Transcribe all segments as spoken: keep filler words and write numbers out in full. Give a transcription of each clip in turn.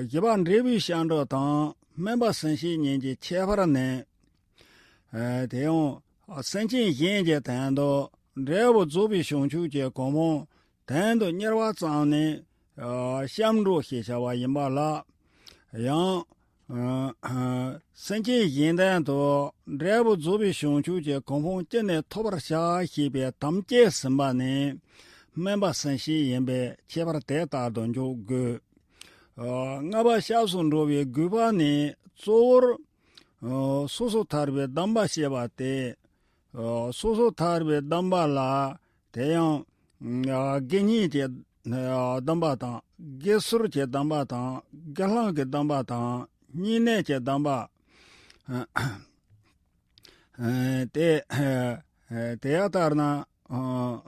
བཞི་པ་འབྲས་བུའི་ཤར་གྲོལ་དང་སྨོན་པ་སེམས་བསྐྱེད་གཉིས་ཀྱི་ཁྱད་པར་ནི། དེ་ཡང་སེམས་ཅན་གཞན་གྱི་དོན་དུ་འབྲས་བུ་རྫོགས་པའི་བྱང་ཆུབ་ཀྱི་གོ་འཕང་དོན་དུ་གཉེར་བ་ཙམ་ནི་སྐྱབས་འགྲོ་ཞེས་བྱ་བ་ཡིན་པ་ལ། ཡང་སེམས་ཅན་གཞན་དོན་དུ་འབྲས་བུ་རྫོགས་པའི་བྱང་ཆུབ་ཀྱི་གོ་འཕང་ཅི་ནས་ཐོབ་པར་བྱ་ཞེས་པའི་དམ་བཅའ་ཟིན་པ་ནི་སྨོན་པ་སེམས་བསྐྱེད་ཡིན་པས་ཁྱད་པར་དེ་ལྟར་དུ་འཇོག་དགོས། ལྔ་པ་སྐྱབས་སུ་འགྲོ་བའི་དགོས་པ་ནི་གཙོ་བོར་སོ་སོར་ཐར་པའི་སྡོམ་པ་བྱེད་པ་སྟེ། སོ་སོར་ཐར་པའི་སྡོམ་པ་ལ་དེ་ཡང་དགེ་བསྙེན་གྱི་སྡོམ་པ་དང་དགེ་ཚུལ་གྱི་སྡོམ་པ་དང་དགེ་སློང་གི་སྡོམ་པ་དང་བསྙེན་གནས་ཀྱི་སྡོམ་པ། དེ་དེ་ཡང་ལྟར་ན།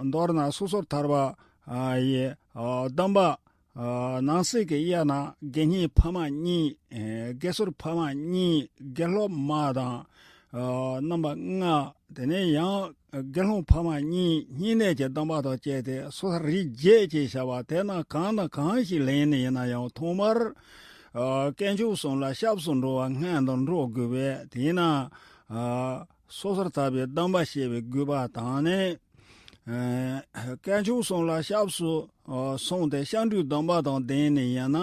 མདོར་ན་སོ་སོར་ཐར་པ་ཡི་སྡོམ་པ། ནང་གསེས་ཀྱི་དབྱེ་ན་དགེ་བསྙེན་ཕ་མ་གཉིས། དགེ་ཚུལ་ཕ་མ་གཉིས། དགེ་སློབ་མ་དང་། རྣམ་པ་ལྔ། དེ་ནས་ཡང་དགེ་སློང་ཕ་མ་གཉིས་བསྙེན་གནས་ཀྱི་སྡོམ་པ་དང་བཅས་ཏེ་སོ་སོར་རིགས་བརྒྱད་ཅེས་བྱ་བ་དེ་རྣམས་གང་དང་གང་ཞིག་ལེན་ནས་ཡིན་ན་ཡང་ཐོག་མར། དཀོན་མཆོག་གསུམ་ལ་སྐྱབས་སུ་འགྲོ་བ་སྔོན་དུ་འགྲོ་དགོས་པས་དེས་ན། སོ་སོར་ཐར་པའི་སྡོམ་པ་བྱེད་པའི་དགོས་པ་དང་ནི། དཀོན་མཆོག་གསུམ་ལ་སྐྱབས་སུ་སོང་སྟེ་སྐྱབས་འགྲོའི་སྡོམ་པ་དང་ལྡན་ནས་ཡིན་ན།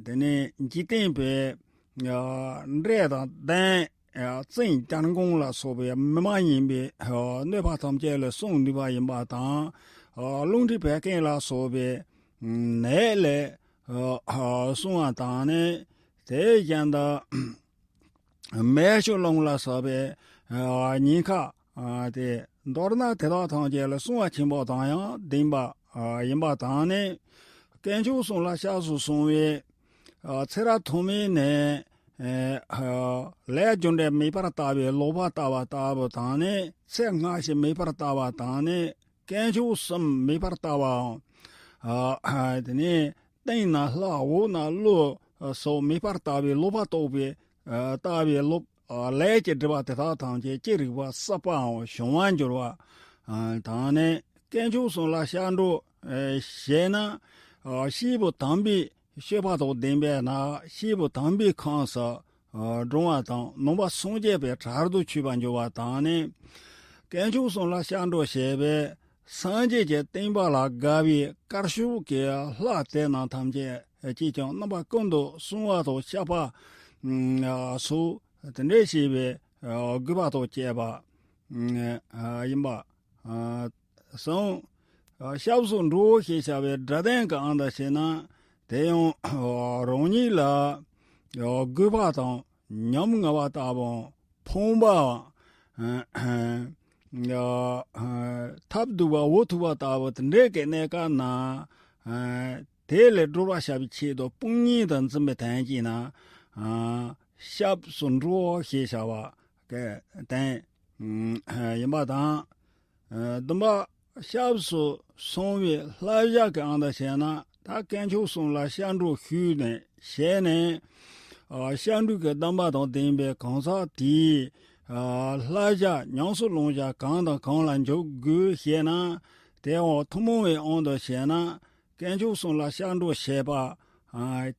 དེ་ནས་འཇིག་རྟེན་པའི་འདྲེ་དང་གདོན། བཙན་རྒྱལ་འགོང་ལ་སོགས་པའི་མི་མ་ཡིན་པའི་གནོད་པ་ཐམས་ཅད་ལས་སྲུང་ནུས་པ་ཡིན་པ་དང་། རླུང་མཁྲིས་བད་ཀན་ལ་སོགས་པའི་ནད་ལས་སྲུང་བ་དང་ནི། དེ་བཞིན་དུ། མེ་ཤོད་རླུང་ལ་སོགས་པའི་ཉེན་ཁ། དེ་མདོར་ན་དེ་དག་ཐམས་ཅད་ལས་སྲུང་བ་ཆེན་པོ་དང་ཡང་ལྡན་པ་ཡིན་པ་དང་ནི། དཀོན་མཆོག་གསུམ་ལ་སྐྱབས་སུ་སོང་བའི་ཚེ་རབས་ཐོག་མའི་ནས་ལས་རྒྱུ་འབྲས་མེད་པར་ལྟ་བའི་ལོག་པར་ལྟ་བ་ལྟ་བུ་དང་ནི། ཚེ་སྔ་ཕྱི་མེད་པར་ལྟ་བ་དང་ནི། དཀོན་མཆོག་གསུམ་མེད་པར་ལྟ་བའམ། དེ་ནས་སྟེང་ན་ལྷ་འོག་ན་ཀླུ་སོགས་མེད་པར་ལྟ་བའི་ལོག་པ་རྟོག་པའི་ལྟ་བའི་ལོག་ལས་ཀྱི་སྒྲིབ་པ་དེ་དག་ཐམས་ཅད་ཅི་རིགས་པ་བསགས་པའམ་བྱང་བར་འགྱུར་བ་དང་ནི། དཀོན་མཆོག་གསུམ་ལ་སྐྱབས་འགྲོ་བྱས་ན་སྐྱེས་བུ་དམ་པའི་སྤྱོད་པ་དང་ལྡན་པས་ན་སྐྱེས་བུ་དམ་པའི་ཁམས་སུ་འགྲོ་བ་དང་ནང་པ་སངས་རྒྱས་པའི་གྲལ་དུ་ཆུད་པར་འགྱུར་བ་དང་ནི། དཀོན་མཆོག་གསུམ་ལ་སྐྱབས་འགྲོ་བྱས་པས་སངས་རྒྱས་ཀྱི་བསྟན་པ་ལ་དགའ་བའི་དཀར་ཕྱོགས་ཀྱི་ལྷ་དེ་རྣམས་ཐམས་ཅད་ཀྱིས་ཀྱང་རྣམ་པ་ཀུན་ཏུ་བསྲུང་བ་དང་བཤགས་པ་སོགས་དེ་འདྲ་བྱས་པའི་དགོས་པ་དང་བཅས་པ་ཡིན་པ་གསུངས། སྐྱབས་སུ་འགྲོ་ཞེས་བྱ་བའི་སྒྲ་དོན་གྱི་དབང་དུ་བྱས་ན། དེ་ཡང་རང་ཉིད་ལ་དགོས་པ་དང་ཉམ་ང་བ་ལྟ་བུའམ་ཕོངས་པའམ། ཐབས་སྡུག་པ་འུ་ཐུག་པ་ལྟ་བུ་དེ་འདྲའི་གི་གནས་སྐབས་ན། དེ་ལས་སྒྲོལ་བར་བྱ་བའི་ཆེད་དུ་དཔང་གཉེན་དུ་འཛིན་པའི་དོན་གྱིས་ན། སྐྱབས་སུ་འགྲོ་ཞེས་བྱ་བ་གི་དོན་ཡིན་པ་དང་། བདུན་པ། སྐྱབས་སུ་སོང་བའི་བསླབ་བྱ་གི་དབང་དུ་བྱས་ན། ད་དཀོན་མཆོག་གསུམ་ལ་སྐྱབས་འགྲོ་ཞུས་ནས་བྱས་ནས། སྐྱབས་འགྲོའི་གི་སྡོམ་པ་དང་ལྡན་པའི་གང་ཟག་དེས། བསླབ་བྱ་ཉམས་སུ་བླང་བྱ་གང་དང་གང་ལ་འཇུག་དགོས་ཞེ་ན། དེའང་ཐུན་མོང་བའི་དབང་དུ་བྱས་ན། དཀོན་མཆོག་གསུམ་ལ་སྐྱབས་འགྲོ་བྱེད་པ།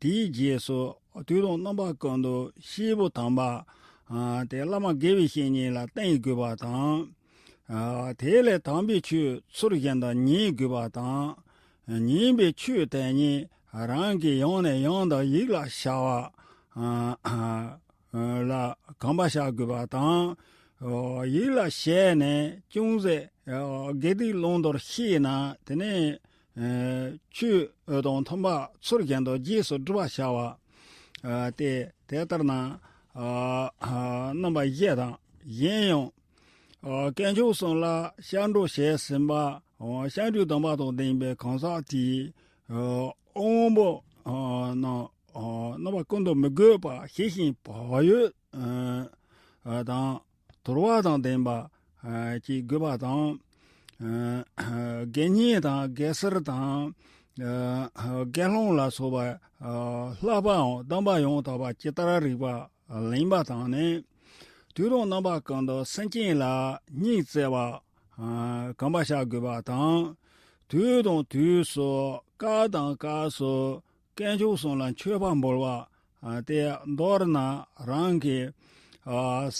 དེའི་རྗེས་སུ་དུས་དང་རྣམ་པ་ཀུན་ཏུ་སྐྱེས་བུ་དམ་པ། དེ་བླ་མ་དགེ་བའི་བཤེས་གཉེན་ལ་བསྟེན་དགོས་པ་དང་། དེ་ལས་དམ་པའི་ཆོས་ཚུལ་བཞིན་དུ་ཉན་དགོས་པ་དང་། ཉན་པའི་ཆོས་དེ་ཉིད་རང་གིས་ཡང་ནས་ཡང་དུ་ཡིད་ལ་བྱ་བ། ལ་གོམས་པར་བྱ་དགོས་པ་དང་། ཡིད་ལ་བྱས་ནས་ཅུང་ཟད་དགེ་སྡིག་བླང་དོར་ཤེས་ན་དེ་ནས་ཆོས་དང་མཐུན་པ་ཚུལ་བཞིན་དུ་རྗེས་སུ་སྒྲུབ་པར་བྱ་བ་སྟེ། དེ་ལྟར་ན་རྣམ་པ་བཞི་དང་། གཞན་ཡང་དཀོན་མཆོག་གསུམ་ལ་སྐྱབས་འགྲོ་བྱས་ཟིན་པ། སྐྱབས་འགྲོའི་སྡོམ་པ་དང་ལྡན་པའི་གང་ཟག་དེས་དབང་པོ་རྣམས་རྣམ་པ་ཀུན་ཏུ་མི་དགོས་པ་ཞི་ཞིང་བག་ཡོད་དང་དུལ་བ་དང་ལྡན་པ་ཅིག་དགོས་པ་དང་། དགེ་བསྙེན་དང་དགེ་ཚུལ་དང་དགེ་སློང་ལ་སོགས་པ་བསླབ་པའམ་སྡོམ་པ་ཡང་དག་པ་ཇི་ལྟར་རིགས་པ་ལེན་པ་དང་ནི། དུས་དང་རྣམ་པ་ཀུན་ཏུ་སེམས་ཅན་ལ་སྙིང་བརྩེ་བ་གོམས་པར་བྱ་དགོས་པ་དང་། དུས་དང་དུས་སུ་སྐབས་དང་སྐབས་སུ། དཀོན་མཆོག་གསུམ་ལ་མཆོད་པ་འབུལ་བ། ཨ། དེ་མདོར་ན་རང་གི། ཨ།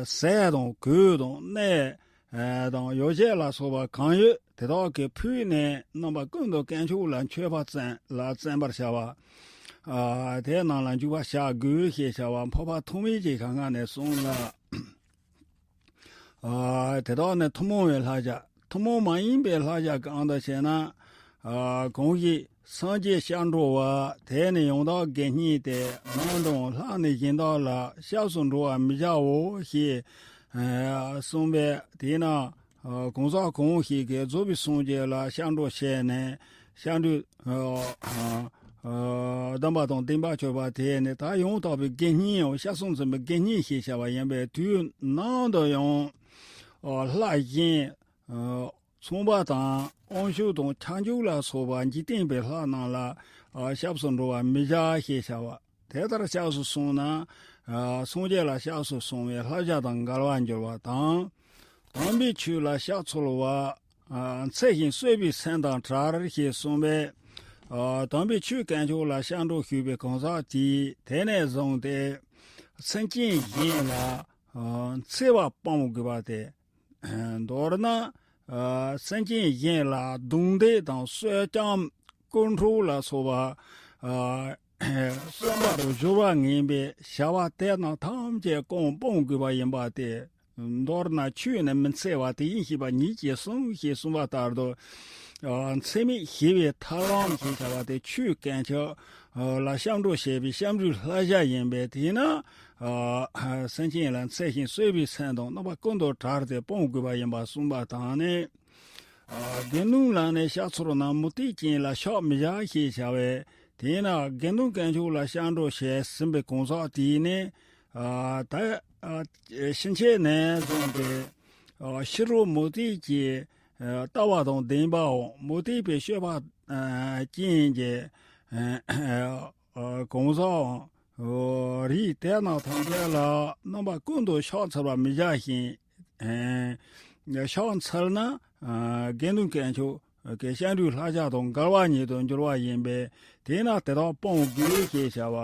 ཟས་དང་གོས་དང་གནས་དང་ཡོ་བྱད་ལ་སོགས་པ་གང་ཡོད་དེ་དག་གིས་ཕུལ་ནས་རྣམ་པ་ཀུན་ཏུ་དཀོན་མཆོག་ལ་མཆོད་པ་བརྩམས་ལ་བརྩམ་པར་བྱ་བ། ཨ། དེ་རྣམས་ལ་འཇུག་པར་བྱ་དགོས་ཞེས་བྱ་བ་འཕགས་པ་ཐོགས་མེད་ཀྱིས་ག་སྔ་ནས་གསུངས་ལ། ཨ། དེ་དག་ནི་ཐུན་མོང་བའི་བསླབ་བྱ། ཐུན་མོང་མ་ཡིན་པའི་བསླབ་བྱ་གང་དུ་ཞེ་ན། ཨ། གང་ཞིག་སངས་རྒྱས་སྐྱབས་འགྲོ་བ་དེ་ནི་ཡང་དག་དགེ་བསྙེན་ཏེ། ནམ་དུ་ལྷག་ནས་གཞན་དག་ལ་སྐྱབས་སུ་འགྲོ་བར་མི་བྱའོ་ཞེས། ཨ། གསུངས་པས། དེས་ན། ཨ། གང་ཟག་གང་ཞིག་གིས་རྫོགས་པའི་སངས་རྒྱས་ལ་སྐྱབས་འགྲོ་བྱས་ནས་སྐྱབས་འགྲོའི། ཨ། ཨ། སྡོམ་པ་དང་ལྡན་པར་གྱུར་པ་དེ་ནི་ད་ཡང་དག་པའི་དགེ་བསྙེན་ཡང་སྐྱབས་སུ་འཛིན་པའི་དགེ་བསྙེན་ཞེས་བྱ་བ་ཡིན་པས། དུས་ནམ་དུ་ཡང་། ཨ། ལྷ་གཞན། ཨ། ཚངས་པ་དང་དབང་ཕྱུག་དང་ཁྱབ་འཇུག་ལ་སོགས་པ་འཇིག་རྟེན་པའི་ལྷ་རྣམས་ལ། ཨ། སྐྱབས་སུ་འགྲོ་བར་མི་བྱ་ཞེས་བྱ་བ། དེ་ལྟར་སྐྱབས་སུ་སོང་ན། ཨ། སངས་རྒྱས་ལ་སྐྱབས་སུ་སོང་བའི་བསླབ་བྱ་དང་འགལ་བར་འགྱུར་བ་དང་། དམ་པའི་ཆོས་ལ་ཕྱག་འཚལ་བ། ཨ། འཚལ་ཞིང་གསོལ་བའི་སེམས་དང་བྲལ་ཞེས་གསུངས་པས། ཨ། དམ་པའི་ཆོས་དཀོན་མཆོག་ལ་སྐྱབས་འགྲོ་ཞུས་པའི་གང་ཟག་དེས་དེ་ནས་བཟུང་སྟེ་སེམས་ཅན་གཞན་ལ། ཨ། འཚེ་བ་སྤོང་དགོས་པ་སྟེ། མདོར་ན། ཨ། སེམས་ཅན་གཞན་ལ་རྡུང་རྡེག་དང་གསོད་རྐྱང་རྐུ་འཕྲོག་ལ་སོགས་པ། ཨ། བསམ་པར་སྦྱོར་བ་ངན་པའི་བྱ་བ་དེ་རྣམས་ཐམས་ཅད་གང་སྤོང་དགོས་པ་ཡིན་པ་སྟེ། མདོར་ན་ཆོས་ནི་མི་འཚེ་བ་དེ་བཞིན་གཤེགས་པ་ཉིད་ཀྱིས་གསུངས་ཞེས་གསུངས་པ་ལྟར་དུ། ཨ། འཚེ་མེད་ཞི་བའི་ཐབས་ལམ་ཞེས་བྱ་བ་དེ་ཆོས་དཀོན་མཆོག་ལ་སྐྱབས་འགྲོ་བྱེད་པའི་སྐྱབས་འགྲོའི་བསླབ་བྱ་ཡིན་པས། དེས་ན། ཨ། སེམས་ཅན་ལ་འཚེ་ཞིང་གསོད་པའི་སེམས་དང་རྣམ་པ་ཀུན་ཏུ་བྲལ་ཏེ་སྤོང་དགོས་པ་ཡིན་པ་གསུངས་པ་དང་ནི། ཨ། དགེ་འདུན་ལ་ནི་ཕྱག་འཚལ་ན་མུ་སྟེགས་ཅན་ལ་ཕྱག་མི་བྱ་ཞེས་བྱ་བས། དེས་ན་དགེ་འདུན་དཀོན་མཆོག་ལ་སྐྱབས་འགྲོ་བྱས་ཟིན་པའི་གང་ཟག་དེས་ནི། ཨ། ད། ཨ། ཕྱིན་ཆད་ནས་བཟུང་སྟེ། ཨ། ཕྱི་རོལ་མུ་སྟེགས་ཀྱི། ཨ། ལྟ་བ་དང་ལྡན་པའམ་མུ་སྟེགས་པའི་སྤྱོད་པ། ཨ། ཅན་གྱི། ཨ། གང་ཟག་རིགས་དེ་རྣམས་ཐམས་ཅད་ལ་རྣམ་པ་ཀུན་ཏུ་ཕྱག་འཚལ་བར་མི་བྱ་ཞིང་། ཨ། ཕྱག་འཚལ་ན། ཨ། དགེ་འདུན་དཀོན་མཆོག་གི་སྐྱབས་འགྲོའི་བསླབ་བྱ་དང་འགལ་བ་ཉིད་དུ་འགྱུར་བ་ཡིན་པས། དེས་ན་དེ་དག་སྤོང་དགོས་ཞེས་བྱ་བ།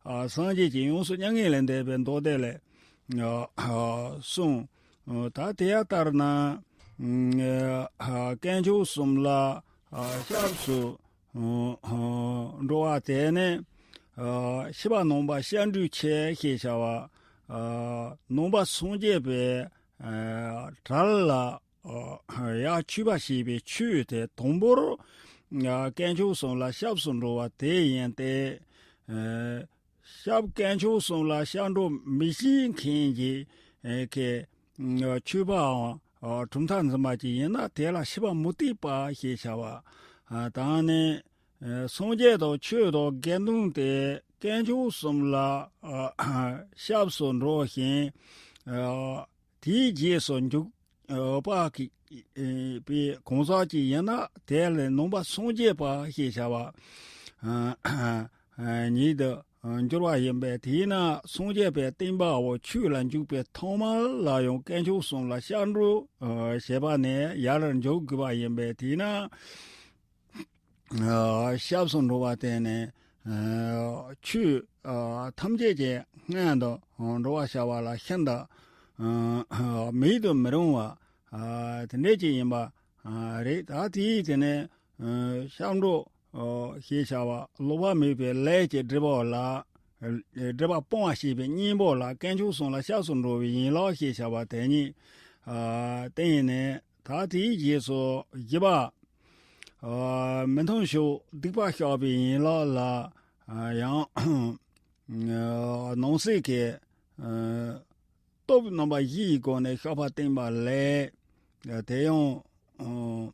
ཨ། སངས་རྒྱས་ཀྱིས་ཡོངས་སུ་མྱ་ངན་ལས་འདས་པའི་མདོ་སྡེ་ལས། ཨ། གསུངས། ད་དེ་ཡང་ལྟར་ན། ཨ། དཀོན་མཆོག་གསུམ་ལ། ཨ། སྐྱབས་སུ། ཨ། འགྲོ་བ་དེ་ནི། ཨ། ཤེས་པ་ནང་པ་སྐྱབས་འགྲོའི་ཆེད་ཞེས་བྱ་བ། ཨ། ནང་པ་སངས་རྒྱས་པའི། ཨ། གྲལ་ལ། ཨ། ཡར་ཚུད་པ་ཞེས་པའི་ཆོས་དེ་དང་པོར། ཨ། དཀོན་མཆོག་གསུམ་ལ་སྐྱབས་སུ་འགྲོ་བ་དེ་ཡིན་ཏེ། ཨ། སྐྱབས། དཀོན་མཆོག་གསུམ་ལ་སྐྱབས་འགྲོ་མི་ཤེས་མཁན་གྱི། ཨ། གི། ཨ། ཆོས་པའམ། ཨ། གྲུབ་མཐའ་འཛིན་པ་ཅིག་ཡིན་ན་དེ་ལ་ཤེས་པ་མུ་སྟེགས་པ་ཞེས་བྱ་བ། ཨ། དང་ནི། ཨ། སངས་རྒྱས་དང་ཆོས་དང་དགེ་འདུན་ཏེ་དཀོན་མཆོག་གསུམ་ལ། ཨ། སྐྱབས་སུ་འགྲོ་ཞིང་། ཨ། དེའི་རྗེས་སུ་འཇུག་པ་གི་པའི་གང་ཟག་ཅིག་ཡིན་ན་དེ་ལ་ནང་པ་སངས་རྒྱས་པ་ཞེས་བྱ་བ། ཨ། ཉིད་དུ་འགྱུར་བ་ཡིན་པས། དེས་ན་སངས་རྒྱས་པའི་བསྟན་པའོ་ཆོས་ལ་འཇུག་པའི་ཐོག་མ་ལ་ཡང་དཀོན་མཆོག་གསུམ་ལ་སྐྱབས་འགྲོ་བྱེད་པ་ནས་ཡར་འཇུག་དགོས་པ་ཡིན་པས། དེས་ན། ཨ། སྐྱབས་སུ་འགྲོ་བ་དེ་ནི། ཨ། ཆོས། ཨ། ཐམས་ཅད་ཀྱི་སྔོན་དུ་འགྲོ་བར་བྱ་བ་ལ་ཤིན་ཏུ། ཨ། མེད་དུ་མི་རུང་བ། ཨ། དེ་འདྲ་ཅིག་ཡིན་པ། ཨ། རེད། ད་དེའི་དེ་ནས། ཨ། སྐྱབས་འགྲོ། ཨ། ཞེས་བྱ་བ་སློབ་པ་མེད་པའི་ལས་ཀྱི་སྒྲིབ་པ་ལ། སྒྲིབ་པ་སྤོང་བ་ཞེས་པའི་གཉེན་པོ་ལ་དཀོན་མཆོག་གསུམ་ལ་སྐྱབས་སུ་འགྲོ་བའི་ཡན་ལག་ཞེས་བྱ་བ་དེ་ཉིད། ཨ། བསྟན་ནས། ད་དེའི་རྗེས་སུ་བཞི་པ། ཨ། མི་མཐུན་ཕྱོགས་སྡིག་པ་བཤགས་པའི་ཡན་ལག་ལ། ཨ། ཡང་། ཨ། ནང་གསེས་ཀྱི། ཨ། སྟོབས་རྣམ་པ་བཞིའི་སྒོ་ནས་བཤགས་པ་བསྟན་པ་ལས། ཨ། དེ་ཡང་། ཨ།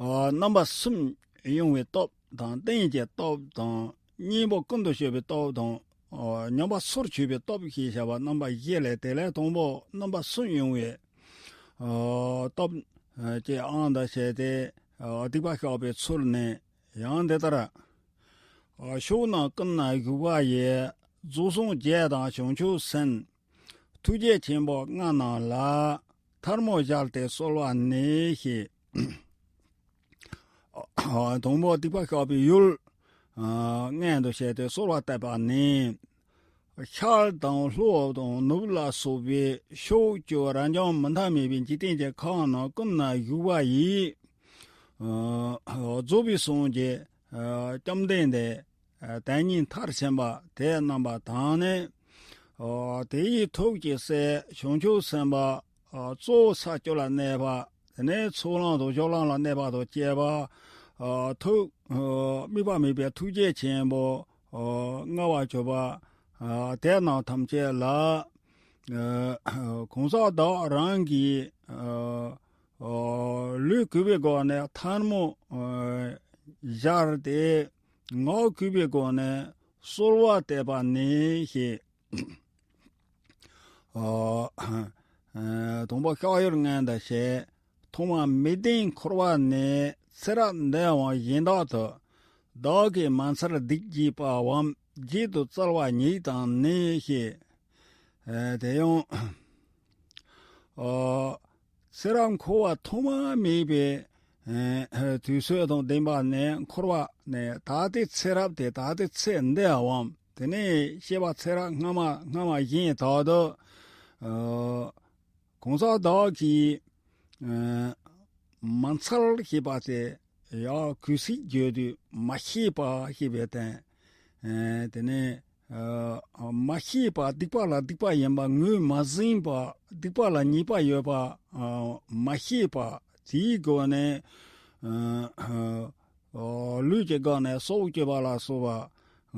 ཨ། རྣམ་པ་གསུམ་དབྱུང་བའི་སྟོབས་དང་། རྟེན་གྱི་སྟོབས་དང་། གཉེན་པོ་ཀུན་ཏུ་སྤྱོད་པའི་སྟོབས་དང་། ཨ། ཉམས་པ་སོར་ཆུད་པའི་སྟོབས་ཞེས་བྱ་བ་རྣམ་པ་བཞི་ལས། དེ་ལས་དང་པོ་རྣམ་པ་གསུམ་དབྱུང་བའི། ཨ། སྟོབས། ཨ། ཀྱི་དབང་དུ་བྱས་ཏེ། ཨ། སྡིག་པ་བཤགས་པའི་ཚུལ་ནི། ཡང་འདི་ལྟར། ཕྱོགས་རྣམས་ཀུན་ན་བཞུགས་པ་ཡི། རྫོགས་སངས་རྒྱས་དང་བྱང་ཆུབ་སེམས། ཐུགས་རྗེ་ཆེན་པོ་ལྔ་རྣམས་ལ། ཐལ་མོ་སྦྱར་ཏེ་གསོལ་བ་ནི་ཞེས། དང་པོ་སྡིག་པ་བཤགས་པའི་ཡུལ། ཨ། མངོན་དུ་བྱས་ཏེ་གསོལ་བ་བཏབ་པ་ནི། ཤར་དང་ལྷོ་དང་ནུབ་ལ་སོགས་པའི་ཕྱོགས་བཅུ་རབ་འབྱམས་མི་མཐའ་མེད་པའི་འཇིག་རྟེན་གྱི་ཁམས་རྣམས་ཀུན་ན་བཞུགས་པ་ཡི། ཨ། རྫོགས་པའི་སངས་རྒྱས། ཨ། བཅོམ་ལྡན་འདས། ཨ། དོན་གཉིས་མཐར་ཕྱིན་པ་དེ་རྣམ་པ་དང་ནི། ཨ། དེ་ཡི་ཐུགས་ཀྱི་སྲས་བྱང་ཆུབ་སེམས་དཔའ། ཨ། གཙོ་བོ་ས་བཅུ་ལ་གནས་པ། དེ་ནས་ཚོགས་ལམ་དང་སྦྱོར་ལམ་ལ་གནས་པ་དང་བཅས་པ། ཨ། ཐུགས། ཨ། དམིགས་པ་མེད་པའི་ཐུགས་རྗེ་ཆེན་པོ། ཨ། མངའ་བར་གྱུར་པ། ཨ། དེ་རྣམས་ཐམས་ཅད་ལ། ཨ། གང་ཟག་བདག་རང་གིས། ཨ། ཨ། ལུས་གུས་པའི་སྒོ་ནས་ཐལ་མོ། ཨ། སྦྱར་ཏེ། ངག་གུས་པའི་སྒོ་ནས་གསོལ་བ་བཏབ་པ་ནི་ཞེས། ཨ། ཨ། དང་པོ་བཤགས་ཡུལ་མངོན་དུ་བྱས། ཐོག་མར་མིག་ལྡན་འཁོར་བ་ནས་ཚེ་རབས་འདས་པ་གཞན་དག་ཏུ། བདག་གིས་མ་འཚལ་སྡིག་བགྱིས་པའམ་བགྱིད་དུ་སྩལ་བ་ཉིད་དང་ནི་ཞེས། ཨ། དེ་ཡང་། ཨ། ཚེ་རབས་འཁོར་བ་ཐོག་མ་མེད་པའི། ཨ། དུས་ཚོད་དང་ལྡན་པ་ནས་འཁོར་བ་ནས་ད་ལྟའི་ཚེ་རབས་དེ་ད་ལྟའི་ཚེ་འདི་འམ། དེ་ནས་སྐྱེ་བ་ཚེ་རབས་སྔ་མ་སྔ་མ་གཞན་དག་ཏུ། ཨ། གང་ཟག་བདག་གིས། ཨ། མ་འཚལ་ཞེས་པ་དེ་ཡང་གུས་སྲས་བརྗོད་དུས་མ་ཤེས་པ་ཞེས་པའི་དོན། ཨ། དེ་ནས། ཨ། མ་ཤེས་པ། སྡིག་པ་ལ་སྡིག་པ་ཡིན་པ་ངོས་མ་ཟིན་པ། སྡིག་པ་ལ་ཉེས་པ་ཡོད་པ། ཨ། མ་ཤེས་པ། དེའི་སྒོ་ནས། ཨ། ཨ། ལུས་ཀྱི་སྒོ་ནས་སྲོག་གཅོད་པ་ལ་སོགས་པ།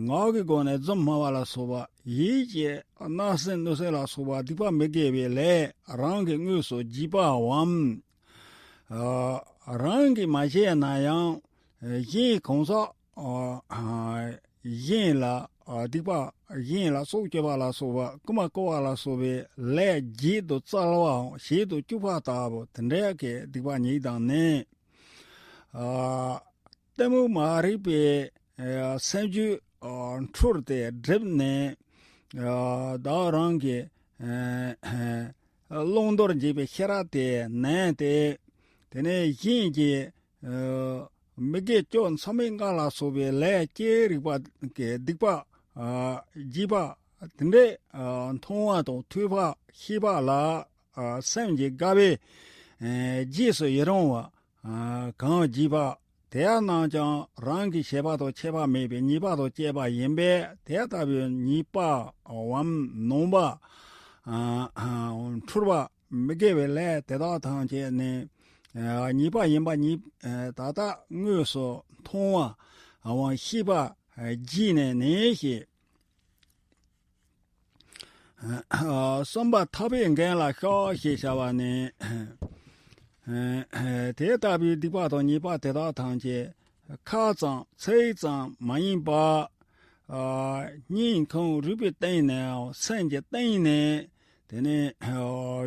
ངག་གི་སྒོ་ནས་རྫུན་སྨྲ་བ་ལ་སོགས་པ། ཡིད་ཀྱིས་བརྣབ་སེམས་གནོད་སེམས་ལ་སོགས་པ་སྡིག་པ་མི་དགེ་བའི་ལས་རང་གིས་དངོས་སུ་བགྱིས་པའམ། ཨ། རང་གིས་མ་བྱས་ན་ཡང་། ཨ། གཞན་གང་ཟག་ཨ། གཞན་ལ། ཨ། སྡིག་པ། གཞན་ལ་སྲོག་གཅོད་པ་ལ་སོགས་པ། རྐུ་མ་རྐུ་བ་ལ་སོགས་པའི་ལས་བགྱིད་དུ་སྩལ་བའམ་བྱེད་དུ་བཅུག་པ་ལྟ་བུ་དེ་འདྲ་གི་སྡིག་པ་ཉིད་དང་ནི། ཨ། གཏི་མུག་མ་རིག་པའི། ཨ། སེམས་རྒྱུད། ཨ། འཁྲུལ་ཏེ་བསྒྲིབས་ནས། ཨ། བདག་རང་གི། ཨ། བླང་དོར་འབྱེད་པའི་ཤེས་རབ་དེ་ནན་ཏེ། དེ་ནས་གཞན་གྱི། ཨ། མི་དགེ་བཅུ་མཚམས་མེད་ལྔ་ལ་སོགས་པའི་ལས་ཀྱི་རིགས་པ་གི་སྡིག་པ། ཨ། བགྱིས་པ་དེ་འདྲའི། ཨ། མཐོང་བ་དང་ཐོས་པ་ཤེས་པ་ལ། ཨ། སེམས་ཀྱི་དགའ་བའི། ཨ། རྗེས་སུ་ཡི་རང་བ། ཨ། གང་བགྱིས་པ་དེ་རྣམས་ཀྱང་རང་གི་བྱས་པ་དང་ཆད་པ་མེད་པའི་ཉེས་པ་དང་བཅས་པ་ཡིན་པས། དེ་ལྟ་བུའི་ཉེས་པའམ་ནོངས་པ། ཨ། ཨ། འཁྲུལ་པ། མི་དགེ་བའི་ལས་དེ་དག་ཐམས་ཅད་ནི། ཨ། ཉེས་པ་ཡིན་པ་ཉིད། ཨ། ད་ལྟ་དངོས་སུ་མཐོང་བའམ་ཤེས་པ་བགྱིས་ནས་ནི་ཞེས། ཨ། གསུམ་པ་ཐར་པའི་མགོན་ལ་བཤགས་ཞེས་བྱ་བ་ནི། ཨ། དེ་ལྟ་བུའི་སྡིག་པ་དང་ཉེས་པ་དེ་དག་ཐམས་ཅད་ཁ་ཙམ་ཚིག་ཙམ་མ་ཡིན་པ། ཨ། སྙིང་ཁུང་རུས་པའི་གཏིང་ནས་སེམས་ཀྱི་གཏིང་ནས། དེ་ནས། ཨ།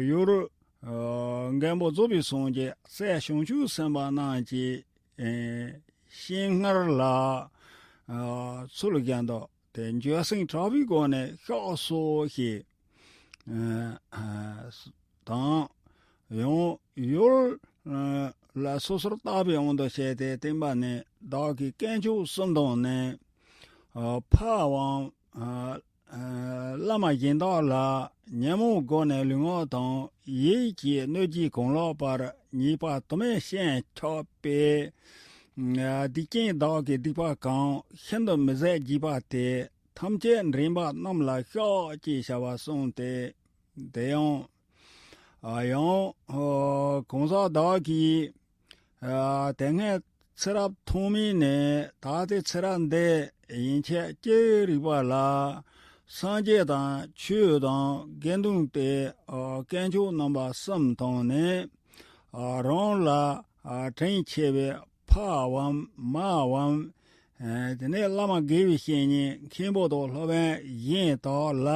ཡུལ། ཨ། མགོན་པོ་རྫོགས་པའི་སངས་རྒྱས་སྲས་བྱང་ཆུབ་སེམས་དཔའ་རྣམས་ཀྱི། ཨ། སྤྱན་སྔར་ལ། ཨ། ཚུལ་བཞིན་དུ་དེ་འགྱོད་སེམས་དྲག་པོའི་སྒོ་ནས་བཤགས་སོ་ཞེས། ཨ། དང་། ཡང་ཡུལ། ཨ། ལ་སོ་སོར་བརྟགས་པའི་དབང་དུ་བྱས་ཏེ་བསྟན་པ་ནི། བདག་གིས་དཀོན་མཆོག་གསུམ་དང་ནི། ཨ། ཕ་བའམ། ཨ། ཨ། བླ་མ་གཞན་དག་ལ་ཉོན་མོངས་སྒོ་ནས་ལུས་ངག་དང་ཡིད་ཀྱིས་གནོད་བགྱིས་གང་ལགས་པར་ཉེས་པ་དུ་མའི་ཤན་ཁྱབ་པས། ཨ། སྡིག་ཅན་བདག་གིས་སྡིག་པ་གང་ཤིན་ཏུ་མི་བཟད་བགྱིས་པ་དེ་ཐམས་ཅད་འདྲེན་པ་རྣམས་ལ་བཤགས་ཅེས་བྱ་བ་གསུངས་ཏེ། དེ་ཡང་། ཨ། ཡང་། ཨ། གང་ཟག་བདག་གིས། ཨ། དེ་སྔའི་ཚེ་རབས་ཐོག་མའི་ནས་ད་ལྟའི་ཚེ་རབས་འདི་ཡན་ཆད་ཀྱི་རིག་པ་ལ། སངས་རྒྱས་དང་ཆོས་དང་དགེ་འདུན་ཏེ། ཨ། དཀོན་མཆོག་རྣམ་པ་གསུམ་དང་ནི། ཨ། རང་ལ། ཨ། དྲིན་ཆེ་བའི་ཕ་བམ་མ་བམ། ཨ། དེ་ནས་བླ་མ་དགེ་བའི་བཤེས་གཉེན་མཁན་པོ་དང་སློབ་དཔོན་གཞན་དག་ལ།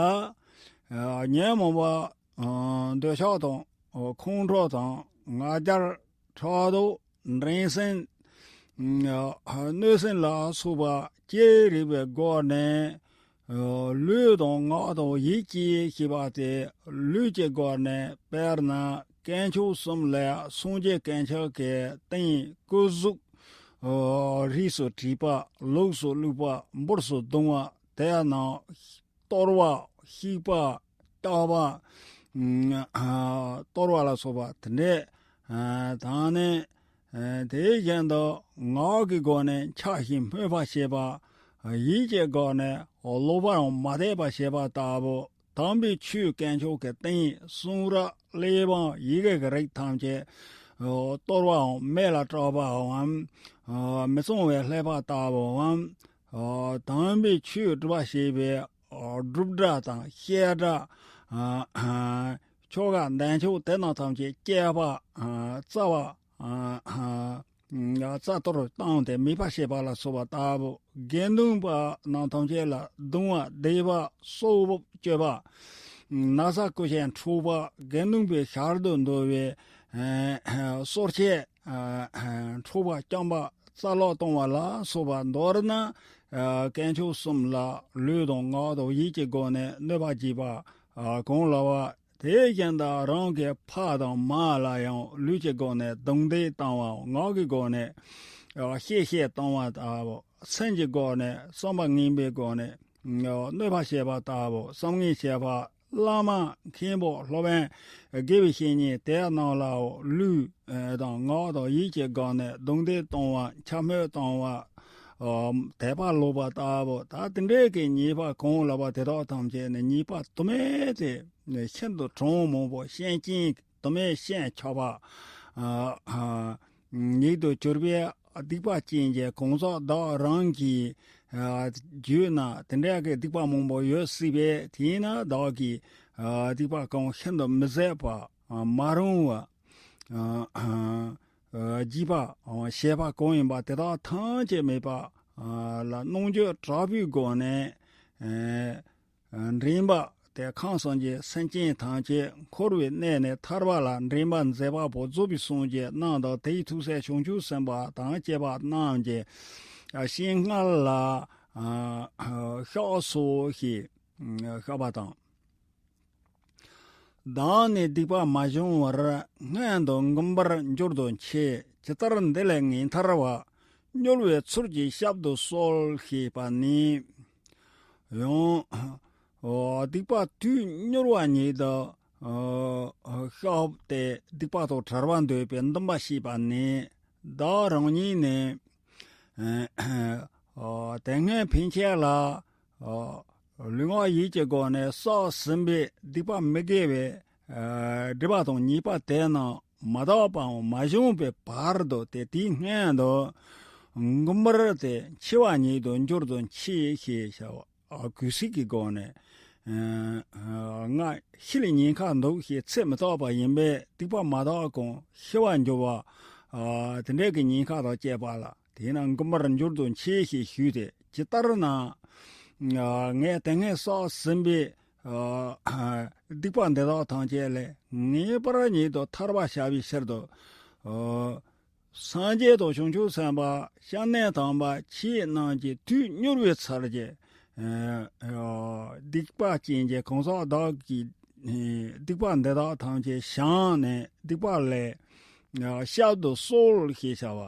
ཨ། ཉོན་མོངས་པ། ཨ། འདོད་ཆགས་དང་། ཨ། ཁོང་ཁྲོ་དང་ང་རྒྱལ། ཕྲག་དོག་འགྲན་སེམས། ཨ། གནོད་སེམས་ལ་སོགས་པ་ཅི་རིགས་པའི་སྒོ་ནས། ཨ། ལུས་དང་ངག་དང་ཡིད་ཀྱིས་བྱས་པ་དེ་ལུས་ཀྱི་སྒོ་ནས། དཔེར་ན་དཀོན་མཆོག་གསུམ་ལས་སངས་རྒྱས་དཀོན་མཆོག་གི་རྟེན་སྐུ་གཟུགས། ཨོ། རིས་སུ་བྲིས་པ། ལུགས་སུ་བླུགས་པ། འབུར་སུ་བརྡུང་བ། དེ་ཡང་ན་གཏོར་བ། བཤིག་པ། བརྟག་པ། ཨ། གཏོར་བ་ལ་སོགས་པ་དེ་འདྲས། ཨ། དང་ནི། ཨ། དེ་བཞིན་དུ་ངག་གི་སྒོ་ནས་འཆའ་ཞིང་སྨོད་པར་བྱེད་པ། ཡིད་ཀྱི་སྒོ་ནས་ལོག་པར་མ་དད་པར་བྱེད་པ་ལྟ་བུ། དམ་པའི་ཆོས་དཀོན་མཆོག་གི་སྟེང་གསུང་རབ་གླེགས་བམ་ཡི་གེ་གི་རིགས་ཐམས་ཅད་གཏོར་བའམ་མེ་ལ་སྲེག་པའམ། ཨ། མི་གཙང་བའི་ཀླད་པ་ལྟ་བུའམ། ཨ། དམ་པའི་ཆོས་སྒྲུབ་པར་བྱེད་པའི། ཨ། སྒྲུབ་སྒྲ་དང་བཤད་སྒྲ། ཨ། ཆོ་ག་འདོན་ཆོག་དེ་རྣམས་ཐམས་ཅད་བཅད་པ། ཨ། རྩ་བ། ཨ། རྩ་གཏོར་བཏང་སྟེ་མེད་པར་བྱེད་པ་ལ་སོགས་པ་ལྟ་བུ། དགེ་འདུན་པ་རྣམས་ཐམས་ཅད་ལ་རྡུང་བ་རྡེག་པ་སྲོག་གཅོད་པ། ན་བཟའ་བཀོལ་ཞིང་འཁྲུག་པ། དགེ་འདུན་པའི་ཞལ་དུ་འདུ་བའི། ཨ། སོར་ཆས། ཨ། འཁྲུག་པ་རྐྱང་པ་རྩ་སློག་གཏོང་བ་ལ་སོགས་པ། མདོར་ན། ཨ། དཀོན་མཆོག་གསུམ་ལ་ལུས་དང་ངག་དང་ཡིད་ཀྱི་སྒོ་ནས་གནོད་པ་བགྱིས་པ། ཨ། གང་ལགས་པ། དེ་བཞིན་དུ་རང་གི་ཕ་དང་མ་ལ་ཡང་ལུས་ཀྱི་སྒོ་ནས་རྡུང་རྡེག་བཏང་བ། ངག་གི་སྒོ་ནས། ཨ། བཤད་བཤད་བཏང་བ་ལྟ་བུ། སེམས་ཀྱི་སྒོ་ནས་བསམ་པ་ངན་པའི་སྒོ་ནས། ཨ། གནོད་པ་བྱེད་པ་ལྟ་བུ། བསམ་ངན་བྱེད་པ། བླ་མ་མཁན་པོ་སློབ་དཔོན་དགེ་བའི་བཤེས་གཉེན་དེ་རྣམས་ལའོ། ལུས་དང་ངག་དང་ཡིད་ཀྱི་སྒོ་ནས་རྡུང་རྡེག་གཏོང་བ། འཕྱ་སྨོད་གཏོང་བ། ཨ། དད་པ་ལོག་པ་ལྟ་བུ། ད་དེ་འདྲའི་གི་ཉེས་པ་གང་ལགས་པ་དེ་དག་ཐམས་ཅད་ནི་ཉེས་པ་དུ་མས་ཏེ། ཤིན་ཏུ་གྲངས་མང་པོ་ཤན་ཆེན་དུ་མས་ཤན་ཆགས་པ། ཨ། ཨ། ཉིད་དུ་གྱུར་པའི་སྡིག་པ་ཅན་གྱི་གང་ཟག་བདག་རང་གི། ཨ། རྒྱུད་ན་དེ་འདྲ་གི་སྡིག་པ་མང་པོ་ཡོད་སྲིད་པས། དེས་ན་བདག་གིས། ཨ། སྡིག་པ་གང་ཤིན་ཏུ་མི་བཟད་པ། ཨ། མ་རུངས་པ། ཨ། ཨ། བགྱིས་པ། ཨ། བྱས་པ་གང་ཡིན་པ་དེ་དག་ཐམས་ཅད་མེད་པ། ཨ། ལ་རྣམ་འགྱུར་དྲག་པོའི་སྒོ་ནས། ཨ། འདྲེན་པ་དེ། ཁམས་གསུམ་གྱི་སེམས་ཅན་ཐམས་ཅད་འཁོར་བའི་གནས་ནས་ཐར་པ་ལ་འདྲེན་པར་མཛད་པ་པོ་རྫོགས་པའི་སངས་རྒྱས་རྣམས་དང་། དེའི་ཐུགས་སྲས་བྱང་ཆུབ་སེམས་དཔའ་དང་བཅས་པ་རྣམས་ཀྱི། ཨ། སྤྱན་སྔར་ལ། ཨ། ཨ། བཤགས་སོ་ཞེས། ཨ། བཤགས་པ་དང་། བདག་ནི་སྡིག་པ་མ་བྱུང་བར། སྔོན་དུ་མགོན་པོར་འགྱུར་དུ་མཆི། ཇི་ལྟར་འདི་ལས་ངེས་ཐར་བ། སྨྱོ་བའི་ཚུལ་གྱིས་བཤགས་སུ་གསོལ། ཞེས་པ་ནི། ཡང་། ཨོ། སྡིག་པ་དུས་མྱུར་བ་ཉིད་དུ། ཨོ། བཤགས་ཏེ་སྡིག་པ་དང་བྲལ་བར་འདོད་པའི་འདུན་པ་བསྐྱེད་པ་ནི། བདག་རང་ཉིད་ནི། ཨོ། དེ་སྔའི་ཕན་ཆད་ལ། ཨོ། ལུས་ངག་ཡིད་ཀྱི་སྒོ་ནས་བསགས་ཟིན་པའི་སྡིག་པ་མི་དགེ་བའི། ཨོ། སྒྲིབ་པ་དང་ཉེས་པ་དེ་རྣམས་མ་དག་པའམ་མ་བྱུང་བའི་བར་དུ་སྟེ། དེའི་སྔོན་དུ། མགོན་པོར་དེ་འཆི་བ་ཉིད་དུ་འགྱུར་དུ་མཆི་ཞེས་བྱ་བ། ཨ། གུས་བརྩི་གི་སྒོ་ནས། ཨ། ང་ཤི་ལ་ཉེན་ཁ་འདུག་ཞེས་ཚེ་མི་རྟག་པ་ཡིན་པས་སྡིག་པ་མ་དག་གོང་ཤི་བར་འགྱུར་བ། ཨ། དེ་འདྲའི་གི་ཉེན་ཁ་དང་བཅས་པ་ལ། དེས་ན་མགོན་པོར་འགྱུར་དུ་མཆི་ཞེས་ཞུས་ཏེ། ཇི་ལྟར་ན། ཨ། ངས་དེ་སྔའི་བསགས་ཟིན་པའི། ཨ། སྡིག་པ་འདི་དག་ཐམས་ཅད་ལས་ངེས་པར་ཉིད་དུ་ཐར་བར་བྱ་བའི་ཕྱིར་དུ། ཨ། སངས་རྒྱས་དང་བྱང་ཆུབ་སེམས་དཔའ་སྐྱབས་གནས་དམ་པ་ཁྱེད་རྣམས་ཀྱིས་དུས་མྱུར་བའི་ཚུལ་གྱིས། ཨ། སྡིག་པ་ཅན་གྱི་གང་ཟག་བདག་གི། ཨ། སྡིག་པ་འདི་དག་ཐམས་ཅད་བྱང་ནས་སྡིག་པ་ལས། ཨ། བཤགས་སུ་གསོལ་ཞེས་བྱ་བ།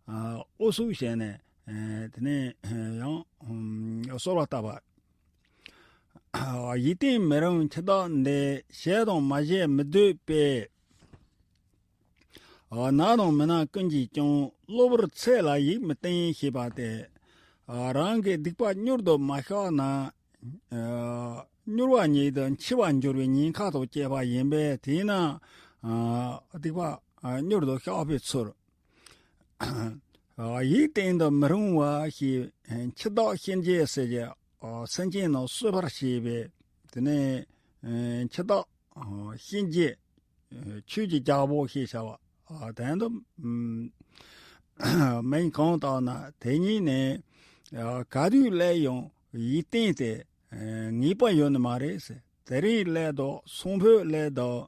ཨ། ཨུ་ཚུགས་བྱས་ནས། ཨ། དེ་ནས་ཡང་། ཨ། གསོལ་བ་བཏབ་པ། ཡིད་བརྟན་མི་རུང་འཆི་བདག་འདི། བྱས་དང་མ་བྱས་མི་སྡོད་པས། ན་དང་མི་ན་ཀུན་གྱིས་ཀྱང་། གློ་བུར་ཚེ་ལ་ཡིད་མི་བརྟན་ཞེས་པ་སྟེ། རང་གི་སྡིག་པ་མྱུར་དུ་མ་བཤགས་ན། མྱུར་བ་ཉིད་དུ་འཆི་བར་འགྱུར་བའི་ཉེན་ཁ་དང་བཅས་པ་ཡིན་པས། དེས་ན། སྡིག་པ་མྱུར་དུ་བཤགས་པའི་ཚུལ། ཡིད་བརྟན་དུ་མི་རུང་བ་ཞེས། འཆི་བདག་གཤིན་རྗེ་ཟེར་གྱི། སེམས་ཅན་རྣམས་གསོད་པར་བྱེད་པའི། དེ་ནས། འཆི་བདག་གཤིན་རྗེ། ཆོས་ཀྱི་རྒྱལ་པོ་ཞེས་བྱ་བ། དོན་དུ། མིང་གང་བཏགས་ན་དེ་ཉིད་ནི། ག་དུས་སླེབས་ཡང་ཡིད་བརྟན་ཏེ། ངེས་པ་ཡོད་ནི་མ་རེད་ཟེར། དེ་རིང་སླེབས་དང་སང་ཕོད་སླེབས་དང་།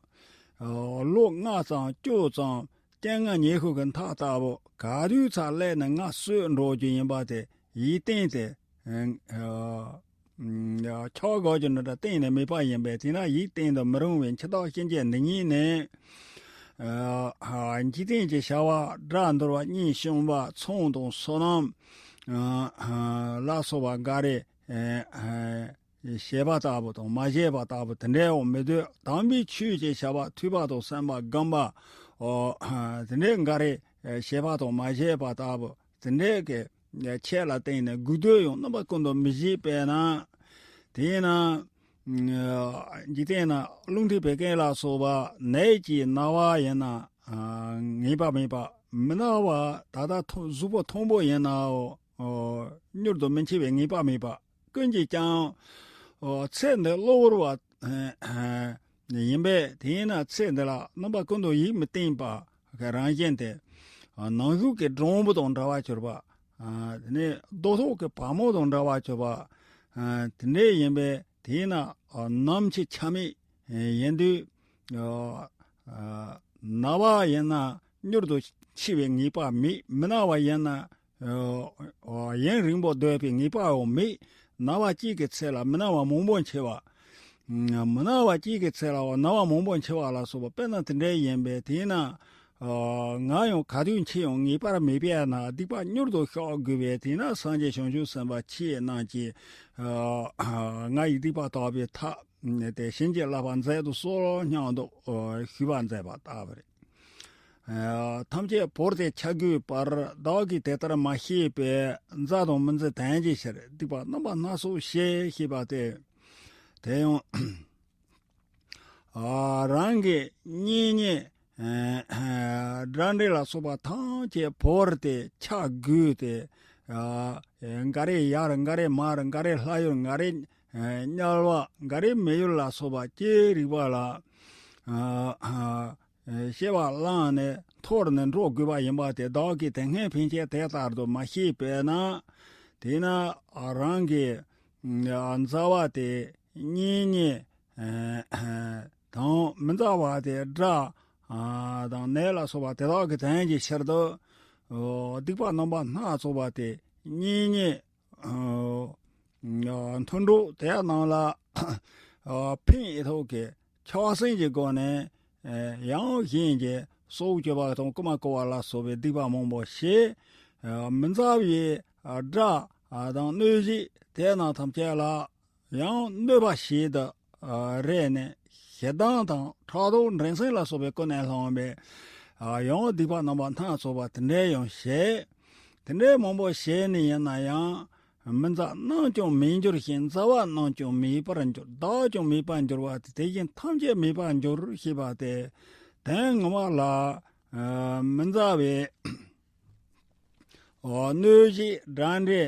ལོ་ལྔ་ཙམ་བཅུ་ཙམ་བཅོ་ལྔ་ཉི་ཤུ་གི་མཐའ་ལྟ་བུ་ག་དུས་ཚར་སླེབས་ནས་ང་གསོད་འགྲོ་རྒྱུ་ཡིན་པ་དེ་ཡིད་བརྟན་ཏེ། ཆགས་དགོས་ཀྱི་འདྲ་གཏན་ནས་མེད་པ་ཡིན་པས། དེས་ན་ཡིད་བརྟན་དུ་མི་རུང་བའི་འཆི་བདག་གཤིན་རྗེ་འདི་ཉིད་ནི། འཇིག་རྟེན་གྱི་བྱ་བ་དགྲ་འདུལ་བ་གཉེན་སྐྱོང་བ་ཚོང་དང་སོ་ནམ་ལ་སོགས་པ་འགའ་རེ། བྱས་པ་ལྟ་བུ་དང་མ་བྱས་པ་ལྟ་བུ་དེ་འདྲའོ་མི་འདོད། དམ་པའི་ཆོས་ཀྱི་བྱ་བ་ཐོས་པ་དང་བསམ་པ་སྒོམ་པ་དེ་འདྲའི་འགའ་རེ་བྱས་པ་དང་མ་བྱས་པ་ལྟ་བུ་དེ་འདྲའི་གི་ཆོས་ལ་བརྟེན་ནས་དགོས་འདོད་ཡང་རྣམ་པ་ཀུན་ཏུ་མི་བྱེད་པས་ན། དེས་ན་འཇིག་རྟེན་ན་རླུང་མཁྲིས་བད་ཀན་ལ་སོགས་པ་ནད་ཀྱིས་ན་བ་ཡིན་ན་ངེས་པ་མེད་པ། མི་ན་བ་ད་ལྟ་གཟུགས་པོ་ཐང་པོ་ཡིན་ནའོ་མྱུར་དུ་མི་འཆི་བའི་ངེས་པ་མེད་པ། ཀུན་གྱིས་ཀྱང་ཚེ་འདི་གློ་བུར་བ་ཡིན་པས། དེས་ན་ཚེ་འདི་ལ་རྣམ་པ་ཀུན་ཏུ་ཡིད་མི་བརྟན་པ་གི་རང་བཞིན་དེ་ནང་ཞུགས་ཀྱི་སྡོང་བུ་དང་འདྲ་བར་གྱུར་པ། དེ་ནས་རྡོ་ཐོག་གི་བ་མོ་དང་འདྲ་བར་གྱུར་པ། དེ་འདྲ་ཡིན་པས་དེས་ན་ནམ་འཆི་ཆ་མེད་ཡིན་དུས། ན་བ་ཡིན་ན་མྱུར་དུ་འཆི་བའི་ངེས་པ་མེད། མི་ན་བ་ཡིན་ན་ཡུན་རིང་པོ་སྡོད་པའི་ངེས་པའང་མེད། ན་བ་གཅིག་གི་ཚེ་ལ་མི་ན་བ་མང་པོ་འཆི་བ། མི་ན་བ་གཅིག་གི་ཚེ་ལ་ན་བ་མང་པོ་འཆི་བ་ལ་སོགས་པ་དཔེར་ན་དེ་འདྲ་ཡིན་པས། དེས་ན་ང་ཡང་ག་དུས་འཆི་ཡང་ངེས་པར་མེད་པས་ན་སྡིག་པ་མྱུར་དུ་བཤགས་དགོས་པས། དེས་ན་སངས་རྒྱས་བྱང་ཆུབ་སེམས་དཔའ་ཁྱེད་རྣམས་ཀྱིས་ང་ཡི་སྡིག་པ་དག་པའི་ཐབས་དེ་བྱིན་གྱིས་བརླབ་པར་མཛད་དུ་གསོལ་སྙམ་དུ་ཞུ་བར་མཛད་པ་ལྟ་བུ་རེད། ཐམས་ཅད་བོར་ཏེ་འཆི་དགོས་པར། བདག་གིས་དེ་ལྟར་མ་ཤེས་པས། མཛའ་དང་མི་མཛའི་དོན་གྱི་ཕྱིར། སྡིག་པ་རྣམ་པ་སྣ་ཚོགས་བྱས། ཞེས་པ་སྟེ། དེ་ཡང་རང་གི་གཉེན་ཉེ་དགྲ་འདྲེ་ལ་སོགས་པ་ཐམས་ཅད་བོར་ཏེ་འཆི་དགོས་ཏེ། འགའ་རེ་ཡར་འགའ་རེ་མར་འགའ་རེ་ལྷ་ཡུལ་འགའ་རེ་དམྱལ་བ་འགའ་རེ་མི་ཡུལ་ལ་སོགས་པ་ཅི་རིགས་པ་ལ། སྐྱེ་བ་བླངས་ནས་འཐོར་ནས་འགྲོ་དགོས་པ་ཡིན་པ་དེ་བདག་གིས་དེ་སྔའི་ཕན་ཆད་དེ་ལྟར་དུ་མ་ཤེས་པས་ན། དེས་ན་རང་གི་མཛའ་བ་དེ་གཉེན་ཉེ་དང་མི་མཛའ་བ་དེ་དགྲ་དང་ནད་ལ་སོགས་པ་དེ་དག་གི་དོན་གྱི་ཕྱིར་དུ་སྡིག་པ་རྣམ་པ་སྣ་ཚོགས་པ་དེ་གཉེན་ཉེ་མཐུན་གྲོགས་དེ་རྣམས་ལ་ཕན་ཐོགས་ཀྱི་ཆགས་སེམས་ཀྱི་སྒོ་ནས་ཡང་གཞན་གྱི་སྲོག་གཅོད་པ་དང་རྐུ་མ་རྐུ་བ་ལ་སོགས་པའི་སྡིག་པ་མང་པོ་བྱས། མི་མཛའ་བའི་དགྲ་དང་གནོད་བྱེད་དེ་རྣམས་ཐམས་ཅད་ལ་ཡང་གནོད་པ་བྱེད་དུ་རེ་ནས་ཞེ་སྡང་དང་ཕྲག་དོག་འགྲན་སེམས་ལ་སོགས་པའི་ཀུན་ནས་བསླངས་པའི་ཡང་སྡིག་པ་རྣམ་པ་སྣ་ཚོགས་པ་དེ་འདྲ་ཡང་བྱས། དེ་འདྲའི་མང་པོ་བྱས་ནས་ཡིན་ན་ཡང་། མི་མཛའ་རྣམས་ཀྱང་མེད་འགྱུར་ཞིང་། མཛའ་བ་རྣམས་ཀྱང་མེད་པར་འགྱུར། བདག་ཀྱང་མེད་པར་འགྱུར་བ་སྟེ། དེ་བཞིན་ཐམས་ཅད་མེད་པར་འགྱུར་ཞེས་པ་སྟེ། དོན་ངོ་མ་ལ་མི་མཛའ་བའི་གནོད་བྱེད་དགྲ་འདྲེ་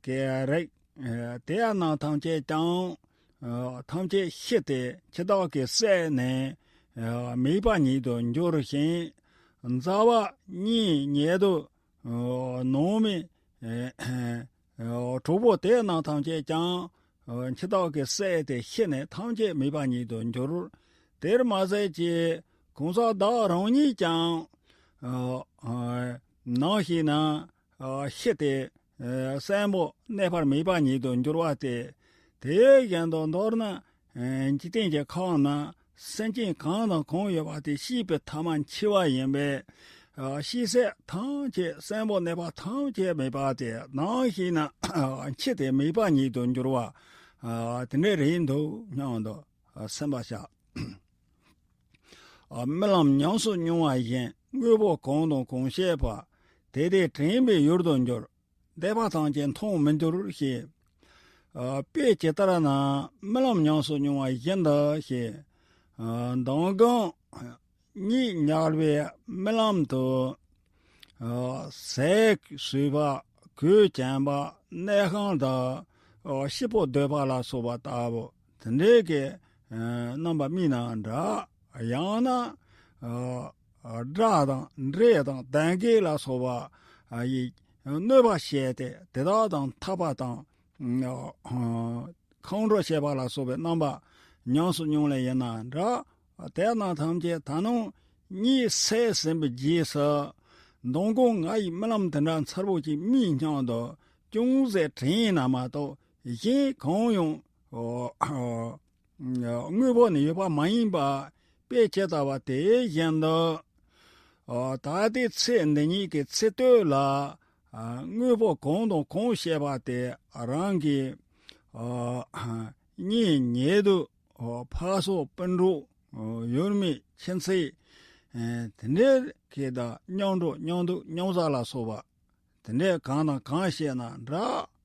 གི་རིགས་དེ་རྣམས་ཐམས་ཅད་ཀྱང་ཐམས་ཅད་ཤི་སྟེ་འཆི་བདག་གིས་བསད་ནས་མེད་པ་ཉིད་དུ་འགྱུར་ཞིང་། མཛའ་བ་གཉེན་ཉེ་དུ་ནོར་མི་གྲོགས་པོ་དེ་རྣམས་ཐམས་ཅད་ཀྱང་འཆི་བདག་གིས་བསད་དེ་ཤི་ནས་ཐམས་ཅད་མེད་པ་ཉིད་དུ་འགྱུར། དེར་མ་ཟད་ཀྱི་གང་ཟག་བདག་རང་ཉིད་ཀྱང་ནམ་ཞིག་ན་ཤི་སྟེ་གསོན་པོ་གནས་པར་མེད་པ་ཉིད་དུ་འགྱུར་བ་སྟེ། དེ་བཞིན་དུ་མདོར་ན། འཇིག་རྟེན་གྱི་ཁམས་ན་སེམས་ཅན་གང་དང་གང་ཡོད་པ་དེ་ཤི་བའི་ཐ་མ་འཆི་བ་ཡིན་པས། ཤི་ཟད་ཐམས་ཅད་གསོན་པོ་གནས་པ་ཐམས་ཅད་མེད་པ་དེ་ནམ་ཞིག་ན་འཆི་སྟེ་མེད་པ་ཉིད་དུ་འགྱུར་བ། དེ་འདྲ་རེད་འདུག་སྙམ་དུ་སེམས་པ་བྱ། རྨི་ལམ་ཉམས་སུ་མྱོང་བ་བཞིན། དངོས་པོ་གང་དང་གང་བཤད་པ། དེ་དེ་དྲན་པའི་ཡུལ་དུ་འགྱུར། འདས་པ་ཐམས་ཅད་མཐོང་མི་འགྱུར་ཞེས། དཔེ་ཇི་ལྟར་ན་རྨི་ལམ་ཉམས་སུ་མྱོང་བ་བཞིན་དུ་ཞེས། མདང་དགོང་གཉིད་ཉལ་བའི་རྨི་ལམ་དུ། ཟས་ཟོས་པ་གོས་གྱོན་པ་གནས་ཁང་དུ་ཤི་བོ་སྡོད་པ་ལ་སོགས་པ་ལྟ་བུ་དེ་འདྲའི་གི་རྣམ་པ་རྨིས་ན་འདྲ། ཡང་ན་དགྲ་དང་འདྲེ་དང་གདོན་བགེགས་ལ་སོགས་པ་ཡིས་གནོད་པ་བྱས་ཏེ་དེ་དག་དང་འཐབ་པ་དང་ཁོང་ཁྲོ་བྱེད་པ་ལ་སོགས་པའི་རྣམ་པ་ཉམས་སུ་མྱོང་ལེ་ཡིན་ན་འདྲ། དེ་རྣམས་ཐམས་ཅད་ད་ནང་གཉིད་སད་ཟིན་པའི་རྗེས་སུ་མདང་དགོང་ང་ཡི་རྨི་ལམ་དེ་འདྲ་མཚར་པོ་ཅིག་རྨིས་སྙམ་དུ་ཅུང་ཟད་དྲན་ན་མ་གཏོགས་གཞན་གང་ཡང་དངོས་པོ་ནི་ཡོད་པ་མ་ཡིན་པ། དཔེ་ཇི་ལྟ་བ་དེ་བཞིན་དུ། ཨ། ད་ལྟའི་ཚེ་འདི་ཉིད་ཀྱི་ཚེ་སྟོད་ལ། ཨ། དངོས་པོ་གང་དང་གང་བྱས་པ་དེ་རང་གི། ཨ། གཉེན་ཉེ་དུ། ཨ། ཕ་སོགས་སྤུན་གྲོགས། ཨ། ཡུལ་མི་ཁྱིམ་མཚེས། ཨ། དེ་འདྲའི་གི་དང་མཉམ་འགྲོགས་མཉམ་འདུག་མཉམ་བཟའ་ལ་སོགས་པ། དེ་འདྲའི་གང་དང་གང་བྱས་ན་དགྲ།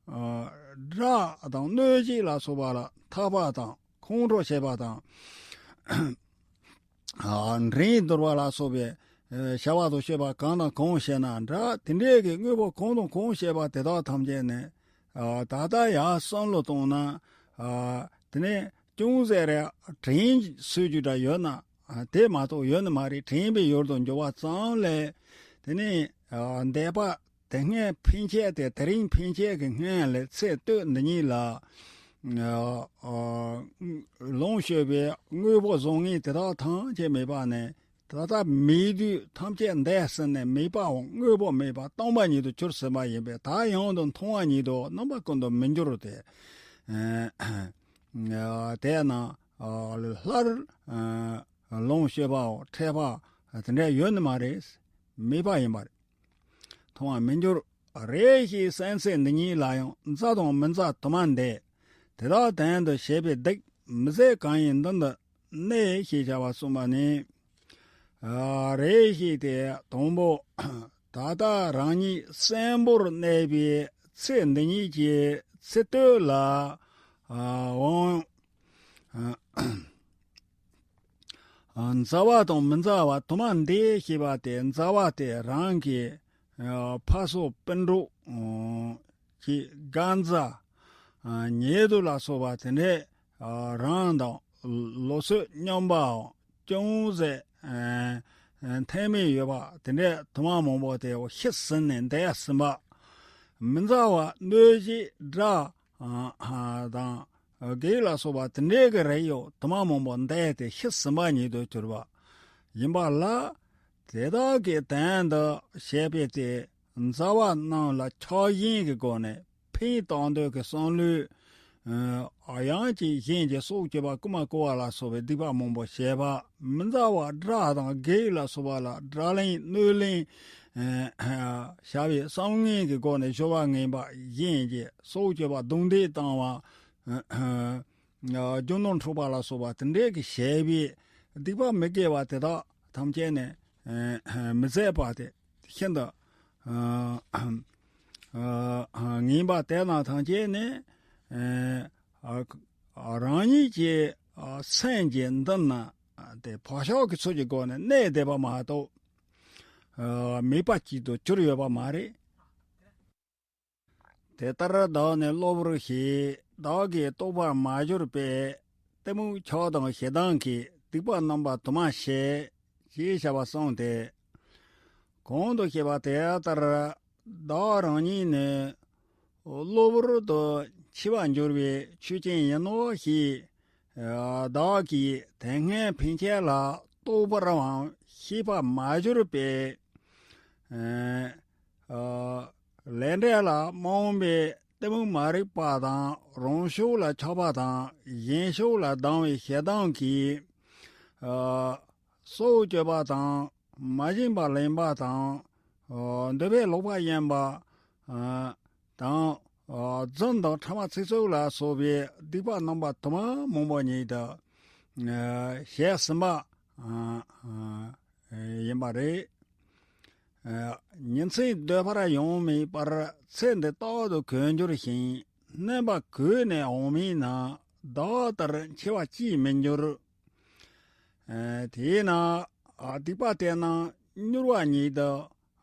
ཨ། དགྲ་དང་གནོད་བྱེད་ལ་སོགས་པ་ལ་འཐབ་པ་དང་ཁོང་ཁྲོ་བྱེད་པ་དང་། ཨ། འགྲན་བསྡུར་བ་ལ་སོགས་པའི། ཨ། བྱ་བ་དང་སྤྱོད་པ་གང་དང་གང་བྱས་ན་དགྲ། དེ་འདྲའི་གི་དངོས་པོ་གང་དང་གང་བྱས་པ་དེ་དག་ཐམས་ཅད་ནི། ཨ། ད་ལྟ་ཡར་བསམ་བློ་བཏང་ན། ཨ། དེ་ནས་ཅུང་ཟད་རེ་དྲན་སྲོལ་རྒྱུ་འདྲ་ཡོད་ན། ཨ། དེ་མ་གཏོགས་ཡོད་ནི་མ་རེད། དྲན་པའི་ཡུལ་དུ་འགྱུར་བ་ཙམ་ལས། དེ་ནས། ཨ། འདས་པ་དེ་སྔའི་ཕན་ཆད་དེ་དེ་རིང་ཕན་ཆད་ཀྱི་སྔོན་ལ་ཚེ་སྟོད་འདི་ཉིད་ལ། ཨ། ཨ། ལོངས་སྤྱོད་པའི་དངོས་པོ་བཟང་ངན་དེ་དག་ཐམས་ཅད་མེད་པ་ནས། ད་ལྟ་མེད་དུས་ཐམས་ཅད་འདས་ཟིན་ནས་མེད་པའང་དངོས་པོ་མེད་པ་སྟོང་པ་ཉིད་དུ་གྱུར་ཟིན་པ་ཡིན་པས། ད་ཡང་དུ་མཐོང་བ་ཉིད་དུ་རྣམ་པ་ཀུན་ཏུ་མི་འགྱུར་ཏེ། ཨ། དེས་ན། ཨ། སླར། ཨ། ལོངས་སྤྱོད་པའོ་འཕྲད་པ་དེ་འདྲ་ཡོད་ནི་མ་རེད། མེད་པ་ཡིན་པ་རེད། མཐོང་བ་མི་འགྱུར། རེ་ཞིག་སེམས་ཅན་འདི་ཉིད་ལ་ཡང་མཛའ་དང་མི་མཛའ་དུ་མ་འདས། དེ་དག་དོན་དུ་བྱེད་པའི་སྡིག་མི་བཟད་གང་ཡིན་མདུན་དུ་གནས་ཞེས་བྱ་བ་གསུངས་པ་ནི། ཨ། རེ་ཞིག་དེ་དང་པོ། ད་ལྟ་རང་ཉིད་གསོན་པོར་གནས་པའི་ཚེ་འདི་ཉིད་ཀྱི་ཚེ་སྟོད་ལ། ཨ། འོང་། ཨ། མཛའ་བ་དང་མི་མཛའ་བ་དུ་མ་འདས་ཞེས་པ་དེ། མཛའ་བ་དེ་རང་གི། ཨ། ཕ་སོགས་སྤུན་གྲོགས། ཨ། ཀྱི་རྒན་མཛའ། ཨ། ཉེ་དུ་ལ་སོགས་པ་དེ་འདྲས། ཨ། རང་དང་ལོ་ཚོད་མཉམ་པའམ་ཅུང་ཟད། ཨ། མཐུན་མི་ཡོད་པ་དེ་འདྲས་དུ་མ་མང་པོ་དེ་ཤི་ཟིན་ནས་འདས་ཟིན་པ། མི་མཛའ་བ་གནོད་བྱེད་དགྲ། ཨ། དང་། བགེགས་ལ་སོགས་པ་དེ་འདྲའི་གི་རིགས་ཡོད་དུ་མ་མང་པོ་འདས་ཏེ་ཤི་ཟིན་པ་ཉིད་དུ་གྱུར་པ་ཡིན་པ་ལ། དེ་དག་གི་དོན་དུ་བྱས་པའི་དེ་མཛའ་བ་རྣམས་ལ་ཆགས་ཞེན་གྱི་སྒོ་ནས་ཕན་བཏགས་འདོད་ཀྱི་བསམ་བློས། ཨ། གཡང་སྐྱེས་གཞན་གྱི་སྲོག་གཅོད་པ། རྐུ་མ་རྐུ་བ་ལ་སོགས་པའི་སྡིག་པ་མང་པོ་བྱས་པ། མི་མཛའ་བ་དགྲ་དང་བགེགས་ལ་སོགས་པ་ལ་དགྲ་ལན་གནོད་ལན། ཨ། བྱ་བའི་བསམ་ངན་གྱི་སྒོ་ནས་སྦྱོར་བ་ངན་པ་གཞན་གྱི་སྲོག་གཅོད་པ། རྡུང་རྡེག་བཏང་བ། ཨ། རྒྱུ་ནོར་འཕྲོག་པ་ལ་སོགས་པ་དེ་འདྲའི་གི་བྱས་པའི་སྡིག་པ་མི་དགེ་བ་དེ་དག་ཐམས་ཅད་ནི། ཨ། མི་བཟད་པ་དེ་ཤིན་ཏུ། ཨ། ཨ། ངན་པ་དེ་རྣམས་ཐམས་ཅད་ནི། ཨ། རང་ཉིད་ཀྱི། ཨ། སེམས་ཀྱི་མདུན་ན་དེ་བག་ཆགས་ཀྱི་ཚུལ་གྱི་སྒོ་ནས་གནས་བསྡད་པ་མ་གཏོགས། ཨ། མེད་པ་གཅིག་ཏུ་གྱུར་ཡོད་པ་མ་རེད། དེ་ལྟར་བདག་ནི་གློ་བུར་ཞེས། བདག་གིས་རྟོགས་པར་མ་གྱུར་པས། གཏི་མུག་ཁྱབ་དང་ཞེ་སྡང་གིས། སྡིག་པ་རྣམ་པ་དུ་མ་བྱས། ཞེས་བྱ་བ་གསུངས་ཏེ། གོང་དུ་བཤད་པ་དེ་ལྟར་བདག་རང་ཉིད་ནི་གློ་བུར་དུ་འཆི་བར་འགྱུར་བའི་ཆོས་ཅན་ཡིན་ནོ་ཞེས། ཨ། བདག་གིས་དེ་སྔའི་ཕན་ཆད་ལ་རྟོགས་པར་འང་ཤེས་པར་མ་གྱུར་པས། ཨ། ལས་འབྲས་ལ་རྨོངས་པའི་གཏི་མུག་མ་རིག་པ་དང་། རང་ཕྱོགས་ལ་ཆགས་པ་དང་། གཞན་ཕྱོགས་ལ་སྡང་བའི་ཞེ་སྡང་གིས། ཨ། སྲོག་གཅོད་པ་དང་། མ་བྱིན་པར་ལེན་པ་དང་། ཨ། འདོད་པས་ལོག་པར་གཡེམ་པ། ཨ། དང་། ཨ། རྫུན་དང་ཕྲ་མ་ཚིག་རྩུབ་ལ་སོགས་པའི་སྡིག་པ་རྣམ་པ་དུ་མ་མང་པོ་ཉིད་དུ། ཨ། བྱས་ཟིན་པ། ཨ། ཨ། ཡིན་པ་རེད། ཨ། ཉིན་མཚན་སྡོད་པར་ཡང་མེད་པར་ཚེ་འདི་རྟག་ཏུ་གོད་འགྱུར་ཞིང་། སྣོན་པ་གོད་ནས་འོང་མིན་ན། བདག་ལྟར་འཆི་བ་ཅིས་མི་འགྱུར། ཨ། དེས་ན། ཨ། སྡིག་པ་དེ་རྣམས་མྱུར་བ་ཉིད་དུ།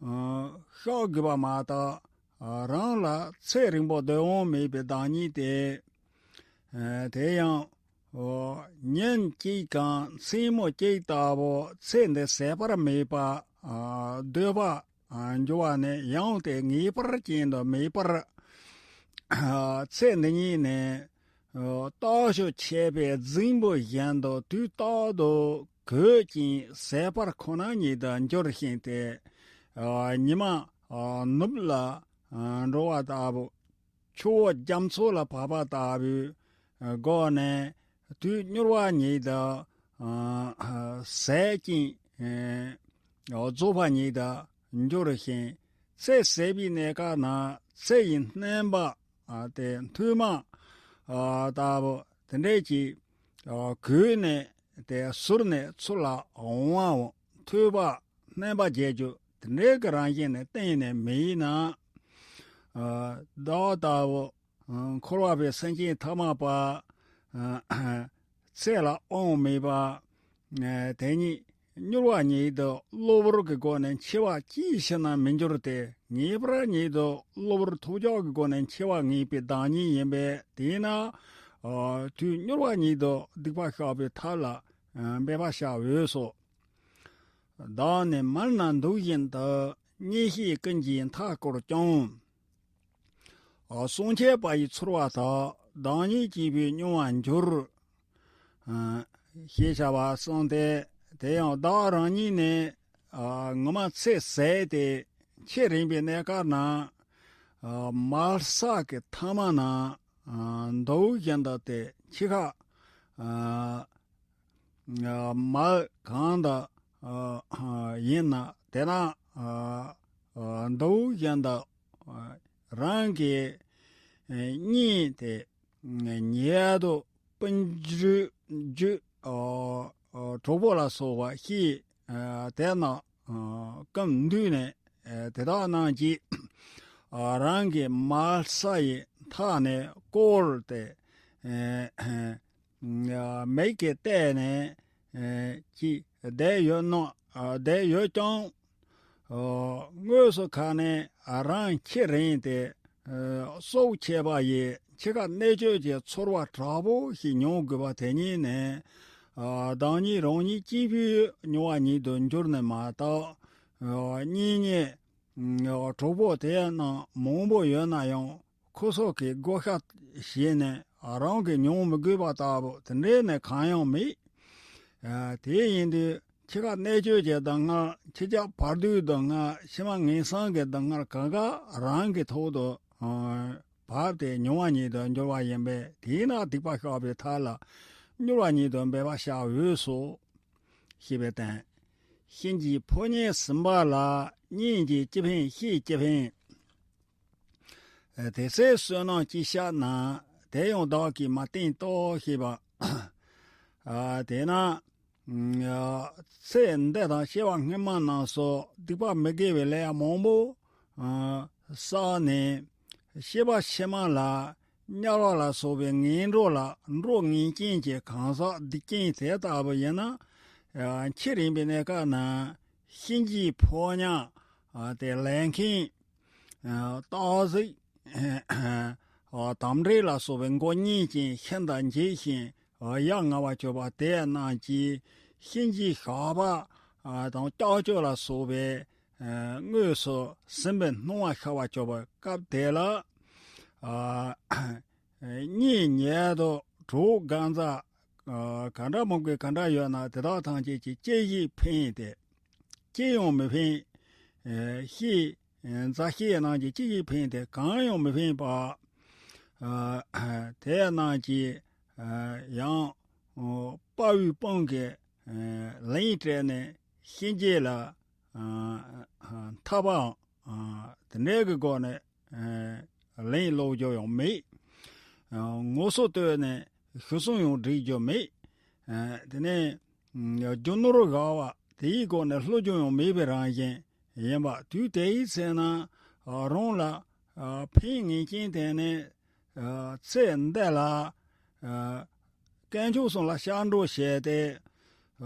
ཨ། བཤགས་དགོས་པ་མ་གཏོགས། ཨ། རང་ལ་ཚེ་རིང་པོ་སྡོད་དབང་མེད་པའི་བདག་ཉིད་དེ། ཨ། དེ་ཡང་། ཨོ། ཉིན་གཅིག་གམ་མཚན་མོ་གཅིག་ལྟ་བུ་ཚེ་འདི་ཟད་པར་མེད་པ། ཨ། སྡོད་པར། ཨ། འགྱུར་བ་ནི་ཡང་དེ་ངེས་པར་ཅན་དུ་མེད་པར། ཨ། ཚེ་འདི་ཉིད་ནི། ཨ། རྟག་ཞིག་ཆད་པའི་རྫིང་བུ་བཞིན་དུ་དུས་རྟག་ཏུ་གོད་ཅིང་ཟད་པར་ཁོ་ན་ཉིད་དུ་འགྱུར་ཞིང་སྟེ། ཨ། ཉི་མ། ཨ། ནུབ་ལ། ཨ། འགྲོ་བ་ལྟ་བུ། ཆུ་བོ་རྒྱ་མཚོ་ལ་བབས་པ་ལྟ་བུའི་སྒོ་ནས་དུས་མྱུར་བ་ཉིད་དུ། ཟད་ཅིང་རྫོགས་པ་ཉིད་དུ་འགྱུར་ཞིང་། ཚེ་ཟད་པའི་གནས་སྐབས་ན་ཚེ་ཡི་སྣོན་པ་དེ་མཐུ་མ་ལྟ་བུ་དེ་འདྲས་ཀྱིས་གོས་ནས་དེ་ཟུར་ནས་ཚུར་ལ་འོང་བའམ་ཐོས་པ་སྨན་པ་བརྒྱད་ཅུ་དེ་འདྲའི་གི་རང་བཞིན་ནས་གཏན་ནས་མེད་ན། ཨ་བདག་ལྟ་བུ་ཨ་འཁོར་བ་པའི་སེམས་ཅན་ཐ་མལ་པ། ཨ་ཚེ་ལ་དབང་མེད་པ། ཨ་དེ་ཉིད་མྱུར་བ་ཉིད་དུ་གློ་བུར་གྱི་སྒོ་ནས་འཆི་བ་ཅིའི་ཕྱིར་ན་མི་འགྱུར་ཏེ། ངེས་པར་ཉིད་དུ་གློ་བུར་ཐོལ་རྒྱག་གི་སྒོ་ནས་འཆི་བ་ངེས་པའི་བདག་ཉིད་ཡིན་པས། དེས་ན་ཨ་དུས་མྱུར་བ་ཉིད་དུ་སྡིག་པ་བཤགས་པའི་ཐབས་ལ་ཨ་འབད་པ་བྱ་འོས་སོ། བདག་ནི་མལ་ན་འདུག་བཞིན་དུ། གཉེན་བཤེས་ཀུན་གྱིས་མཐའ་བསྐོར་ཀྱང་། ཨ་གསུང་འཆད་པ་ཡི་ཚོར་བ་དག། བདག་ཉིད་སྐྱེས་བུས་མྱོང་བར་འགྱུར། ཨ་ཞེས་བྱ་བ་གསུངས་ཏེ། དེ་ཡང་བདག་རང་ཉིད་ནི་ཨ་ངོ་མ་ཚེ་ཟད་དེ་འཆི་རན་པའི་གནས་སྐབས་ན། ཨ་མལ་ས་གི་མཐའ་མ་ན་ཨ་འདུག་བཞིན་དུ་སྟེ། འཆི་ཁ་ཨ་མལ་གང་དུ་ཨ་ཡིན་ན་དེ་ན་ཨ་འདུག་བཞིན་དུ་རང་གི་གཉེན་དེ་ཉེ་དུ་སྤུན་མཆེད་ཨ་གྲོགས་པོ་ལ་སོགས་པ་ཤི་དེ་ན་ཨ་སྐུ་མདུན་ནས་ཨ་དེ་དག་རྣམས་ཀྱིས་ཨ་རང་གི་མལ་ས་ཡི་མཐའ་ནས་བསྐོར་ཏེ་ཨ་མིག་གིས་བལྟས་ནས་ཨ་ཅིག་བསྡད་ཡོད་ན་ཨ་བསྡད་ཡོད་ཀྱང་། ཨ་དངོས་སུ་ཁ་ནས་ཨ་རང་འཆི་རན་ཏེ་ཨ་སྲོག་ཆད་པ་ཡི་འཆི་ཁ་གནད་གཅོད་ཀྱི་ཚོར་བ་དྲག་པོ་ཞིག་མྱོང་དགོས་པ་དེ་ཉིད་ནི་ཨ་བདག་ཉིད་རང་ཉིད་སྐྱེས་བུའི་མྱོང་བ་ཉིད་དུ་འགྱུར་ནི་མ་གཏོགས། ཨ་གཉེན་ཉེ་ཨ་གྲོགས་པོ་དེ་རྣམས་མང་པོ་ཡོད་ན་ཡང་། ཁོ་ཚོ་གི་བགོ་བཤའ་བྱས་ནས་རང་གིས་མྱོང་མི་དགོས་པ་ལྟ་བུ་དེ་འདྲའི་ནི་གང་ཡང་མེད། ཨ་དེ་ཡིན་དུས་འཆི་ཁ་གནད་གཅོད་ཀྱི་སྡུག་བསྔལ། འཆི་ཁ་བར་དོའི་སྡུག་བསྔལ། ཕྱི་མ་ངན་སོང་གི་སྡུག་བསྔལ་གང་ག་རང་གི་ཐོག་ཏུ་ཨ་བབས་ཏེ་མྱོང་བ་ཉིད་དུ་འགྱུར་བ་ཡིན་པས། དེས་ན་སྡིག་པ་བཤགས་པའི་ཐབས་ལ་མྱུར་བ་ཉིད་དུ་འབད་པ་བྱ་འོས་སོ། ཞེས་པའི་དོན། གཤིན་རྗེའི་ཕོ་ཉ་ཟིན་པ་ལ། གཉེན་གྱིས་ཅི་ཕན་བཤེས་ཅི་ཕན། དེ་ཚེ་བསོད་ནམས་ཅི་བསགས་ན། དེ་ཡང་བདག་གིས་མ་བསྟེན་ཏོ། ཞེས་པ། ཨ་དེས་ན་ཨ་ཚེ་འདི་དང་སྐྱེ་བ་སྔོན་མ་རྣམས་སུ་སྡིག་པ་མི་དགེ་བའི་ལས་མང་པོ་ཨ་བསགས་ནས། སྐྱེ་བ་ཕྱི་མ་ལ་དམྱལ་བ་ལ་སོགས་པའི་ངན་འགྲོ་ལ། འགྲོ་ངན་ཅན་གྱི་གང་ཟག་སྡིག་ཅན་དེ་ལྟ་བུ་ཡིན་ན། ཨ་འཆི་རན་པའི་གནས་སྐབས་ན་གཤིན་རྗེའི་ཕོ་ཉ་ཨ་དེ་ལས་མཁན་ཨ་སྟག་གཟིག་ཨ་དམ་དྲེད་ལ་སོགས་པའི་མགོ་བརྙན་ཅན་ཤིན་ཏུ་འཇིགས་ཤིང་ཡ་ང་བར་གྱུར་པ་དེ་རྣམས་ཀྱིས་གཤིན་རྗེའི་ཞགས་པ་ཨ་དང་ལྕགས་ཀྱུ་ལ་སོགས་པའི་ཨ་དངོས་སུ་ཟིན་པའི་སྣང་བ་ཤར་བར་གྱུར་པའི་སྐབས་དེ་ལ། ཨ་གཉེན་ཉེ་དུ་གྲོགས་གང་ཟག་ཨ་ག་འདྲ་མང་པོ་ག་འདྲ་ཡོད་ན། དེ་དག་ཐམས་ཅད་ཀྱིས་ཅི་ཞིག་ཕན་ཏེ། ཅི་ཡང་མི་ཕན། ཨ་བཤེས་མཛའ་བཤེས་རྣམས་ཀྱིས་ཅི་ཞིག་ཕན་ཏེ་གང་ཡང་མི་ཕན་པ། ཨ་དེ་རྣམས་ཀྱིས་ཨ་ཡང་ཨ་དཔའ་བོའི་དཔུང་གིས་ཨ་ལན་སྤྲད་ནས་གཤིན་རྗེ་ལ་ཨ་ཨ་འཐབ་པའམ་ཨ་དེ་འདྲའི་གི་སྒོ་ནས་ཨ་ལན་སློག་རྒྱུ་ཡང་མེད། ཨ་ངོ་སོ་བསྟོད་ནས་ཞུ་སྲུང་ཡང་སྒྲིག་རྒྱུ་མེད། ཨ་དེ་ནས་ཨ་རྒྱུ་ནོར་བཞག་པ་དེའི་སྒོ་ནས་སློག་རྒྱུ་ཡང་མེད་པའི་རང་བཞིན་ཡིན་པ། དུས་དེའི་ཚེ་ན་ཨ་རང་ལ་ཨ་ཕན་ངེས་ཅན་དེ་ནི་ཨ་ཚེ་འདི་ལ་ཨ་དཀོན་མཆོག་གསུམ་ལ་སྐྱབས་འགྲོ་བྱས་ཏེ། ཨ་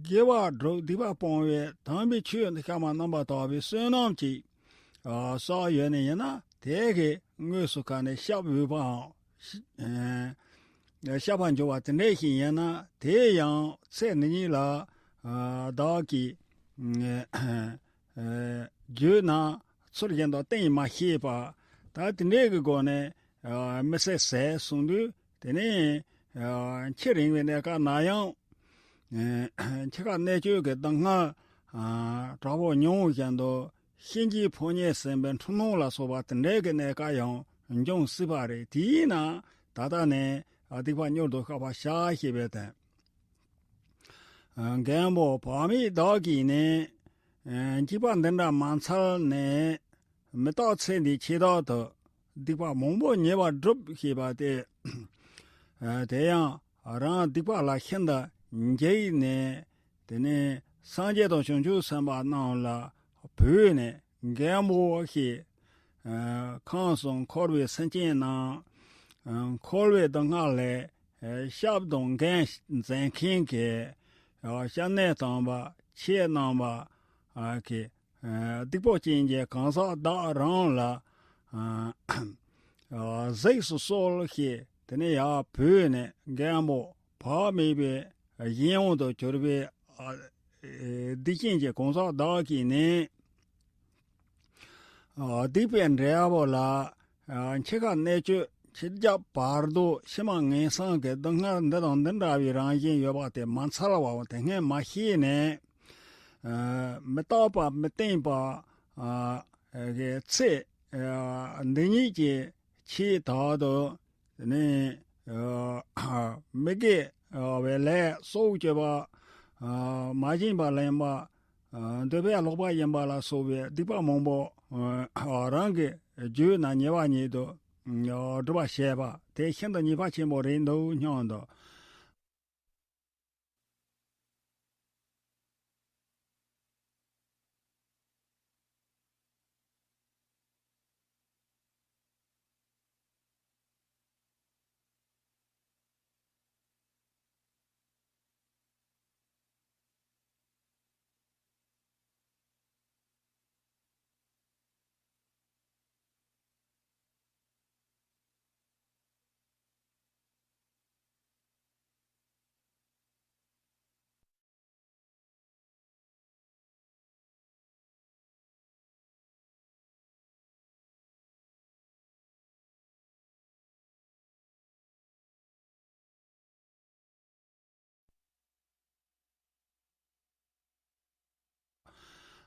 དགེ་བ་སྒྲུབ། སྡིག་པ་སྤོང་བའི་དམ་པའི་ཆོས་འདི་ཤ་མ་རྣམ་པར་དག་པའི་བསོད་ནམས་ཀྱིས་ཨ་བསགས་ཡོད་ནི་ཡིན་ན། དེ་གིས་དངོས་སུ་ཁ་ནས་སྐྱབས་འོས་པའམ་ཨ་སྐྱབས་པར་འགྱུར་བ་དེ་འདྲ་ཞིག་ཡིན་ན། དེ་ཡང་ཚེ་འདི་ཉིད་ལ་ཨ་བདག་གིས་ཨ་ཨ་བརྒྱུད་ན་ཚུལ་བཞིན་དུ་བསྟེན་མ་ཤེས་པ། ད་དེ་འདྲའི་གི་སྒོ་ནས་ཨ་མི་ཚེ་ཟད་སོང་དུས། དེ་ནས་ཨ་འཆི་རན་པའི་གནས་སྐབས་ན་ཡང་ཨ་འཆི་ཁ་གནད་གཅོད་ཀྱི་སྡུག་བསྔལ་ཨ་དྲག་པོ་མྱོང་བཞིན་དུ་གཤིན་རྗེའི་ཕོ་ཉས་ཟིན་པའི་འཁྲུལ་སྣང་ལ་སོགས་པ་དེ་འདྲའི་གི་གནས་སྐབས་ཡང་འབྱུང་སྲིད་པ་རེད། དེས་ན་ད་ལྟ་ནས་ཨ་སྡིག་པ་མྱུར་དུ་བཤགས་པར་བྱ་ཞེས་པའི་དོན། མགོན་པོ་བག་མེད་བདག་གིས་ནི། འཇིགས་པ་འདི་འདྲ་མ་འཚལ་ནས། མི་རྟག་ཚེ་འདིའི་ཆེད་དག་ཏུ། སྡིག་པ་མང་པོ་ཉེས་པར་བསྒྲུབས་ཞེས་པ་སྟེ། དེ་ཡང་རང་སྡིག་པ་ལ་ཤིན་ཏུ་འཇིགས་ནས། དེ་ནས་སངས་རྒྱས་དང་བྱང་ཆུབ་སེམས་དཔའ་རྣམས་ལ་བོས་ནས། མགོན་པོ་ཞེས། ཁམས་གསུམ་འཁོར་བའི་སེམས་ཅན་རྣམས། འཁོར་བའི་སྡུག་བསྔལ་ལས། སྐྱབས་དང་འགན་འཛིན་མཁན་གྱི། སྐྱབས་གནས་དམ་པ་ཁྱེད་རྣམ་པ། གི་སྡིག་པ་ཅན་གྱི་གང་ཟག་བདག་རང་ལ། གཟིགས་སུ་གསོལ་ཞེས། དེ་ནས་ཡར་བོས་ནས་མགོན་པོ་བག་མེད་པའི་གཞན་དབང་དུ་གྱུར་པའི། སྡིག་ཅན་གྱི་གང་ཟག་བདག་གིས་ནི། སྡིག་པའི་འབྲས་བུ་ལ། འཆི་ཁ་གནད་གཅོད་འཆི་རྒྱུ་བར་དོ་ཕྱི་མ་ངན་སོང་གི་སྡུག་བསྔལ་འདི་དང་འདི་འདྲ་བའི་རང་བཞིན་ཡོད་པ་དེ་མ་འཚལ་བའམ་དེ་སྔོན་མ་ཤེས་ནས། མི་རྟག་པ་མི་བརྟན་པ། གི་ཚེ། འདི་ཉིད་ཀྱི་ཆེས་དག་ཏུ། དེ་ནས། མི་དགེ་བའི་ལས་སྲོག་གཅོད་པ། མ་བྱིན་པ་ལེན་པ། འདོད་པས་ལོག་པ་ཡིན་པ་ལ་སོགས་པའི་སྡིག་པ་མང་པོ། རང་གི་རྒྱུད་ན་ཉེ་བ་ཉིད་དུ། སྒྲུབ་པ་བྱས་པ་དེ་ཤིན་ཏུ་ཉེས་པ་ཆེན་པོ་རེད་འདུག་སྙམ་དུ།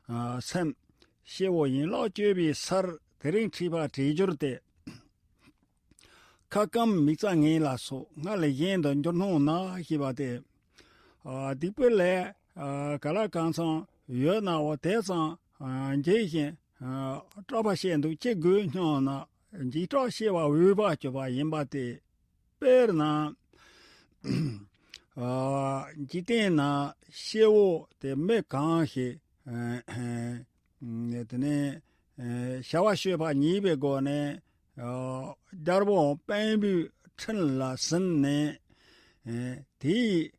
སེམས། སྐྱེ་བོ་ཡན་ལག་གཅོད་པའི་སར་དེ་རིང་འཁྲིད་པ་བྲིས་གྱུར་ཏེ། ཁ་སྐམ་མིག་རྩ་ངན་ལ་སོགས་སྔར་ལས་གཞན་དུ་འགྱུར་སྣང་ན་ཞེས་པ་སྟེ། སྡིག་པའི་ལས་ག་ལ་གང་འཚམ་ཡོད་ནའོ་དེ་ཙམ་འཇིགས་ཤིང་སྐྲག་པ་བྱས་འདུག་ཅི་དགོས་སྙམ་ན། འཇིགས་སྐྲག་སྐྱེ་བ་འོས་པ་གྱུར་པ་ཡིན་པ་སྟེ། དཔེར་ན། འཇིག་རྟེན་ན་སྐྱེ་བོ་དེ་མི་གང་ཞིག་དེ་ནས་བྱ་བ་སྤྱོད་པ་ཉེས་པའི་སྒོ་ནས། རྒྱལ་པོ་དཔོན་པོའི་ཁྲིམས་ལ་ཟིན་ནས། དེའི་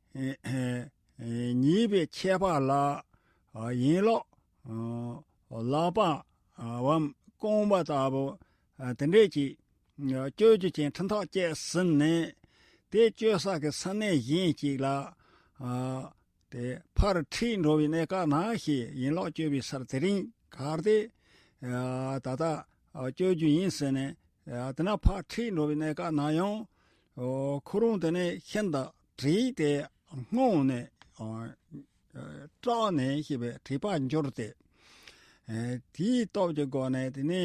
ཉེས་པའི་ཆད་པ་ལ། ཡན་ལག་ལག་པའམ་རྐང་པ་ལྟ་བུ་དེ་འདྲས་ཀྱིས་གཅོད་རྒྱུ་ཅན་ཁྲིམས་ཐག་བཅད་ཟིན་ནས། དེ་གཅོད་ས་གི་ས་གནས་གཞན་ཞིག་ལ། དེ་ཕར་ཁྲིད་འགྲོ་བའི་གནས་སྐབས་ན་ཞེས། ཡན་ལག་གཅོད་པའི་སར་དེ་རིང་གར་ཏེ། ད་ལྟ་གཅོད་རྒྱུ་ཡིན་ཟེར་ནས། དེ་ན་ཕར་ཁྲིད་འགྲོ་བའི་གནས་སྐབས་ན་ཡང་། ཁོ་རང་དེ་ནས་ཤིན་ཏུ་དྲེགས་ཏེ་སྔངས་ནས། སྐྲག་ནས་ཞེས་པའི་དྲེགས་པར་འགྱུར་ཏེ། དེའི་སྟོབས་ཀྱི་སྒོ་ནས་དེ་ནས་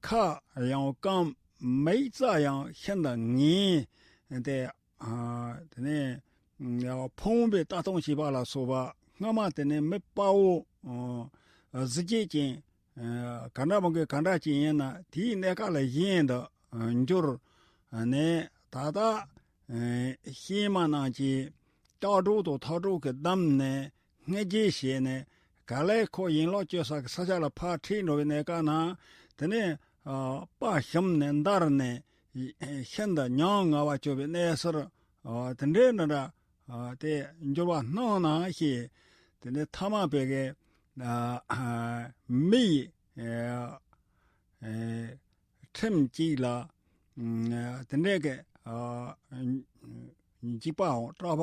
ཁ་ཡང་སྐམ། མིག་རྩ་ཡང་ཤིན་ཏུ་ངན་ཏེ། དེ་ནས་ཕོངས་པའི་ལྟ་སྟངས་བྱེད་པ་ལ་སོགས་པ་སྔ་མ་དེ་ནས་མི་དཔའ་བོ། གཟི་བརྗིད་ཅན། ག་འདྲ་མི་དགོས་ག་འདྲ་ཅིག་ཡིན་ན་དེའི་གནས་སྐབས་ལ་གཞན་དུ་འགྱུར་ནས། ད་ལྟ་གཤེད་མ་རྣམས་ཀྱིས་ལྕགས་སྒྲོག་དང་ཐག་སྒྲོག་གིས་བསྡམས་ནས་བསྔོས་རྗེས་བྱས་ནས། ག་ལེར་ཁོ་ཡན་ལག་གཅོད་ས་གི་ས་ཆ་ལ་ཕར་ཁྲིད་འགྲོ་བའི་གནས་སྐབས་ན། དེ་ནས་དཔའ་ཞུམ་ནས་འདར་ནས་ཤིན་ཏུ་ཉམ་ང་བར་གྱུར་པའི་གནས་སུ། དེ་འདྲའི་འདྲ་འདྲ། དེ་འགྱུར་བ་སྣང་ན་ཞེས། དེ་ནས་ཐ་མ་པའི་གི། མི་ཡི། ཁྲིམས་གཅིག་ལ། དེ་འདྲའི་གི། འཇིགས་པའམ་སྐྲག་པ་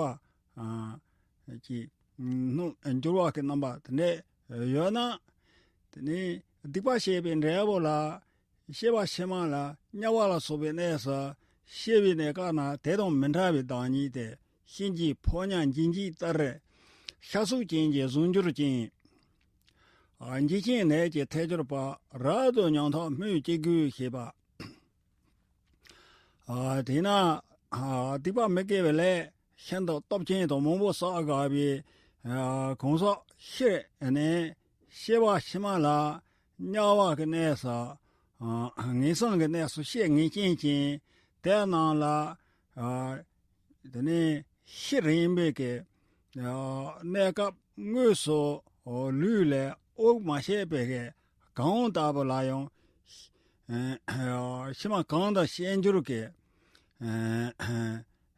གི་སྣང་འགྱུར་བ་གི་རྣམ་པ་དེ་འདྲ་ཡོད་ན། དེ་ནི་སྡིག་པ་བྱས་པའི་འབྲས་བུ་ལ། སྐྱེ་བ་ཕྱི་མ་ལ་དམྱལ་བ་ལ་སོགས་པའི་གནས་སུ་སྐྱེ་བའི་གནས་སྐབས་ན་དེ་དང་མི་འདྲ་བའི་བདག་ཉིད་དེ། གཤིན་རྗེའི་ཕོ་ཉ་འབྱིན་འཇིག་ལྟར། ཤ་ཚུགས་ཅན་གྱི་གཟུགས་འགྱུར་ཅིང་། འཇིགས་ཆེན་ནད་ཀྱིས་ཐལ་གྱུར་པ། རབ་ཏུ་ཉམ་ཐག་སྨོས་ཅི་དགོས་ཞེས་པ། དེས་ན་སྡིག་པ་མི་དགེ་བའི་ལས་ ཤིན་ཏུ་སྟོབས་ཆེན་དང་མང་པོ་བསགས་དགའ་བའི་གང་ཟག་ཤི་ནས་སྐྱེ་བ་ཕྱི་མ་ལ་དམྱལ་བ་གི་གནས་སུ། ངན་སོང་གི་གནས་སུ་སྐྱེ་ངེས་ཅན་གྱི་དེ་རྣམས་ལ། དེ་ནས་ཤི་རན་པའི་གི་གནས་སྐབས་དངོས་སུ་ལུས་ལས་དབུགས་མ་ཆད་པའི་གི་གང་ལྟ་བུ་ལ་ཡང་ཕྱི་མ་གང་དུ་སྐྱེ་འགྱུར་གི་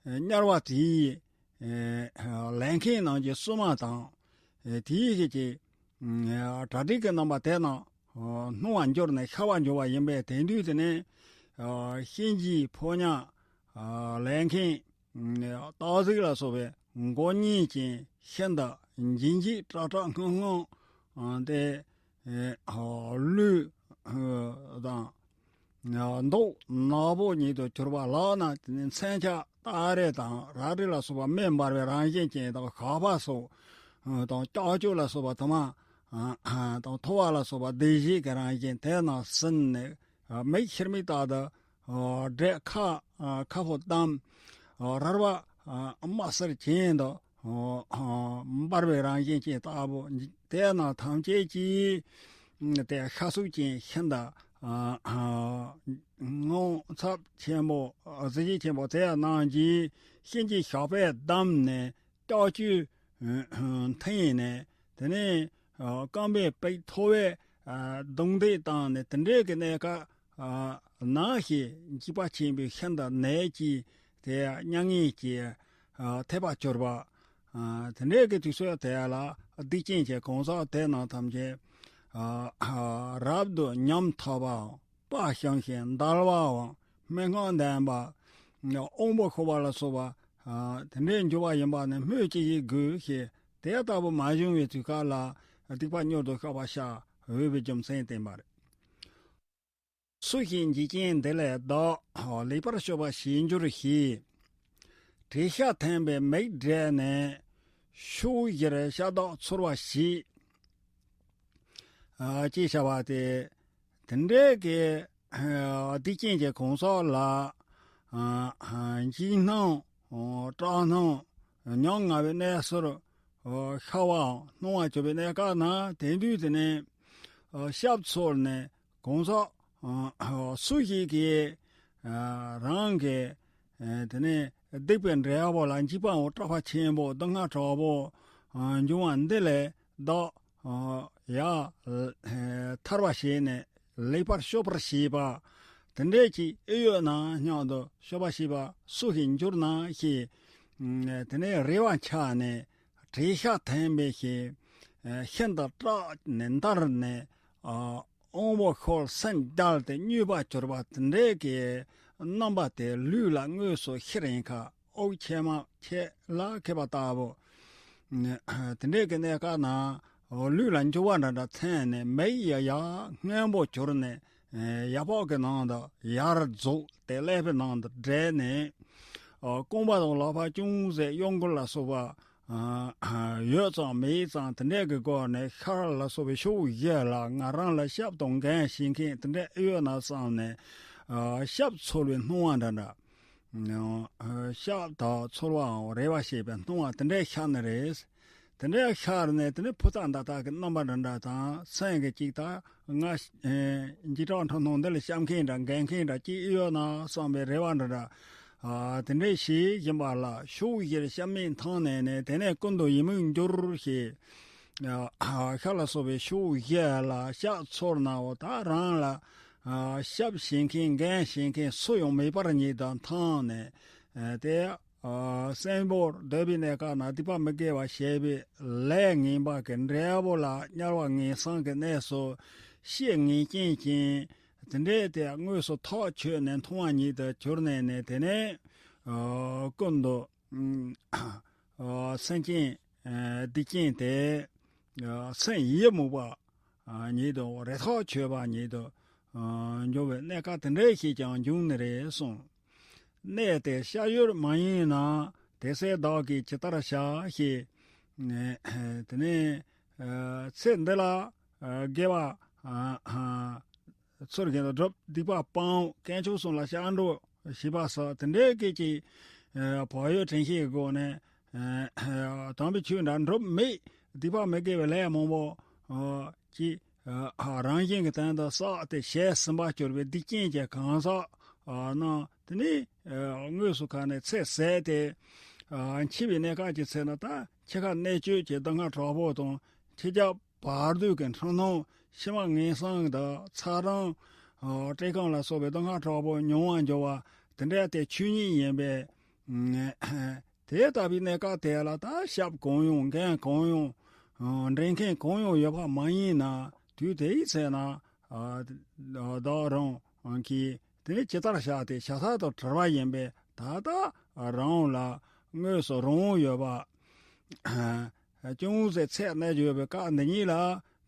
དམྱལ་བ་དེའི་ལས་མཁན་རྣམས་ཀྱི་བསུ་མ་དང་། དེའི་གི་གྲ་སྒྲིག་གི་རྣམ་པ་དེ་རྣམས་སྣང་བར་གྱུར་ནས་ཤར་བར་འགྱུར་བ་ཡིན་པས། དེང་དུས་དེ་ནས་གཤིན་རྗེའི་ཕོ་ཉ་ལས་མཁན་སྟག་གཟིག་ལ་སོགས་པའི་མགོ་བརྙན་ཅན་ཤིན་ཏུ་འཇིགས་འཇིགས་སྐྲག་སྐྲག་ངང་ངང་དེ་ལུས་དང་མདོག་ནག་པོ་ཉིད་དུ་གྱུར་པ་ལག་ན་དེ་ནས་མཚོན་ཆ་སྟ་རེ་དང་རལ་གྲི་ལ་སོགས་པ་མེ་འབར་བའི་རང་བཞིན་ཅན་དང་། ཞགས་པ་སོགས་དང་ལྕགས་ཀྱུ་ལ་སོགས་པ་དུ་མ་དང་ཐོ་བ་ལ་སོགས་པ་སྡེར་བཞི་གི་རང་བཞིན་དེ་རྣམས་ཟིན་ནས་མིག་ཤེལ་མིག་ལྟར་དུ་བགྲད། ཁ་ཁ་ཕོ་བསྡམས། རལ་པ་དམར་སེར་གྱེན་དུ་འབར་བའི་རང་བཞིན་ཅན་ལྟ་བུ་དེ་རྣམས་ཐམས་ཅད་ཀྱིས་དེ་ཤ་གཟུགས་ཅན་ཤིན་ཏུ་ངང་ཚབས་ཆེན་པོ་གཟི་བརྗིད་ཆེན་པོ་དེ་རྣམས་ཀྱིས་གཤིན་རྗེའི་ཞགས་པས་བསྡམས་ནས་ལྕགས་ཀྱུས་འཐེན་ནས། དེ་ནས་རྐང་པའི་པགས་ཐོ་བས་རྡུང་རྡེག་བཏང་ནས། དེ་འདྲའི་གི་གནས་སྐབས་ནང་བཞིན་འཇིགས་པ་ཆེན་པོའི་ཤིན་ཏུ་ནད་ཀྱིས་དེ་མྱ་ངན་གྱིས་ཐེབས་པར་གྱུར་པ། དེ་འདྲའི་གི་དུས་ཚོད་དེ་ལ་སྡིག་ཅན་གྱི་གང་ཟག་དེ་རྣམས་ཐམས་ཅད་རབ་ཏུ་ཉམ་ཐག་པའམ་དཔའ་ཞུམ་ཞིང་འདར་བའམ་སྨྲེ་སྔགས་འདོན་པ། དབང་པོ་ཤོར་བ་ལ་སོགས་པ་དེ་འདྲའི་འགྱུར་བ་ཡིན་པ་ནི་སྨོས་ཅི་ཡིས་དགོས་ཞེས། དེ་ལྟ་བུ་མ་བྱུང་བའི་དུས་སྐབས་ལ་སྡིག་པ་མྱུར་དུ་བཤགས་པར་བྱ་འོས་པའི་རྒྱུ་མཚན་བསྟན་པ་རེད། སུ་ཞིག་འཇིག་རྐྱེན་འདི་ལས་བདག་ལེགས་པར་སྐྱོབ་པར་བྱེད་འགྱུར་ཞེས། བྲེད་ཤ་འཐེན་པའི་མིག་བགྲད་ནས་ཕྱོགས་བཞིར་ཤ་སྟག་འཚོལ་བར་བྱེད། ཅེས་བྱ་བ་སྟེ། དེ་འདྲའི་གི་སྡིག་ཅན་གྱི་གང་ཟག་ལ་འཇིགས་སྣང་སྐྲག་སྣང་ཉམ་ང་བའི་གནས་སུ་ཤར་བའམ་སྣང་བར་གྱུར་པའི་གནས་སྐབས་ན། དེང་དུས་དེ་ནས་ཤ་འཚོལ་ནས་གང་ཟག་སུ་ཞིག་གིས་རང་གི་དེ་ནས་སྡིག་པའི་འབྲས་བུ་ལ་འཇིགས་པའམ་སྐྲག་པ་ཆེན་པོ་སྡུག་བསྔལ་དྲག་པོ་འབྱུང་བ་འདི་ལས་བདག་ཡར་ཐར་བར་བྱས་ནས་ལེགས་པར་སྐྱོབ་པར་བྱེད་པ། དེ་འདྲའི་ཅིག་ཨེ་ཡོད་ན་སྙམ་དུ་སྐྱོབ་པར་བྱེད་པ་སུ་ཞིག་འགྱུར་ན་ཞེས། དེ་ནས་རེ་བ་འཆང་ནས་བྲེད་ཤ་འཐེན་པའི་ཞིང་ཤིན་ཏུ་སྐྲག་ནས་འདར་ནས། དབང་པོ་ཤོར་སེམས་བརྒྱལ་ཏེ་མྱོས་པར་གྱུར་པ་དེ་འདྲའི་གི་རྣམ་པ་དེ་ལུས་ལ་དངོས་སུ་ཤི་རན་ཁ། དབུགས་ཆད་མ་ཆད་ལ་ཁད་པ་ལྟ་བུ། དེ་འདྲའི་གི་གནས་སྐབས་ན་ལུས་ལ་འགྱུར་བ་འདྲ་འདྲ་ཐོན་ནས་མིག་ཡ་ཡ་སྔོན་པོ་གྱུར་ནས། ཡ་ཕག་གི་ནང་དུ་ཡར་རྫོགས་ཏེ་ཀླད་པའི་ནང་དུ་བགྲད་ནས། རྐང་པ་དང་ལག་པ་ཅུང་ཟད་གཡོ་འགུལ་ལ་སོགས་པ་ཡོད་ཙང་མེད་ཙང་དེ་འདྲའི་གི་སྒོ་ནས་ཤར་ལ་སོགས་པའི་ཕྱོགས་བཞི་ལ་ང་རང་ལ་ཞབས་དང་འགན་བཞེས་མཁན་དེ་འདྲ་ཡོད་ན་བསམ་ནས། ཞབས་འཚོལ་བའི་སྣང་བ་འདྲ་འདྲ། ཤ་དང་འཚོལ་བའང་རེ་བ་བྱེད་པའི་སྣང་བ་དེ་འདྲའི་ཤར་ནི་རེད། དེ་འདྲའི་ཤར་ནས་དེ་ནས་ཕུ་ཐག་འདའ་ཐག་གི་རྣམ་པ་འདྲ་འདྲ་དང་། སེམས་ཀྱི་ཅིག་ད་ང་འཇིགས་སྐྲག་འཁྲུག་སྣང་འདི་ལ་བཤམ་མཁན་འདྲ་འགན་མཁན་འདྲ་ཅིག་ཡོད་ན་བསམ་པའི་རེ་བ་འདྲ་འདྲ། དེ་འདྲའི་ཞིག་ཡིན་པ་ལ་ཕྱོགས་བཞིར་བཤམ་མིག་མཐོང་ནས་ནས། དེ་ནས་ཀུན་ཏུ་ཡིད་མུག་འགྱུར་ཞེས། ཤ་ལ་སོགས་པའི་ཕྱོགས་བཞི་ལ་ཞབས་འཚོལ་ནའོ། ད་རང་ལ་ཞབས་ཞུ་མཁན་འགན་བཞེས་མཁན་སུ་ཡང་མེད་པ་ཉིད་དུ་མཐོང་ནས། དེ་གསོན་པོར་སྡོད་པའི་གནས་སྐབས་ན་སྡིག་པ་མི་དགེ་བ་བྱས་པའི་ལས་ངན་པ་གི་འབྲས་བུ་ལ་དམྱལ་བ་ངན་སོང་གི་གནས་སུ་སྐྱེ་ངེས་རྐྱེན་ཅན་དེ་འདྲའི་དེ་དངོས་སུ་ཐག་ཆོད་ནས་མཐོང་བ་ཉིད་དུ་གྱུར་ནས་ནས། དེ་ནས་ཀུན་ཏུ་སེམས་ཅན་སྡིག་ཅན་དེ་སེམས་ཡིད་མུག་པ་ཉིད་དུ་རེ་ཐག་ཆོད་པ་ཉིད་དུ་འགྱུར་བའི་གནས་སྐབས་དེ་འདྲ་ཞིག་ཀྱང་འབྱུང་ནི་རེད་གསུངས། གནས་དེ་གཤགས་ཡུལ་མ་ཡིན་ན། དེ་ཚེ་བདག་གིས་ཇི་ལྟར་བྱ་ཞེས། དེ་ནས་ཚེ་འདི་ལ་དགེ་བ་ཚུལ་བཞིན་དུ་སྒྲུབ། སྡིག་པ་སྤང་། དཀོན་མཆོག་གསུམ་ལ་སྐྱབས་འགྲོ་ཞེས་པ་སོགས་དེ་འདྲའི་སྐད་ཀྱི་ བག་ཡོད་དྲན་ཤེས་ཀྱི་སྒོ་ནས་དམ་པའི་ཆོས་འདྲ་འགྲུབ་མེད། སྡིག་པ་མི་དགེ་བའི་ལས་མང་པོ་ཅིག་རང་བཞིན་གྱི་སྟེང་དུ་བསགས་ཏེ་ཞལ་གསུམ་པ་གྱུར་པའི་སྡིག་ཅན་གྱི་གང་ཟག་རྣམས་དེ་ནས་དངོས་སུ་ཁ་ནས་ཚེ་ཟད་དེ། འཆི་བའི་གནས་སྐབས་ཀྱི་ཚེ་ན་ད་འཆི་ཁ་གནད་གཅོད་ཀྱི་སྡུག་བསྔལ་དྲག་པོ་དང་འཆི་ཁ་བར་དོའི་གི་འཁྲུལ་སྣང་ཕྱི་མ་ངན་སོང་དང་ཚ་གྲང་བཀྲེས་སྐོམ་ལ་སོགས་པའི་སྡུག་བསྔལ་དྲག་པོ་མྱོང་བར་འགྱུར་བ་དེ་འདྲ་དེ་ཆོས་ཉིད་ཡིན་པས། དེ་ལྟ་བུའི་གནས་སྐབས་དེ་ལ་ད་ཞབས་གང་ཡོང་འགན་གང་ཡོང་འདྲེན་མཁན་གང་ཡོང་ཡོད་པ་མ་ཡིན་ན། དུས་དེའི་ཚེ་ན་བདག་རང་གིས་དེ་ནི་ཇི་ལྟར་བྱ་སྟེ་བྱ་ས་དང་བྲལ་བ་ཡིན་པས། ད་ལྟ་རང་ལ་དངོས་སུ་རང་དབང་ཡོད་པ། ཅུང་ཟད་ཚད་གནས་ཡོད་པའི་སྐབས་འདི་ཉིད་ལ་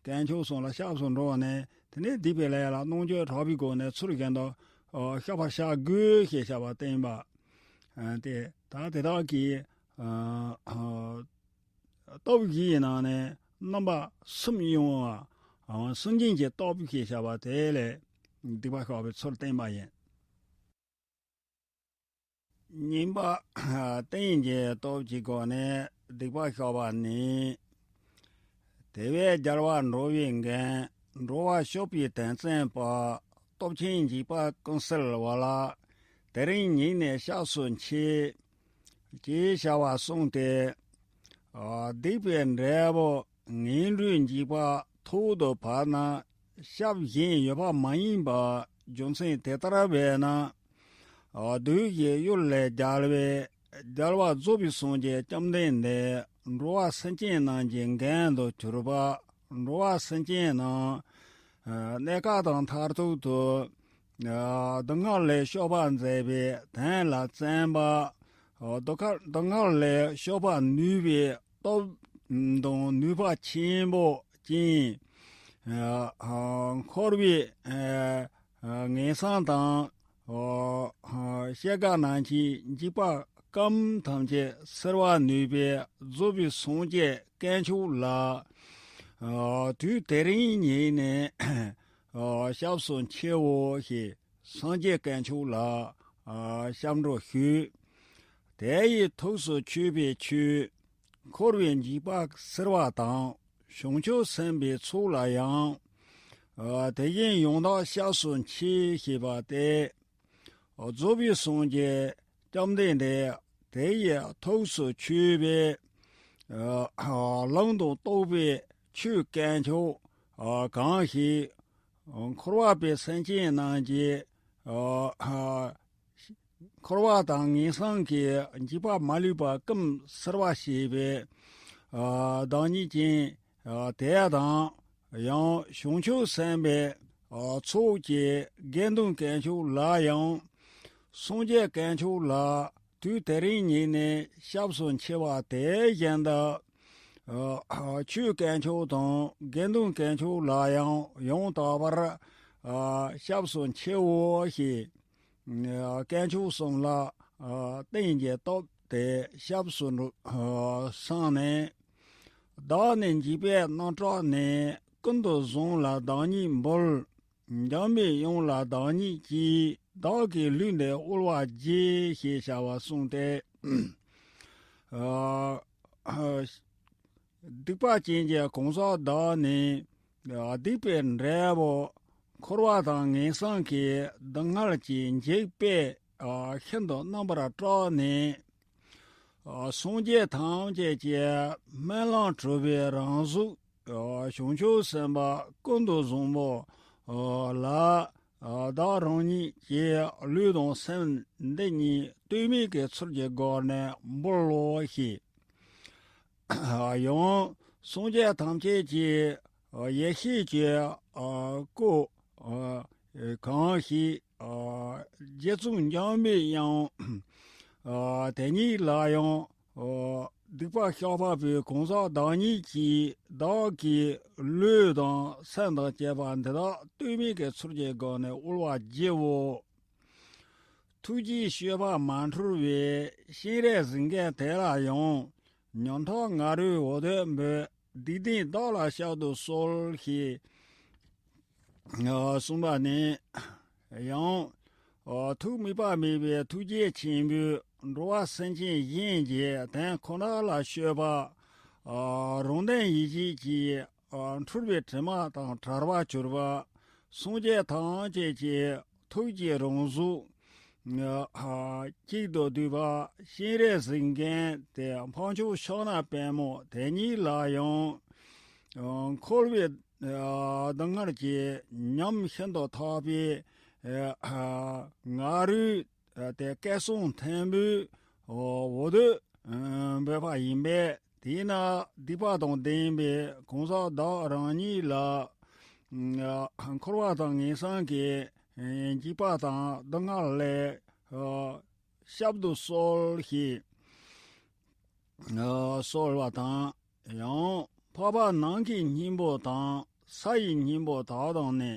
དཀོན་མཆོག་གསུམ་ལ་སྐྱབས་སུ་འགྲོ་ནས་དེ་ནས་སྡིག་པའི་ལས་ལ་རྣམ་འགྱུར་དྲག་པོའི་སྒོ་ནས་ཚུལ་བཞིན་དུ་བཤགས་པར་བྱ་དགོས་ཞེས་བྱ་བ་བསྟན་པ། དེ་ད་དེ་དག་གི་སྟོབས་བཞིའི་ནང་ནས་རྣམ་པ་གསུམ་ཡོང་བ། སེམས་ཅན་གྱི་སྟོབས་ཞེས་བྱ་བ་དེ་ལས་སྡིག་པ་བཤགས་པའི་ཚུལ་བསྟན་པ་ཡིན། གཉིས་པ། རྟེན་གྱི་སྟོབས་ཀྱི་སྒོ་ནས་སྡིག་པ་བཤགས་པ་ནི། དེ་བས་རྒྱལ་བ་འགྲོ་བའི་མགོན། འགྲོ་བ་སྐྱོབ་པའི་དོན་བརྩོན་པ། སྟོབས་ཆེན་འཇིགས་པ་ཀུན་སེལ་བ་ལ། དེ་རིང་ཉིད་ནས་སྐྱབས་སུ་མཆི། ཅེས་བྱ་བ་གསུངས་ཏེ། སྡིག་པའི་འབྲས་བུ་ངན་འགྲོའི་འཇིགས་པ་ཐོག་ཏུ་བབས་ན་སྐྱབས་གཞན་ཡོད་པ་མ་ཡིན་པ་རྒྱུ་མཚན་དེ་ལྟར་བས་ན། བདུད་ཀྱི་གཡུལ་ལས་རྒྱལ་བའི་རྒྱལ་བ་རྫོགས་པའི་སངས་རྒྱས་བཅོམ་ལྡན་འདས་འགྲོ་བ་སེམས་ཅན་རྣམས་ཀྱི་མགོན་དུ་གྱུར་པ། འགྲོ་བ་སེམས་ཅན་རྣམས་གནས་སྐབས་དང་མཐར་ཐུག་ཏུ་སྡུག་བསྔལ་ལས་སྐྱོབ་པར་མཛད་པའི་དོན་ལ་བརྩོན་པ། སྡུག་བསྔལ་སྡུག་བསྔལ་ལས་སྐྱོབ་པར་ནུས་པའི་སྟོབས་དང་ནུས་པ་ཆེན་པོ་ཅན། འཁོར་བའི་ངན་སོང་དང་སྐྱེ་རྒ་ན་འཆིའི་འཇིགས་པ་སྐོམ་ཐམས་ཅད་སེལ་བར་ནུས་པའི་རྫོགས་པའི་སངས་རྒྱས་དཀོན་མཆོག་ལ་དུས་དེ་རིང་ཉིད་ནས་སྐྱབས་སུ་མཆིའོ་ཞེས་སངས་རྒྱས་དཀོན་མཆོག་ལ་སྐྱབས་འགྲོ་ཞུ། དེ་ཡི་ཐུགས་སུ་ཆུད་པའི་ཆོས། འཁོར་བའི་འཇིགས་པ་སེལ་བ་དང་། བྱང་ཆུབ་སེམས་དཔའི་ཚོགས་ལ་ཡང་། དེ་བཞིན་ཡང་དག་སྐྱབས་སུ་མཆི་ཞེས་པ་སྟེ། རྫོགས་པའི་སངས་རྒྱས་བཅོམ་ལྡན་འདས་དེ་ཡི་ཐུགས་སུ་ཆུད་པའི་ལུང་དང་རྟོགས་པའི་ཆོས་དཀོན་མཆོག་གང་ཞིག་འཁོར་བ་པའི་སེམས་ཅན་རྣམས་ཀྱི་འཁོར་བ་དང་ངན་སོང་གི་འཇིགས་པ་མ་ལུས་པ་ཀུན་སེལ་བར་བྱེད་པའི་བདག་ཉིད་ཅན། དེ་དང་ཡང་བྱང་ཆུབ་སེམས་དཔའི་ཚོགས་ཀྱི་དགེ་འདུན་དཀོན་མཆོག་ལ་ཡང་། སངས་རྒྱས་དཀོན་མཆོག་ལ་དུས་དེ་རིང་ཉིད་ནས་སྐྱབས་སུ་མཆི་བ་དེ་བཞིན་དུ། ཆོས་དཀོན་མཆོག་དང་དགེ་འདུན་དཀོན་མཆོག་ལ་ཡང་ཡང་དག་པར་སྐྱབས་སུ་མཆིའོ་ཞེས། དཀོན་མཆོག་གསུམ་ལ་བརྟེན་གྱི་སྟོབས་དེ་སྐྱབས་སུ་འགྲོ་བསམས་ནས། བདག་ནི་འཇིགས་པའི་རྣམ་གྲངས་ནས། ཀུན་ཏུ་བཟང་ལ་བདག་ཉིད་འབུལ། འཇམ་པའི་དབྱངས་ལ་བདག་ཉིད་ཀྱིས། བདག་གི་ལུས་འདི་དབུལ་བར་བགྱི། ཞེས་བྱ་བ་གསུངས་ཏེ། སྡིག་པ་ཅན་གྱི་གང་ཟག་བདག་ནི། སྡིག་པའི་འབྲས་བུ་འཁོར་བ་དང་ངན་སོང་གི་སྡུག་བསྔལ་གྱི་འཇིགས་པས་ཤིན་ཏུ་རྣམ་པར་སྐྲག་ནས། སངས་རྒྱས་ཐམས་ཅད་ཀྱི་སྨོན་ལམ་གྲུབ་པའི་རང་གཟུགས་བྱང་ཆུབ་སེམས་དཔའ་ཀུན་ཏུ་བཟང་པོ་ལ། བདག་རང་ཉིད་ཀྱི་ལུས་དང་སེམས་འདི་ཉིད་ལྟོས་མེད་ཀྱི་ཚུལ་གྱི་སྒོ་ནས་འབུལ་ལོ་ཞེས། ཡང་སངས་རྒྱས་ཐམས་ཅད་ཀྱི་ཡེ་ཤེས་ཀྱི་སྐུ་གང་ཞིག་རྗེ་བཙུན་འཇམ་པའི་དབྱངས། དེ་ཉིད་ལ་ཡང་སྡིག་པ་བཤགས་པ་པོའི་གང་ཟག་བདག་ཉིད་ཀྱིས་བདག་གི་ལུས་དང་སེམས་དང་བཅས་པ་འདི་དག་ལྟོས་མེད་ཀྱི་ཚུལ་གྱི་སྒོ་ནས་དབུལ་བར་བགྱིའོ། ཐུགས་རྗེའི་སྤྱོད་པ་མ་འཁྲུལ་བའི་སྤྱན་རས་གཟིགས་མགོན་དེ་ལ་ཡང་ཉོན་མཐའ་ང་རོས་འོ་དོད་འབོད། སྡིག་ལྡན་བདག་ལ་བཤགས་སུ་གསོལ་ཞེས་གསུངས་པ་ནི། ཡང་ཐུགས་དམིགས་པ་མེད་པའི་ཐུགས་རྗེ་ཆེན་པོས་ འགྲོ་བ་སེམས་ཅན་གཞན་གྱི་དོན་ཁོ་ན་ལ་སྤྱོད་པ། ཨ་རང་དོན་ཡིད་བྱེད་ཀྱི་ཨ་འཁྲུལ་པའི་དྲི་མ་དང་བྲལ་བར་གྱུར་པ། སངས་རྒྱས་ཐམས་ཅད་ཀྱི་ཐུགས་ཀྱི་རང་གཟུགས། ཨ་གཅིག་ཏུ་བསྡུས་པ་སྤྱན་རས་གཟིགས་མགོན་དེ་འཕགས་མཆོག་ཕྱག་ན་པདྨོ་དེ་ཉིད་ལ་ཡང་། ཨ་འཁོར་བའི་ཨ་སྡུག་བསྔལ་གྱི་ཉམས་ཤིན་ཏུ་ཐག་པའི་ཨ་ང་རོས་དེ་སྐད་གསང་མཐོན་པོས་འོ་དོད་འབོད་པ་ཡིན་པས། དེས་ན་སྡིག་པ་དང་ལྡན་པའི་གང་ཟག་བདག་རང་ཉིད་ལ། ཨ་འཁོར་བ་དང་ངན་སོང་གི་འཇིགས་པ་དང་སྡུག་བསྔལ་ལས་ཨ་བསྐྱབ་ཏུ་གསོལ་ཞེས་ཨ་གསོལ་བ་དང་། ཡང་འཕགས་པ་ནང་གི་སྙིང་པོ་དང་ས་ཡི་སྙིང་པོ་དག་དང་ནི།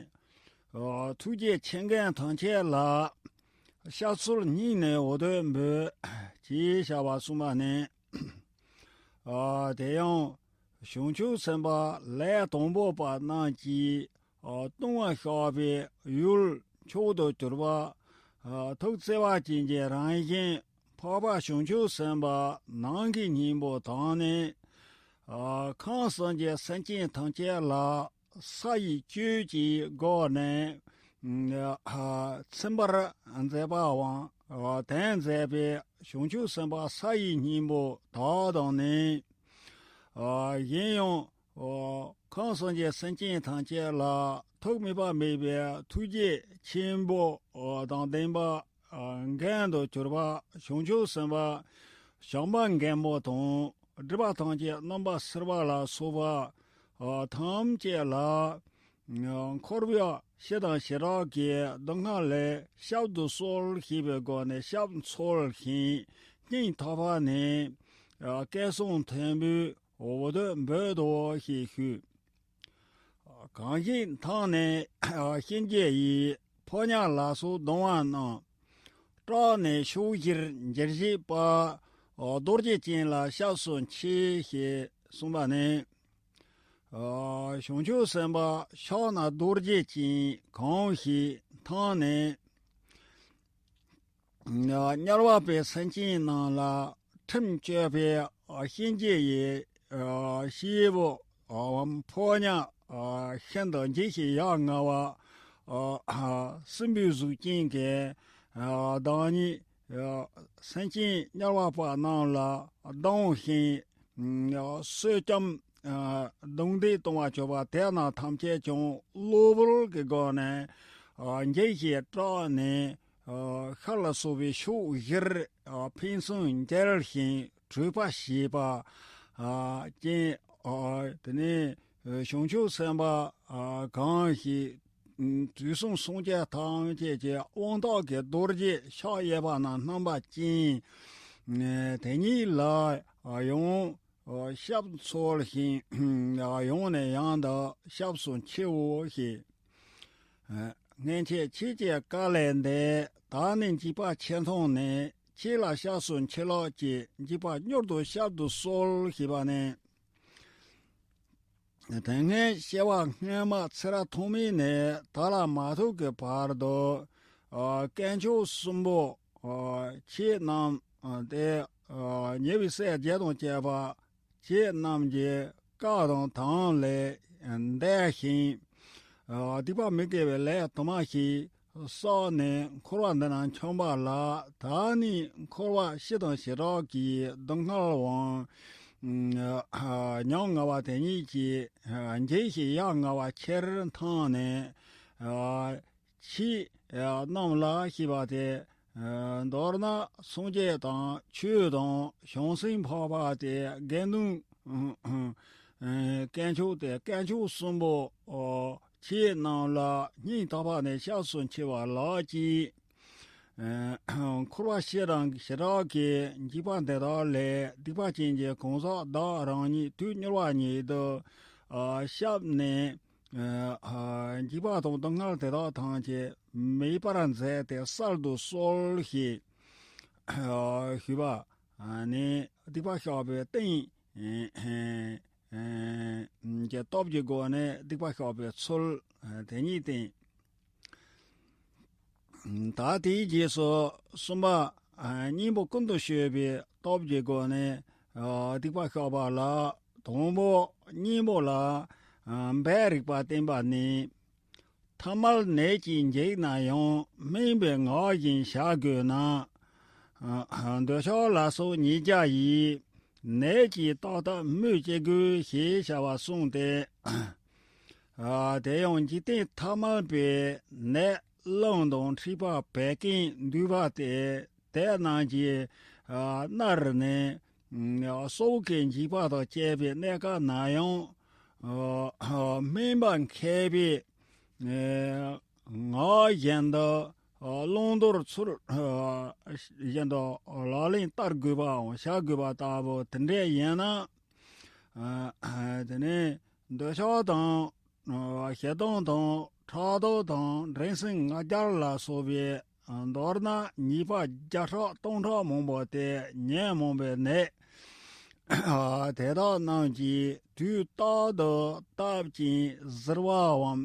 ཨ་ཐུགས་རྗེ་ཆེ་མགོན་ཐམས་ཅད་ལ་སྐྱབས་སུ་སྙིང་ནས་འོ་དོད་འབོད་ཅེས་བྱ་བ་གསུངས་པ་ནི། ཨ་དེ་ཡང་བྱང་ཆུབ་སེམས་དཔའ་ལས་དང་པོ་པ་རྣམས་ཀྱིས་ཨ་ལྟུང་བ་བཤགས་པའི་ཡུལ་མཆོག་ཏུ་གྱུར་པ། ཨ་ཐུགས་བརྩེ་བ་ཅན་གྱི་རང་བཞིན་འཕགས་པ་བྱང་ཆུབ་སེམས་དཔའ་ནང་གི་སྙིང་པོ་དང་ནི། ཨ་ཁམས་གསུམ་གྱི་སེམས་ཅན་ཐམས་ཅད་ལ་ས་ཡི་བཅུད་ཀྱི་སྒོ་ནས་ཨ་ཚིམ་པར་མཛད་པའམ་ཨ་དོན་མཛད་པའི་བྱང་ཆུབ་སེམས་དཔའ་ས་ཡི་སྙིང་པོ་དག་དང་ནི། ཨ་གཞན་ཡང་ཨ་ཁམས་གསུམ་གྱི་སེམས་ཅན་ཐམས་ཅད་ལ་ཐོགས་མེད་པ་མེད་པའི་ཐུགས་རྗེ་ཆེན་པོ་དང་ལྡན་པ། ཨ་མགོན་དུ་གྱུར་པ་བྱང་ཆུབ་སེམས་དཔའ་བྱམས་པ་མགོན་པོ་དང་སྒྲིབ་པ་ཐམས་ཅད་རྣམ་པར་སེལ་བ་ལ་སོགས་པ་ཨ་ཐམས་ཅད་ལ། ཨ་འཁོར་བའི་ཞི་དང་ཞི་དྲག་གི་སྡུག་བསྔལ་ལས་བསྐྱབ་ཏུ་གསོལ་ཞེས་པའི་སྒོ་ནས་སྐྱབས་འཚོལ་ཞིང་སྙིང་ཐག་པ་ནས་ཨ་སྐད་གསང་མཐོན་པོས་འོ་དོད་འབོད་དོ་ཞེས་ཞུས། གང་ཞིག་མཐོང་ནས་གཤིན་རྗེ་ཡི་ཕོ་ཉ་ལ་སོགས་གདུང་བ་རྣམས། སྐྲག་ནས་ཕྱོགས་བཞིར་འགྱེལ་བྱེད་པ། རྡོ་རྗེ་ཅན་ལ་སྐྱབས་སུ་མཆི་ཞེས་གསུངས་པ་ནི། བྱང་ཆུབ་སེམས་དཔའ་ཕྱག་ན་རྡོ་རྗེ་ཅན་གང་ཞིག་མཐོང་ནས། དམྱལ་བ་པའི་སེམས་ཅན་རྣམས་ལ་ཁྲིམས་གཅོད་པའི་གཤིན་རྗེ་ཡི་སྐྱེས་བུ་ཕོ་ཉ་ཤིན་ཏུ་འཇིགས་ཤིང་ཡ་ང་བ་སྲིན་པོའི་གཟུགས་ཅན་གྱི་བདག་ཉིད་སེམས་ཅན་དམྱལ་བ་པ་རྣམས་ལ་སྡང་ཞིང་གསོད་བསྐྱམས་རྡུང་རྡེག་གཏོང་བར་བྱེད་པ་དེ་རྣམས་ཐམས་ཅད་ཀྱང་གློ་བུར་གྱི་སྒོ་ནས་འགྱེལ་ཞིང་སྐྲག་ནས། ཤར་ལ་སོགས་པའི་ཕྱོགས་བཞིར་ཕན་ཚུན་འགྱེལ་ཞིང་བྲོས་པ་བྱེད་པ་ཅན། དེ་ནས་བྱང་ཆུབ་སེམས་དཔའ་གང་ཞིག་དུས་གསུམ་སངས་རྒྱས་ཐམས་ཅད་ཀྱི་དབང་ཐང་གི་རྡོ་རྗེ་ཕྱག་གཡས་པ་ན་བསྣམས་པ་ཅན། དེ་ཉིད་ལ་ཡང་སྐྱབས་འཚོལ་ཞིང་ཡང་ནས་ཡང་དུ་སྐྱབས་སུ་མཆིའོ་ཞེས། སྔོན་ཆད་ཁྱེད་ཀྱི་བཀའ་ལས་འདས། ད་ནི་འཇིགས་པ་ཆེ་མཐོང་ནས། ཁྱེད་ལ་སྐྱབས་སུ་མཆི་ལགས་ཀྱིས། འཇིགས་པ་མྱུར་དུ་བསྐྱབ་ཏུ་གསོལ་ཞེས་པ་ནས། དེ་སྔའི་སྐྱེ་བ་སྔོན་མ་ཚེ་རབས་ཐོག་མའི་ནས་ད་ལ་མ་ཐུག་གི་བར་དུ། དཀོན་མཆོག་གསུམ་པོ་ཁྱེད་རྣམས་ཏེ། ཉེ་བའི་སྲས་བརྒྱད་དང་བཅས་པ་ཁྱེད་རྣམས་ཀྱི་བཀའ་དང་དམ་ལས་འདས་ཤིང་། སྡིག་པ་མི་དགེ་བའི་ལས་དུ་མ་ཞིག་བསགས་ནས་འཁོར་བ་འདི་ན་འཁྱམས་པ་ལ། ད་ནི་འཁོར་བ་ཞི་དང་ཞི་དྲག་གི་སྡུག་བསྔལ་བའང་ཉམ་ང་བ་དེ་ཉིད་ཀྱིས་འཇིགས་ཤིང་ཡ་ང་བ་ཁྱེར་མཐོང་ནས། ཁྱེད་རྣམས་ལ་ཞེས་པ་སྟེ། མདོར་ན་སངས་རྒྱས་དང་ཆོས་དང་བྱང་སེམས་འཕགས་པ་སྟེ་དགེ་འདུན་དཀོན་མཆོག་སྟེ་དཀོན་མཆོག་གསུམ་པོ་ཁྱེད་རྣམས་ལ་སྙིང་ཐག་པ་ནས་སྐྱབས་སུ་མཆི་བ་ལགས་ཀྱིས། འཁོར་བ་ཞི་དང་ཞི་དྲག་གི་འཇིགས་པ་འདི་དག་ལས་སྡིག་པ་ཅན་གྱི་གང་ཟག་བདག་རང་ཉིད་དུས་མྱུར་བ་ཉིད་དུ་བསྐྱབས་ནས། འཇིགས་པ་དང་སྡུག་བསྔལ་དེ་དག་ཐམས་ཅད་མེད་པར་མཛད་དེ་བསལ་དུ་གསོལ་ཞེས་ཞུས་པ་ནི། སྡིག་པ་བཤགས་པའི་རྟེན་གྱི་སྟོབས་ཀྱི་སྒོ་ནས་སྡིག་པ་བཤགས་པའི་ཚུལ་དེ་ཉིད་བསྟན། ད་དེའི་རྗེས་སུ་གསུམ་པ། གཉེན་པོ་ཀུན་ཏུ་སྤྱོད་པའི་སྟོབས་ཀྱི་སྒོ་ནས་སྡིག་པ་བཤགས་པ་ལ། དང་པོ་གཉེན་པོ་ལ་འབད་རིགས་པ་བསྟེན་པ་ནི། ཐ་མལ་ནད་ཀྱིས་འཇིགས་ན་ཡང་སྨན་པའི་ངག་བཞིན་བྱ་དགོས་ན། འདོད་ཆགས་ལ་སོགས་ཉིས་བརྒྱ་ཡིས། ནད་ཀྱིས་བཏབ་བཏབ་སྨོས་ཅི་དགོས་ཞེས་བྱ་བ་གསུངས་ཏེ། དེ་ཡང་འཇིག་རྟེན་ཐ་མལ་པའི་ནད་རླུང་དང་མཁྲིས་པ་བད་ཀན་འདུས་པ་སྟེ། དེ་རྣམས་ཀྱིས་མནར་ནས་སྲོག་གི་འཇིགས་པ་དང་བཅས་པའི་གནས་སྐབས་ན་ཡང་། སྨན་པ་མཁས་པས་ངག་བཞིན་དུ་བླང་དོར་ཚུལ་བཞིན་དུ་ལག་ལེན་བསྟར་དགོས་པའམ་བྱ་དགོས་པ་ལྟ་བུ་དེ་འདྲ་ཡིན་ན། དེ་ནས་འདོད་ཆགས་དང་། ཞེ་སྡང་དང་ཕྲག་དོག་དང་འགྲན་སེམས་ང་རྒྱལ་ལ་སོགས་པའི་མདོར་ན་ཉེས་པ་བརྒྱ་ཕྲག་སྟོང་ཕྲག་མང་པོ་སྟེ། ཉོན་མོངས་པའི་ནད་དེ་དག་རྣམས་ཀྱིས་དུས་རྟག་ཏུ་བཏབ་ཅིང་གཟིར་བའམ་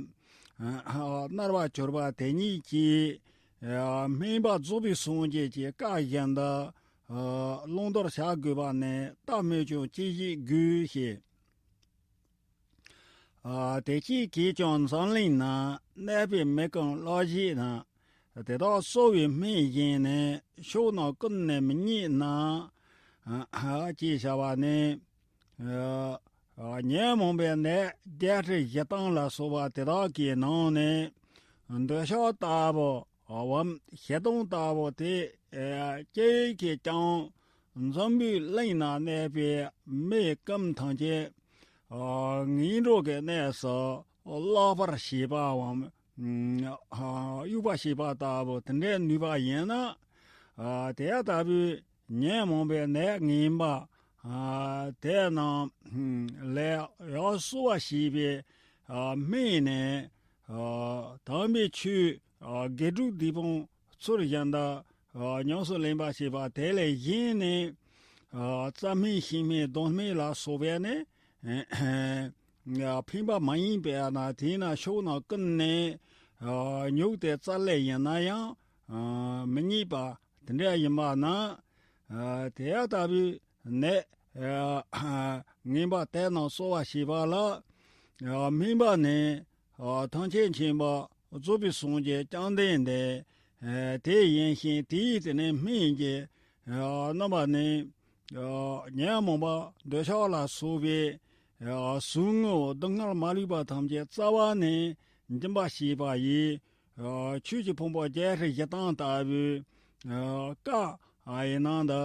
མནར་བར་གྱུར་པ་དེ་ཉིད་ཀྱིས་སྨན་པ་རྫོགས་པའི་སངས་རྒྱས་ཀྱི་བཀའ་བཞིན་དུ་བླང་དོར་བྱ་དགོས་པ་ནི་ལྟ་སྨོས་ཀྱང་ཅི་ཞིག་དགོས་ཞེས། དེ་སྐད་གིས་ཀྱང་འཛམ་གླིང་ན་གནས་པའི་མི་ཀུན་ལག་བཞེས་ན། དེ་དག་གསོ་བའི་སྨན་བཞིན་ནི་ཕྱོགས་རྣམས་ཀུན་ནས་མི་རྙེད་ན། ཅེས་བྱ་བ་ནི། ཉོན་མོངས་པའི་ནད་བརྒྱད་ཁྲི་བཞི་སྟོང་ལ་སོགས་པ་དེ་དག་གི་ནང་ནས་འདོད་ཆགས་ལྟ་བུ་འམ་ཞེ་སྡང་ལྟ་བུ་དེ་ཅི་གིས་ཀྱང་འཛམ་བུའི་གླིང་ན་གནས་པའི་མི་ཀུན་ཐམས་ཅད་ངན་འགྲོ་གི་གནས་སུ་བརླག་པར་བྱེད་པའམ་གཡུག་པར་བྱེད་པ་ལྟ་བུ་དེ་འདྲའི་ནུས་པ་ཡིན་ན། དེ་ལྟ་བུའི་ཉོན་མོངས་པའི་ནད་ངན་པ་དེ་རྣམས་ལས་ཡང་གསོ་བར་བྱེད་པའི་སྨན་ནི། དམ་པའི་ཆོས་དགེ་སྒྲུབ་སྡིག་སྤོང་ཚུལ་བཞིན་དུ་ཉམས་སུ་ལེན་པར་བྱེད་པ་དེ་ལས་གཞན་ནི། རྩྭ་སྨན་ཤིང་སྨན་སྡོང་སྨན་ལ་སོགས་པས་ནི་ཕན་པ་མ་ཡིན་པས་ན། དེས་ན་ཕྱོགས་རྣམས་ཀུན་ནས་ཉོས་ཏེ་བཙལ་ལེ་ཡིན་ན་ཡང་མི་རྙེད་པ་དེ་འདྲ་ཡིན་པ་ན། དེ་ལྟ་བུའི་ནད་ངན་པ་དེ་རྣམས་གསོ་བར་བྱེད་པ་ལ། སྨན་པ་ནི་ཐམས་ཅད་མཁྱེན་པ་རྫོགས་པའི་སངས་རྒྱས་བཅོམ་ལྡན་འདས་དེ་ཡིན་ཞིང་། དེའི་དེ་ནས་སྨན་གྱི་རྣམ་པ་ནི། ཉོན་མོངས་པ་འདོད་ཆགས་ལ་སོགས་པའི་ཟུག་རྔུ་སྡུག་བསྔལ་མ་ལུས་པ་ཐམས་ཅད་རྩ་བ་ནས་འབྱིན་པར་བྱེད་པ་ཡི། ཆོས་ཀྱི་ཕུང་པོ་བརྒྱད་ཁྲི་བཞི་སྟོང་ལྟ་བུའི་བཀའ་ཡི་ནང་དུ།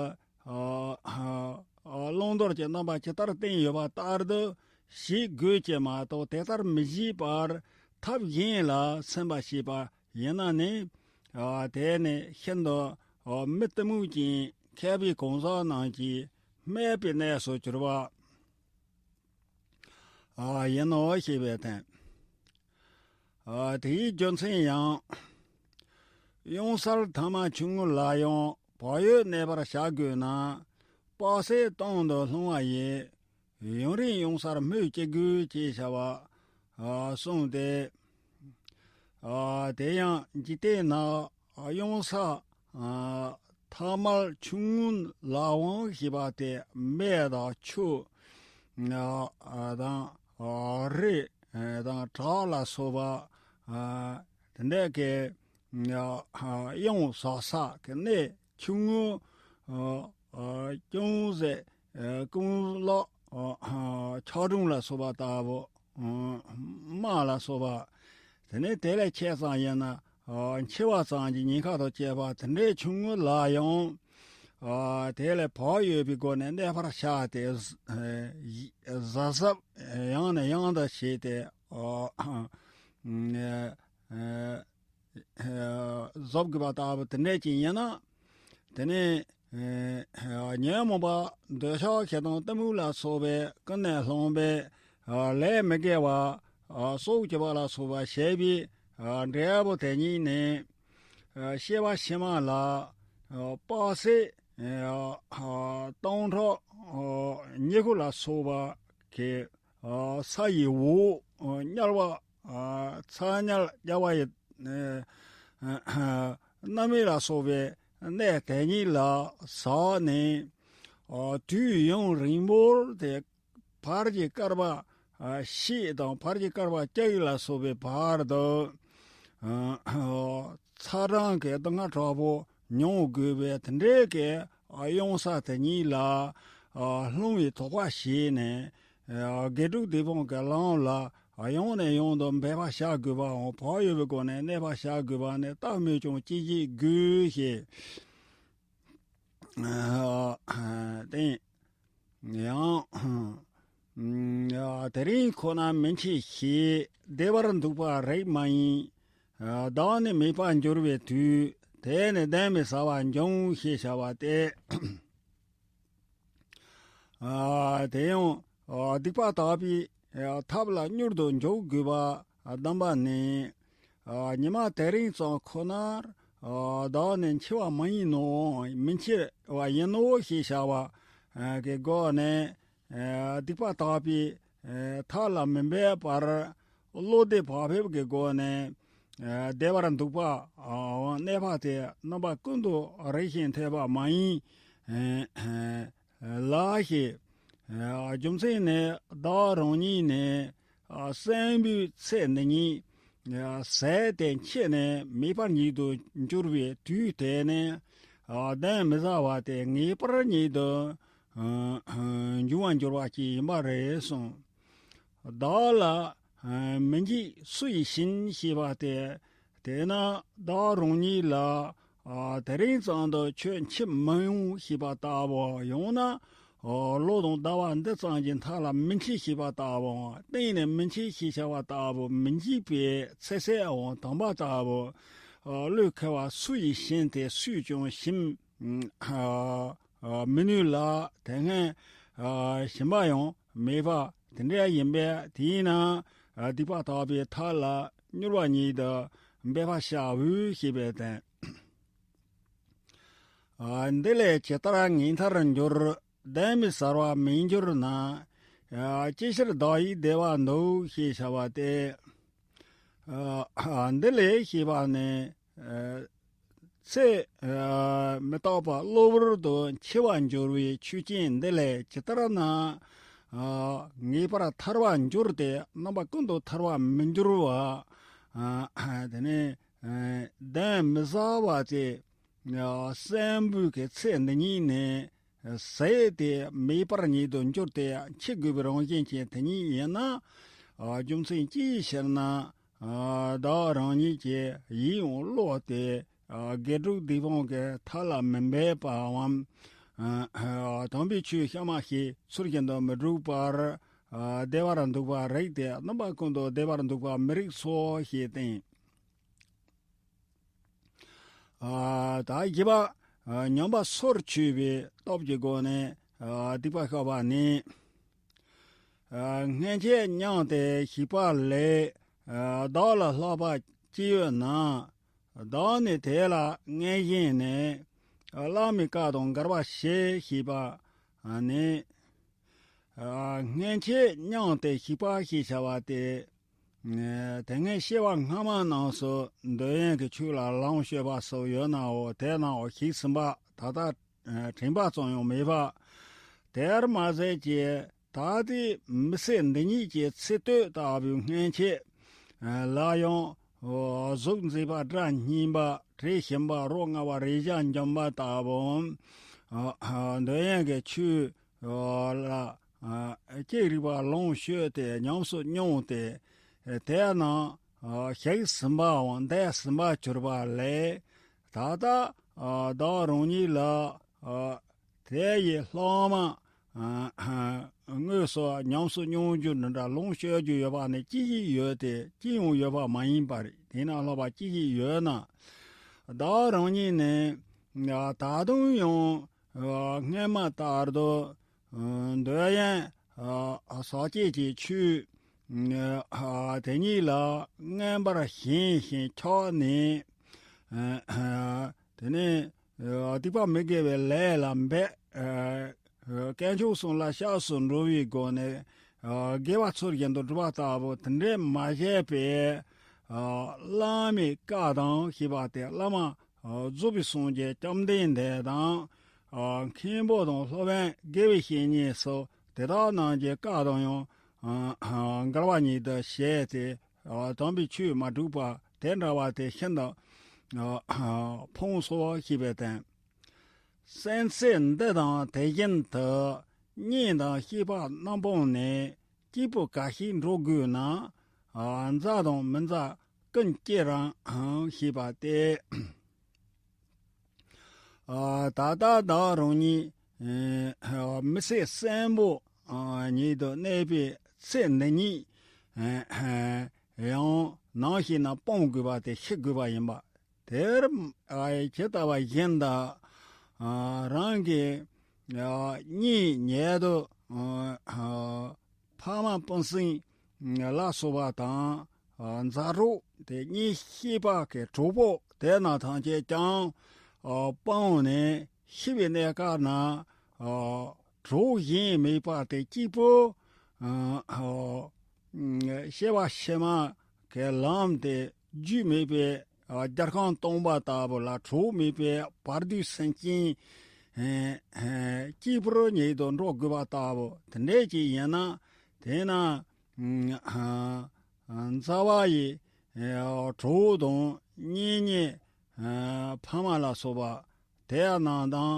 བླང་དོར་གྱི་རྣམ་པ་ཇི་ལྟར་བསྟན་ཡོད་པ་ལྟར་དུ་བྱེད་དགོས་ཀྱི་མ་གཏོགས། དེ་ལྟར་མི་བྱེད་པར་ཐབས་གཞན་ལ་སེམས་པར་བྱེད་པ་ཡིན་ན་ནི། དེ་ནི་ཤིན་ཏུ་མི་གཏི་མུག་ཅན་མཁས་པའི་གང་ཟག་རྣམས་ཀྱིས་སྨད་པའི་གནས་སུ་གྱུར་པ་ཡིན་ནོ་ཞེས་པའི་དོན། དེའི་རྒྱུ་མཚན་ཡང་། གཡང་གཟར་ཐ་མལ་ཆུང་ངུ་ལ་ཡང་བག་ཡོད་གནས་པར་བྱ་དགོས་ན། དཔག་ཚད་སྟོང་དུ་ལྷུང་བ་ཡི། ཡུན་རིང་གཡང་གཟར་སྨོས་ཅི་དགོས་ཅེས་བྱ་བ་གསུངས་ཏེ། དེ་ཡང་འཇིག་རྟེན་ན་གཡང་ས་ཐ་མལ་ཆུང་ངུ་ལ་དབང་ཞེས་པ་དེ་མེ་དང་ཆུ། དང་རི་དང་བྲག་ལ་སོགས་པ་དེ་འདྲ་གི་གཡང་ཟག་ས་གི་གནས་ཆུང་ངུ། ཅུང་ཟད་ཀུན་ལོག་ཆག་གྲུམ་ལ་སོགས་པ་ལྟ་བུ། རྨ་ལ་སོགས་པ། དེ་ནས་དེ་ལས་ཆེ་ཙམ་ཡིན་ན་འཆི་བ་ཙམ་གྱི་ཉེན་ཁ་དང་བཅས་པ་དེ་འདྲའི་ཆུང་ངུ་ལ་ཡང་། དེ་ལས་བག་ཡོད་པའི་སྒོ་ནས་གནས་པར་བྱ་སྟེ། གཟབ་གཟབ་ཡང་ནས་ཡང་དུ་བྱས་ཏེ། གཟབ་དགོས་པ་ལྟ་བུ་དེ་འདྲ་ཅིག་ཡིན་ན། དེ་ནས་ཉོན་མོངས་པ་འདོད་ཆགས་ཞེ་སྡང་གཏི་མུག་ལ་སོགས་པའི་ཀུན་ནས་བསླངས་པའི་ལས་མི་དགེ་བ་སྲོག་གཅོད་པ་ལ་སོགས་པ་བྱས་པའི་འབྲས་བུ་དེ་ཉིད་ནི། སྐྱེ་བ་ཕྱི་མ་ལ་དཔག་ཚད་སྟོང་ཕྲག་ཉི་ཤུ་ལ་སོགས་པ་གི་ས་ཡི་འོག་དམྱལ་བ། ཚ་དམྱལ་རྒྱ་བ་ཡི་རྣམ་སྨིན་ལ་སོགས་པའི་ གནས་དེ་ཉིད་ལ་ཟགས་ནས། ཨ། དུས་ཡུན་རིང་པོར་དེ་བར་གྱི་བསྐལ་པ་ཨ་བཞི་དང་བར་གྱི་བསྐལ་པ་བརྒྱད་ལ་སོགས་པའི་བར་དུ་ཨ་ཚ་གྲང་གི་སྡུག་བསྔལ་དྲག་པོ་མྱོང་དགོས་པའི་དེ་འདྲའི་གི་ཨ་གཡང་ས་དེ་ཉིད་ལ་ཨ་ལྷུང་བའི་དོགས་པ་བྱས་ནས། ཨ་དགེ་སྒྲུབ་སྡིག་སྤོང་གི་ལམ་ལ་ཨ་ཡང་ནས་ཡང་དུ་འབད་པར་བྱ་དགོས་པའམ་བག་ཡོད་པའི་སྒོ་ནས་གནས་པར་བྱ་དགོས་པ་ནི་ལྟ་སྨོས་ཀྱང་ཅི་བྱེད་དགོས་ཞེས། ཨ་དེ་ཡང་། ཨ་དེ་རིང་ཁོ་ན་མི་འཆི་ཞེས་བདེ་བར་འདུག་པ་རིགས་མ་ཡིན། ཨ་བདག་ནི་མེད་པར་འགྱུར་བའི་དུས་དེ་ནི་གདོན་མི་ཟ་བར་འབྱུང་ཞེས་བྱ་བ་སྟེ། ཨ་དེ་ཡང་ཨ་སྡིག་པ་དག་པའི་ཨ་ཐབས་ལ་མྱུར་དུ་འཇུག་དགོས་པ་གདམས་པ་ནི། ཨ་ཉི་མ་དེ་རིང་ཙམ་ཁོ་ནར་ཨ་བདག་ནི་འཆི་བ་མ་ཡིན་ནོ། མི་འཆི་བ་ཡིན་ནོ་ཞེས་བྱ་བ་ཨ་གི་སྒོ་ནས། ཨ་སྡིག་པ་དག་པའི་ཨ་ཐབས་ལ་མི་འབད་པར། བློ་བདེ་བག་ཕེབས་ཀྱི་སྒོ་ནས་ཨ་བདེ་བར་འདུག་པའམ་གནས་པ་དེ་རྣམ་པ་ཀུན་ཏུ་རིགས་ཤིང་འཐད་པ་མ་ཡིན་ཨ་ལགས་ཤིག། ཨ་རྒྱུ་མཚན་ནི་བདག་རང་ཉིད་ནི་ཨ་གསོན་པོའི་ཚེ་འདི་ཉིད་ཨ་ཟད་དེ་འཆི་ནས་མེད་པ་ཉིད་དུ་འགྱུར་བའི་དུས་དེ་ནི་ཨ་གདོན་མི་ཟ་བ་སྟེ་ངེས་པར་ཉིད་དུ་ཨ་འབྱུང་བར་འགྱུར་བ་ཅིག་ཡིན་པ་རེད་གསུངས། བདག་ལ་ཨ་མི་འཇིགས་སུ་ཡིས་བྱིན་ཞེས་པ་སྟེ། དེས་ན་བདག་རང་ཉིད་ལ་ཨ་དེ་རིང་ཙམ་དུ་ཁྱོད་འཆི་མི་འོང་ཞེས་པ་ལྟ་བུ། ཡང་ན་ཨ་ལོ་དང་ཟླ་བ་འདི་ཙམ་གྱི་མཐའ་ལ་མི་འཆི་ཞེས་པ་ལྟ་བུའམ། གཏན་ནས་མི་འཆི་ཞེས་བྱ་བ་ལྟ་བུ། མི་འཇིགས་པའི་ཚེ་ཟད་འོང་དམ་པ་ལྟ་བུ། ཨ་བློས་འཁེལ་བ་སུ་ཡིས་བྱིན་ཏེ་སུས་ཀྱང་ཞིམ་ཨ་ཨ་མི་ནུས་ལ། དེ་སྔའི་ཨ་ཞིམ་པ་ཡང་མེད་པ་དེ་འདྲ་ཡིན་པས། དེས་ན་ཨ་སྡིག་པ་དག་པའི་ཐབས་ལ་མྱུར་བ་ཉིད་དུ་འབད་པར་བྱའོ་ཞེས་པའི་དོན། ཨ་འདི་ལས་ཇི་ལྟར་ངེས་ཐར་འགྱུར། གདོན་མི་ཟ་བར་མི་འགྱུར་ན། ཨ་ཅི་ཕྱིར་བདག་ཡིད་བདེ་བར་འདུག་ཞེས་བྱ་བ་སྟེ། ཨ་འདི་ལས་ཞེས་པ་ནི། ཨ་ཚེ་ཨ་མི་རྟག་པ་གློ་བུར་དུ་འཆི་བར་འགྱུར་བའི་ཆོས་ཅན་འདི་ལས་ཇི་ལྟར་ན་ཨ་ངེས་པར་ཐར་བར་འགྱུར་ཏེ་རྣམ་པ་ཀུན་ཏུ་ཐར་བར་མི་འགྱུར་བ། ཨ་དེ་ནས་ཨ་གདོན་མི་ཟ་བ་སྟེ་ཨ་གསོན་པོའི་གི་ཚེ་འདི་ཉིད་ནས་ཟད་དེ་མེད་པར་ཉིད་དུ་འགྱུར་ཏེ་འཆི་དགོས་པའི་རང་བཞིན་ཅན་དེ་ཉིད་ཡིན་ན། ཨ་རྒྱུ་མཚན་ཅིའི་ཕྱིར་ན། ཨ་བདག་རང་ཉིད་ཀྱི་ཡིད་འོང་བློ་དེ་ཨ་དགེ་སྒྲུབ་སྡིག་སྤོང་གི་མཐའ་ལ་མི་འབད་པའམ། ཨ་དམ་པའི་ཆོས་གཤའ་མ་ཞིག་ཚུལ་བཞིན་དུ་མི་སྒྲུབ་པར་ཨ་བདེ་བར་འདུག་པ་རིགས་ཏེ། རྣམ་པ་ཀུན་ཏུ་བདེ་བར་འདུག་པ་མི་རིགས་སོ་ཞེས་བསྟན། ཨ་ད་བཞི་པ། ཨ་ཉམས་པ་སོར་ཆུད་པའི་སྟོབས་ཀྱི་སྒོ་ནས་ཨ་སྡིག་པ་བཤགས་པ་ནི། ཨ་སྔན་ཆད་མྱངས་ཏེ་ཞིག་པ་ལས་ཨ་བདག་ལ་ལྷག་པ་ཅི་ཡོད་ན། བདག་ནི་དེ་ལ་མངོན་ཞེན་ནས་ཨ་བླ་མའི་བཀའ་དང་འགལ་བ་བྱས་ཞེས་པ་ནི། ཨ་སྔན་ཆད་མྱངས་ཏེ་ཞིག་པ་ཞེས་བྱ་བ་སྟེ། ཨ་དེ་སྔའི་སྐྱེ་བ་སྔ་མ་རྣམས་སུ་འདོད་ཡོན་གྱི་ཆོས་ལ་ལོངས་སྤྱོད་པ་སོགས་ཡོད་ནའང་དེ་རྣམས་ཞིག་ཟིན་པ་ད་ལྟ་ཨ་དྲན་པ་ཙམ་ཡང་མེད་པ། དེར་མ་ཟད་ཀྱི་ད་ལྟའི་མི་ཚེ་འདི་ཉིད་ཀྱི་ཚེ་སྟོད་ལྟ་བུའི་སྔན་ཆད་ཨ་ལ་ཡང་ཨ་གཟུགས་མཛེས་པ་སྒྲ་སྙན་པ་དྲི་ཞིམ་པ་རོ་མངར་བ་རེག་བྱ་འཇམ་པ་ལྟ་བུའམ་ཨ་འདོད་ཡོན་གྱི་ཆོས་ལ་ཨ་ཅི་རིགས་པ་ལོངས་སྤྱོད་དེ་ཉམས་སུ་མྱོང་སྟེ། དེ་རྣམས་ཞིག་ཟིན་པའམ་འདས་ཟིན་པར་གྱུར་པ་ལས། ད་ལྟ་བདག་རང་ཉིད་ལ་དེ་ཡི་ལྷག་མ་དངོས་སུ་ཉམས་སུ་མྱོང་རྒྱུ་འདི་འདྲ་ལོངས་སྤྱོད་རྒྱུ་ཡོད་པ་ནི་ཅི་ཞིག་ཡོད་དེ། ཅི་ཡང་ཡོད་པ་མ་ཡིན་པ་རེད། དེས་ན་ལྷག་པ་ཅི་ཞིག་ཡོད་ན། བདག་རང་ཉིད་ནི་ད་དུང་ཡང་སྔོན་མ་ལྟར་དུ་འདོད་ཡོན་ཟག་བཅས་ཀྱི་ཆོས་དེ་ཉིད་ལ་མངོན་པར་ཞེན་ཞིང་ཆགས་ནས། དེ་ནས་སྡིག་པ་མི་དགེ་བའི་ལས་ལ་འབད། དཀོན་མཆོག་གསུམ་ལ་སྐྱབས་སུ་འགྲོ་བའི་སྒོ་ནས་དགེ་བ་ཚུལ་བཞིན་དུ་སྒྲུབ་པ་ལྟ་བུ་དེ་འདྲས་མ་བྱས་པའི་བླ་མའི་བཀའ་དང་ཞེས་པ་སྟེ། བླ་མ་ རྫོགས་པའི་སངས་རྒྱས་བཅོམ་ལྡན་འདས་དང་། མཁན་པོ་དང་སློབ་དཔོན་དགེ་བའི་བཤེས་གཉེན་སོགས་དེ་དག་རྣམས་ཀྱི་བཀའ་དང་ཡང་འགལ་བ་ཉིད་དུ་བྱས་ཏེ། དམ་པའི་ཆོས་མ་གྲུབ་པ་དེ་འདྲ་བ་དེ་ཤིན་ཏུ་ཕུང་སོ་ཞེས་པའི་དོན། སེམས་ཅན་འདི་དང་དེ་བཞིན་དུ་གཉེན་དང་བཤེས་པ་རྣམ་པོ་ནི་སྐྱེས་བུ་འགའ་ཞིག་འགྲོ་དགོས་ན། མཛའ་དང་མི་མཛའ་ཀུན་སྐྱེ་རུང་ཞེས་པ་སྟེ། ད་ལྟ་བདག་རང་ཉིད་མི་ཚེ་གསོན་པོ་ཉིད་དུ་གནས་པའི་ཚེ་འདི་ཉིད་ཡང་ནང་བཞིན་སྤོང་དགོས་པ་དེ་ཤེས་དགོས་པ་ཡིན་པ། དེར་ཇི་ལྟ་བ་བཞིན་དུ་རང་གི་གཉེན་ཉེ་དུ་ཕ་མ་སྤུན་སྲིང་ལ་སོགས་པ་དང་། མཛའ་གྲོགས་དེ་གཉེན་བཤེས་པ་གི་གྲོགས་པོ་དེ་རྣམས་ཐམས་ཅད་ཀྱང་སྤངས་ནས་ཤི་བའི་གནས་སྐབས་ན་གྲོགས་གཞན་མེད་པ་དེ་གཅིག་པུ་སྐྱེ་བ་ཕྱི་མ་གི་ལམ་དེ་རྒྱུས་མེད་པའི་རྒྱལ་ཁམས་སྟོང་པ་ལྟ་བུ་ལ་གྲོགས་མེད་པའི་བར་དོའི་སེམས་ཅན་གཅིག་པུར་ཉིད་དུ་འགྲོ་དགོས་པ་ལྟ་བུ་དེ་འདྲས་ཅིག་ཡིན་ན། དེས་ན་མཛའ་བ་ཡི་གྲོགས་དང་གཉེན་ཉེ་ཕ་མ་ལ་སོགས་པ་དེ་རྣམས་དང་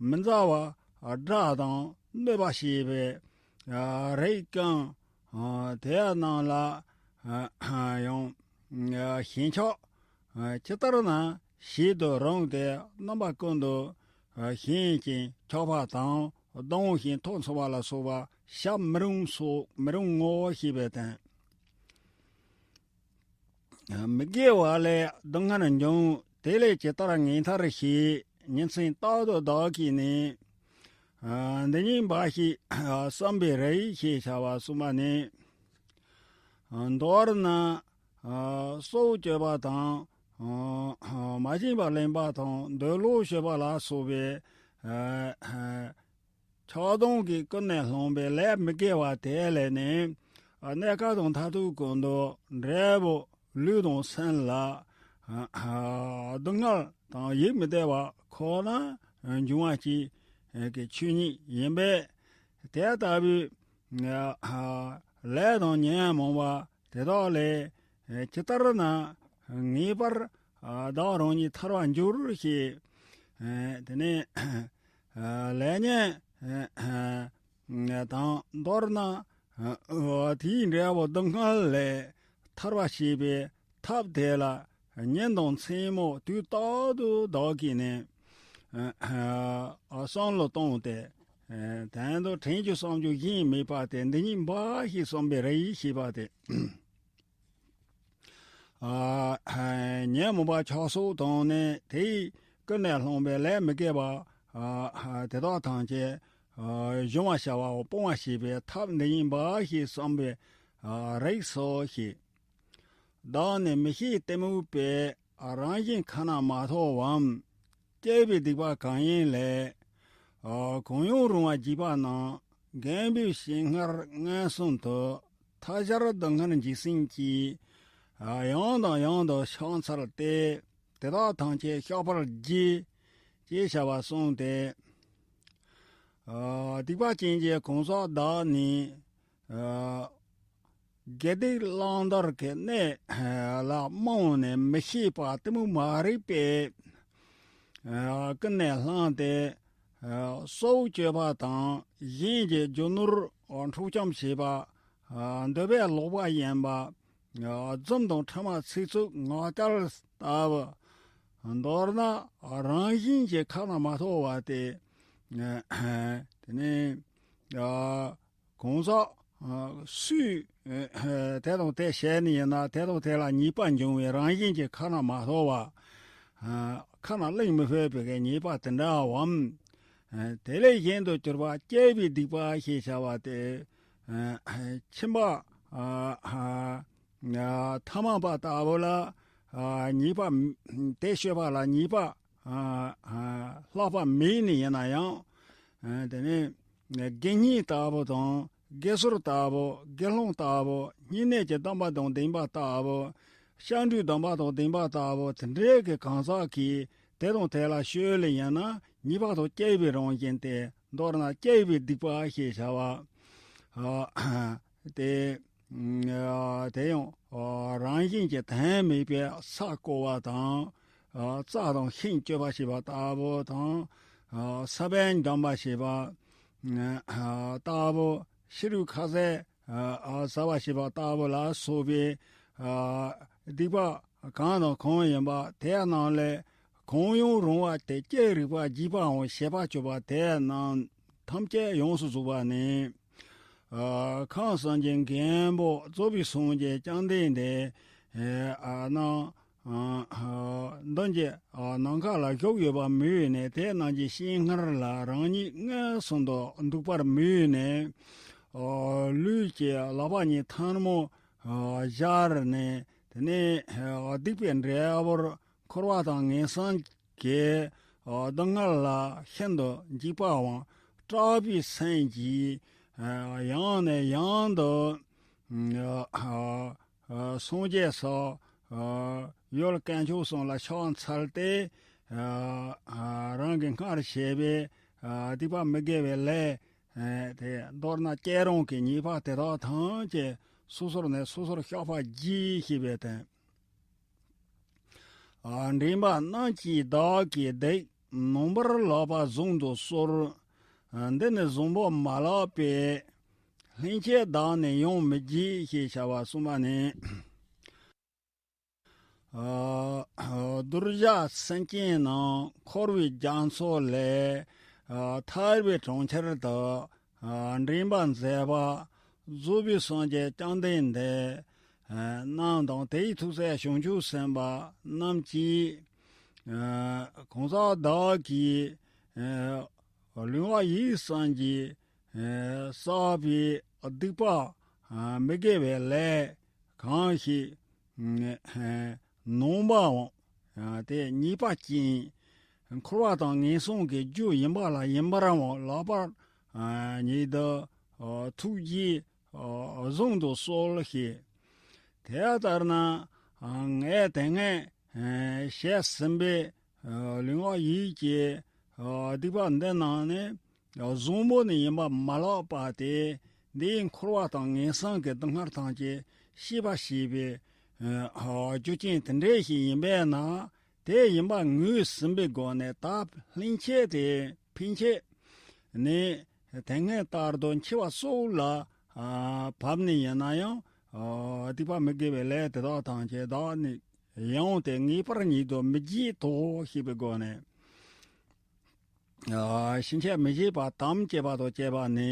མི་མཛའ་བ་དགྲ་དང་གནོད་པ་བྱེད་པའི་རིགས་ཀུན་དེ་རྣམས་ལ་ཡང་ཞེན་ཆགས་ཇི་ལྟར་ན་ཞིག་ཏུ་རུང་སྟེ་རྣམ་པ་ཀུན་ཏུ་ཞེན་ཅིང་ཆགས་པ་དང་སྡང་ཞིང་ཐོབ་ཚོར་བ་ལ་སོགས་པ་བྱ་མི་རུང་སོགས་མི་རུང་ངོ་ཞེས་པའི་དོན། མི་དགེ་བ་ལས་སྡུག་བསྔལ་འབྱུང་། དེ་ལས་ཇི་ལྟར་ངེས་ཐབས་ཤེས། ཉིན་མཚན་རྟག་ཏུ་བདག་གིས་ནི། འདི་ཉིད་འབའ་ཞིག་བསམ་པའི་རིགས་ཞེས་བྱ་བ་གསུངས་པ་ནི། མདོར་ན། སྲོག་གཅོད་པ་དང་། མ་བྱིན་པར་ལེན་པ་དང་འདོད་ལོག་སྤྱོད་པ་ལ་སོགས་པའི། ཆགས་སྡང་གིས་ཀུན་ནས་བསླངས་པའི་ལས་མི་དགེ་བ་དེ་ལས་ནི། གནས་སྐབས་དང་མཐར་ཐུག་ཀུན་ཏུ་འབྲས་བུ་ལུས་དང་སེམས་ལ་སྡུག་བསྔལ་དང་ཡིད་མི་བདེ་བ་ཁོ་ན་འབྱུང་བ་ཅིག་གི་ཆོས་ཉིད་ཡིན་པས། དེ་ལྟ་བུའི་ལས་དང་ཉོན་མོངས་པ་དེ་དག་ལས་ཇི་ལྟར་ན་ངེས་པར་བདག་རང་ཉིད་ཐར་བར་འགྱུར་ཞེས། དེ་ནས་ལས་ཉོན་དང་མདོར་ན་དེའི་འབྲས་བུ་སྡུག་བསྔལ་ལས་ཐར་བར་བྱེད་པའི་ཐབས་དེ་ལ་ཉིན་དང་མཚན་མོ་དུས་རྟག་ཏུ་བདག་གིས་ནི་བསམ་བློ་བཏང་སྟེ། དོན་དུ་དྲན་རྒྱུ་བསམ་རྒྱུ་གཞན་མེད་པ་སྟེ། འདི་ཉིད་འབའ་ཞིག་བསམ་པའི་རིགས་ཞེས་པ་སྟེ། ཉོན་མོངས་པ་ཆགས་སོགས་དང་ནི་དེས་ཀུན་ནས་བསླངས་པའི་ལས་མི་དགེ་བ་དེ་དག་ཐམས་ཅད་གཞོམ་པར་བྱ་བའམ་སྤོང་བར་བྱེད་པའི་ཐབས་འདི་ཉིད་འབའ་ཞིག་བསམ་པའི་རིགས་སོ་ཞེས། བདག་ནི་མི་ཤེས་གཏི་མུག་པས། རང་བཞིན་ཁ་ན་མ་ཐོ་བའམ། སྐྱེས་པའི་སྡིག་པ་གང་ཡིན་ལས། གང་ཡང་རུང་བ་བགྱིས་པ་རྣམས། རྒན་པོའི་ཞིང་སྔར་མངོན་སུམ་དུ། ཐ་ཤལ་སྡུག་བསྔལ་འཇིགས་སེམས་ཀྱིས། ཡང་དང་ཡང་དུ་བཤགས་འཚལ་ཏེ། དེ་དག་ཐམས་ཅད་བཤགས་པར་བགྱི། ཅེས་བྱ་བ་གསུངས་ཏེ། སྡིག་པ་ཅན་གྱི་གང་ཟག་བདག་ནི། དགེ་སྡིག་བླང་དོར་གྱི་གནས་ལ་རྨོངས་ནས་མི་ཤེས་པ་གཏི་མུག་མ་རིག་པས། ཀུན་ནས་བསླངས་ཏེ། སྲོག་གཅོད་པ་དང་གཞན་གྱི་རྒྱུ་ནོར་འཕྲོག་བཅོམ་བྱེད་པ། འདོད་པས་ལོག་པ་ཡིན་པ། རྫུན་དང་ཕྲ་མ་ཚིག་རྩུབ་ངག་འཁྱལ་ལྟ་བུ། མདོར་ན་རང་བཞིན་གྱིས་ཁ་ན་མ་ཐོ་བ་སྟེ། དེ་ནས་གང་ཟག་སུས་དེ་དང་དེ་བྱས་ནས་ཡིན་ན་དེ་དང་དེ་ལ་ཉེས་པ་འབྱུང་བའི་རང་བཞིན་གྱིས་ཁ་ན་མ་ཐོ་བ། ཁ་ན་གླེང་མི་ཕོད་པའི་ཉེས་པ་དེ་འདྲའམ། དེ་ལས་གཞན་དུ་གྱུར་པ་སྐྱེས་པའི་སྡིག་པ་ཞེས་བྱ་བ་སྟེ། ཁྱིམ་པ། ཐ་མལ་པ་ལྟ་བུ་ལ་ཉེས་པ། དེ་སྤྱོད་པ་ལ་ཉེས་པ་ལྷག་པ་མེད་ནི་ཡིན་ན་ཡང་། དེ་ནས་དགེ་བསྙེན་ལྟ་བུ་དང་དགེ་ཟོར་ལྟ་བུ། དགེ་སློང་ལྟ་བུ། བསྙེན་གནས་ཀྱི་སྡོམ་པ་དང་ལྡན་པ་ལྟ་བུ། སྤྱང་གྲུང་སྡོམ་པ་དང་ལྡན་པ་ལྟ་བུ་དེ་འདྲའི་གི་གང་ཟག་གིས་ དེ་དང་དེ་ལ་ཤོད་ལེ་ཡིན་ན་གཉིས་པ་དང་སྐྱེ་བའི་རང་བཞིན་ཏེ། མདོར་ན་སྐྱེ་བའི་སྡིག་པ་ཞེས་བྱ་བ། ཨ་དེ་ཨ་དེ་ཡང་ཨ་རང་བཞིན་གྱིས་དོན་མེད་པའི་ས་བརྐོ་བ་དང་། ཨ་རྩྭ་དང་ཤིང་གཅོད་པ་བྱེད་པ་ལྟ་བུ་དང་། ཨ་ས་བོན་འཇོམས་པ་བྱེད་པ། ཨ་ལྟ་བུ། ཕྱི་རོལ་ཁ་ཟས་ཨ་ཟ་བ་བྱེད་པ་ལྟ་བུ་ལ་སོགས་པའི་ཨ་སྡིག་པ་གང་དང་གང་ཡིན་པ་དེ་རྣམས་ལས་གང་ཡང་རུང་བ་དེ་སྐྱེ་རིགས་པ་འཇིག་པའམ་ཞེས་པ་སྤྱོད་པ་དེ་རྣམས་ཐམས་ཅད་ཡོངས་སུ་རྫོགས་པ་ནི། ཨ་ཁམས་གསུམ་གྱི་མགོན་པོ་རྫོགས་པའི་སངས་རྒྱས་བཅོམ་ལྡན་འདས་ཨ་རྣམས་ཨ་ཨ་མདུན་གྱི་ཨ་ནམ་མཁའ་ལ་བཞུགས་ཡོད་པ་མི་ཡོད་ནས། དེ་རྣམས་ཀྱི་སྤྱན་སྔར་ལ་རང་ཉིད་མངོན་སུམ་དུ་འདུག་པར་མི་ཡོད་ནས། ཨ་ལུས་ཀྱི་ལག་པ་གཉིས་ཐལ་མོ་ཨ་སྦྱར་ནས། དེ་ནས་ཨ་སྡིག་པའི་འདྲ་པར་འཁོར་བ་དང་ངན་སོང་གི་ཨ་སྡུག་བསྔལ་ལ་ཤིན་ཏུ་འཇིགས་པའམ་སྐྲག་པའི་སེམས་ཀྱིས་ཨ་ཡང་ནས་ཡང་དུ་ཨ་ཨ་སངས་རྒྱས་སོགས་ཨ་ཡུལ་དཀོན་མཆོག་གསུམ་ལ་ཕྱག་འཚལ་ཏེ། ཨ་ཨ་རང་གིས་སྔར་བྱས་པའི་ཨ་སྡིག་པ་མི་དགེ་བའི་ལས་ཨ་དེ། མདོར་ན་བསྐྱེད་རིམ་གྱི་ཉེས་པ་དེ་དག་ཐམས་ཅད་སོ་སོར་ནས་སོ་སོར་བཤགས་པར་བགྱི་ཞེས་པའི་དོན། ཨ་འདྲེན་པ་རྣམས་ཀྱིས་བདག་གི་སྡིག་ནངས་པར་ལག་པ་བཟུང་དུ་གསོལ། ཨ་འདི་ནི་བཟང་པོ་མ་ལགས་པས། སླན་ཆད་བདག་ནི་ཡང་མི་བགྱིད་ཞེས་བྱ་བ་གསུངས་པ་ནི། ཨ་གདུལ་བྱ་སེམས་ཅན་རྣམས་འཁོར་བའི་རྒྱ་མཚོ་ལས་ཨ་ཐར་བའི་གྲོང་ཁྱེར་དུ། ཨ་འདྲེན་པར་མཛད་པ་རྫོགས་པའི་སངས་རྒྱས་བཅོམ་ལྡན་འདས་ཨ་རྣམས་དང་། དེའི་ཐུགས་སྲས་བྱང་ཆུབ་སེམས་དཔའ་རྣམས་ཀྱིས་ཨ་གང་ཟག་བདག་གིས་ཨ་ལུས་ངག་ཡིད་གསུམ་གྱིས་ཨ་བསགས་པའི་སྡིག་པ་ཨ་མི་དགེ་བའི་ལས་གང་ཞིག་ཨ་ནངས་པའམ་ཨ་དེ་ཉེས་པ་ཅན་འཁོར་བ་དང་ངན་སོང་གི་རྒྱུ་ཡིན་པ་ལ་ཡིན་པར་ལག་པར་ཨ་ཉིད་དུ་ཨ་ཐུགས་རྗེས་ཨ་བཟུང་དུ་གསོལ་ཞེས། དེ་ལྟར་ན་ཨ་ངས་དེ་སྔ་ཨ་བྱས་ཟིན་པའི་ཨ་ལུས་ངག་ཡིད་ཀྱི་ཨ་སྡིག་པ་འདི་རྣམས་ནི་བཟང་པོ་ནི་ཡིན་པ་མ་ལགས་པ་སྟེ། འདིས་འཁོར་བ་དང་ངན་སོང་གི་སྡུག་བསྔལ་ཐམས་ཅད་ཞི་བར་བྱེད་པའི་ཨ་རྒྱུ་རྐྱེན་དེ་འདྲ་ཞིག་ཡིན་པས་ན། དེ་ཡིན་པ་ངོས་ཟིན་པའི་སྒོ་ནས་ད་སླན་ཆད་དེ་ཕན་ཆད་ནས་དེ་སྔ་ལྟར་དུ་འཆི་བ་སོགས་ལ་ཨ་བབས་ནས་ཡིན་ན་ཡང་ཨ་སྡིག་པ་མི་དགེ་བའི་ལས་དེ་དག་ཐམས་ཅད་བདག་ནི་ཡང་དེ་ངེས་པར་ཉིད་དུ་མི་བགྱིད་དོ་ཞེས་པའི་སྒོ་ནས། ཨ་ཕྱིན་ཆད་མི་བྱེད་པ་དམ་བཅས་པ་དང་བཅས་པ་ནི་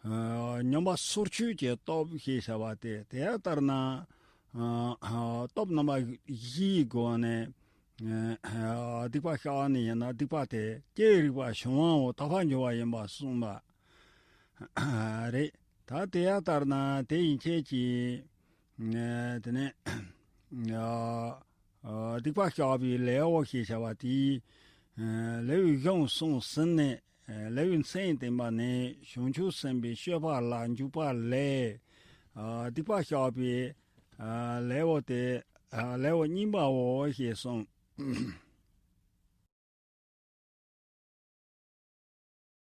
ཨ་སྙོམས་པ་སོར་ཆུད་ཀྱི་སྟོབས་ཞེས་བྱ་བ་སྟེ། དེ་ལྟར་ན་ཨ་སྟོབས་རྣམ་པ་བཞིའི་སྒོ་ནས་ཨ་སྡིག་པ་བཤགས་ནི་ཡིན་ན་སྡིག་པ་དེ་སྐྱེ་རིགས་པ་བྱུང་བའམ་དག་པར་འགྱུར་བ་ཡིན་པ་གསུངས་པ་རེད། ད་དེ་ལྟར་ན་དེ་ཡན་ཆད་ཀྱིས་ཨ་དེ་ནས་ཨ་ཨ་སྡིག་པ་བཤགས་པའི་ལེའུ་ཞེས་བྱ་བ་དེའི་ཨ་ལེའུ་གཞུང་གསུམ་ཟིན་ནས། ཨ་ལེའུའི་མཚན་བསྟན་པ་ནི་བྱང་ཆུབ་སེམས་དཔའི་སྤྱོད་པ་ལ་འཇུག་པ་ལས། ཨ་སྡིག་པ་བཤགས་པའི་ཨ་ལེའུ་སྟེ། ཨ་ལེའུ་གཉིས་པའོ་ཞེས་གསུངས།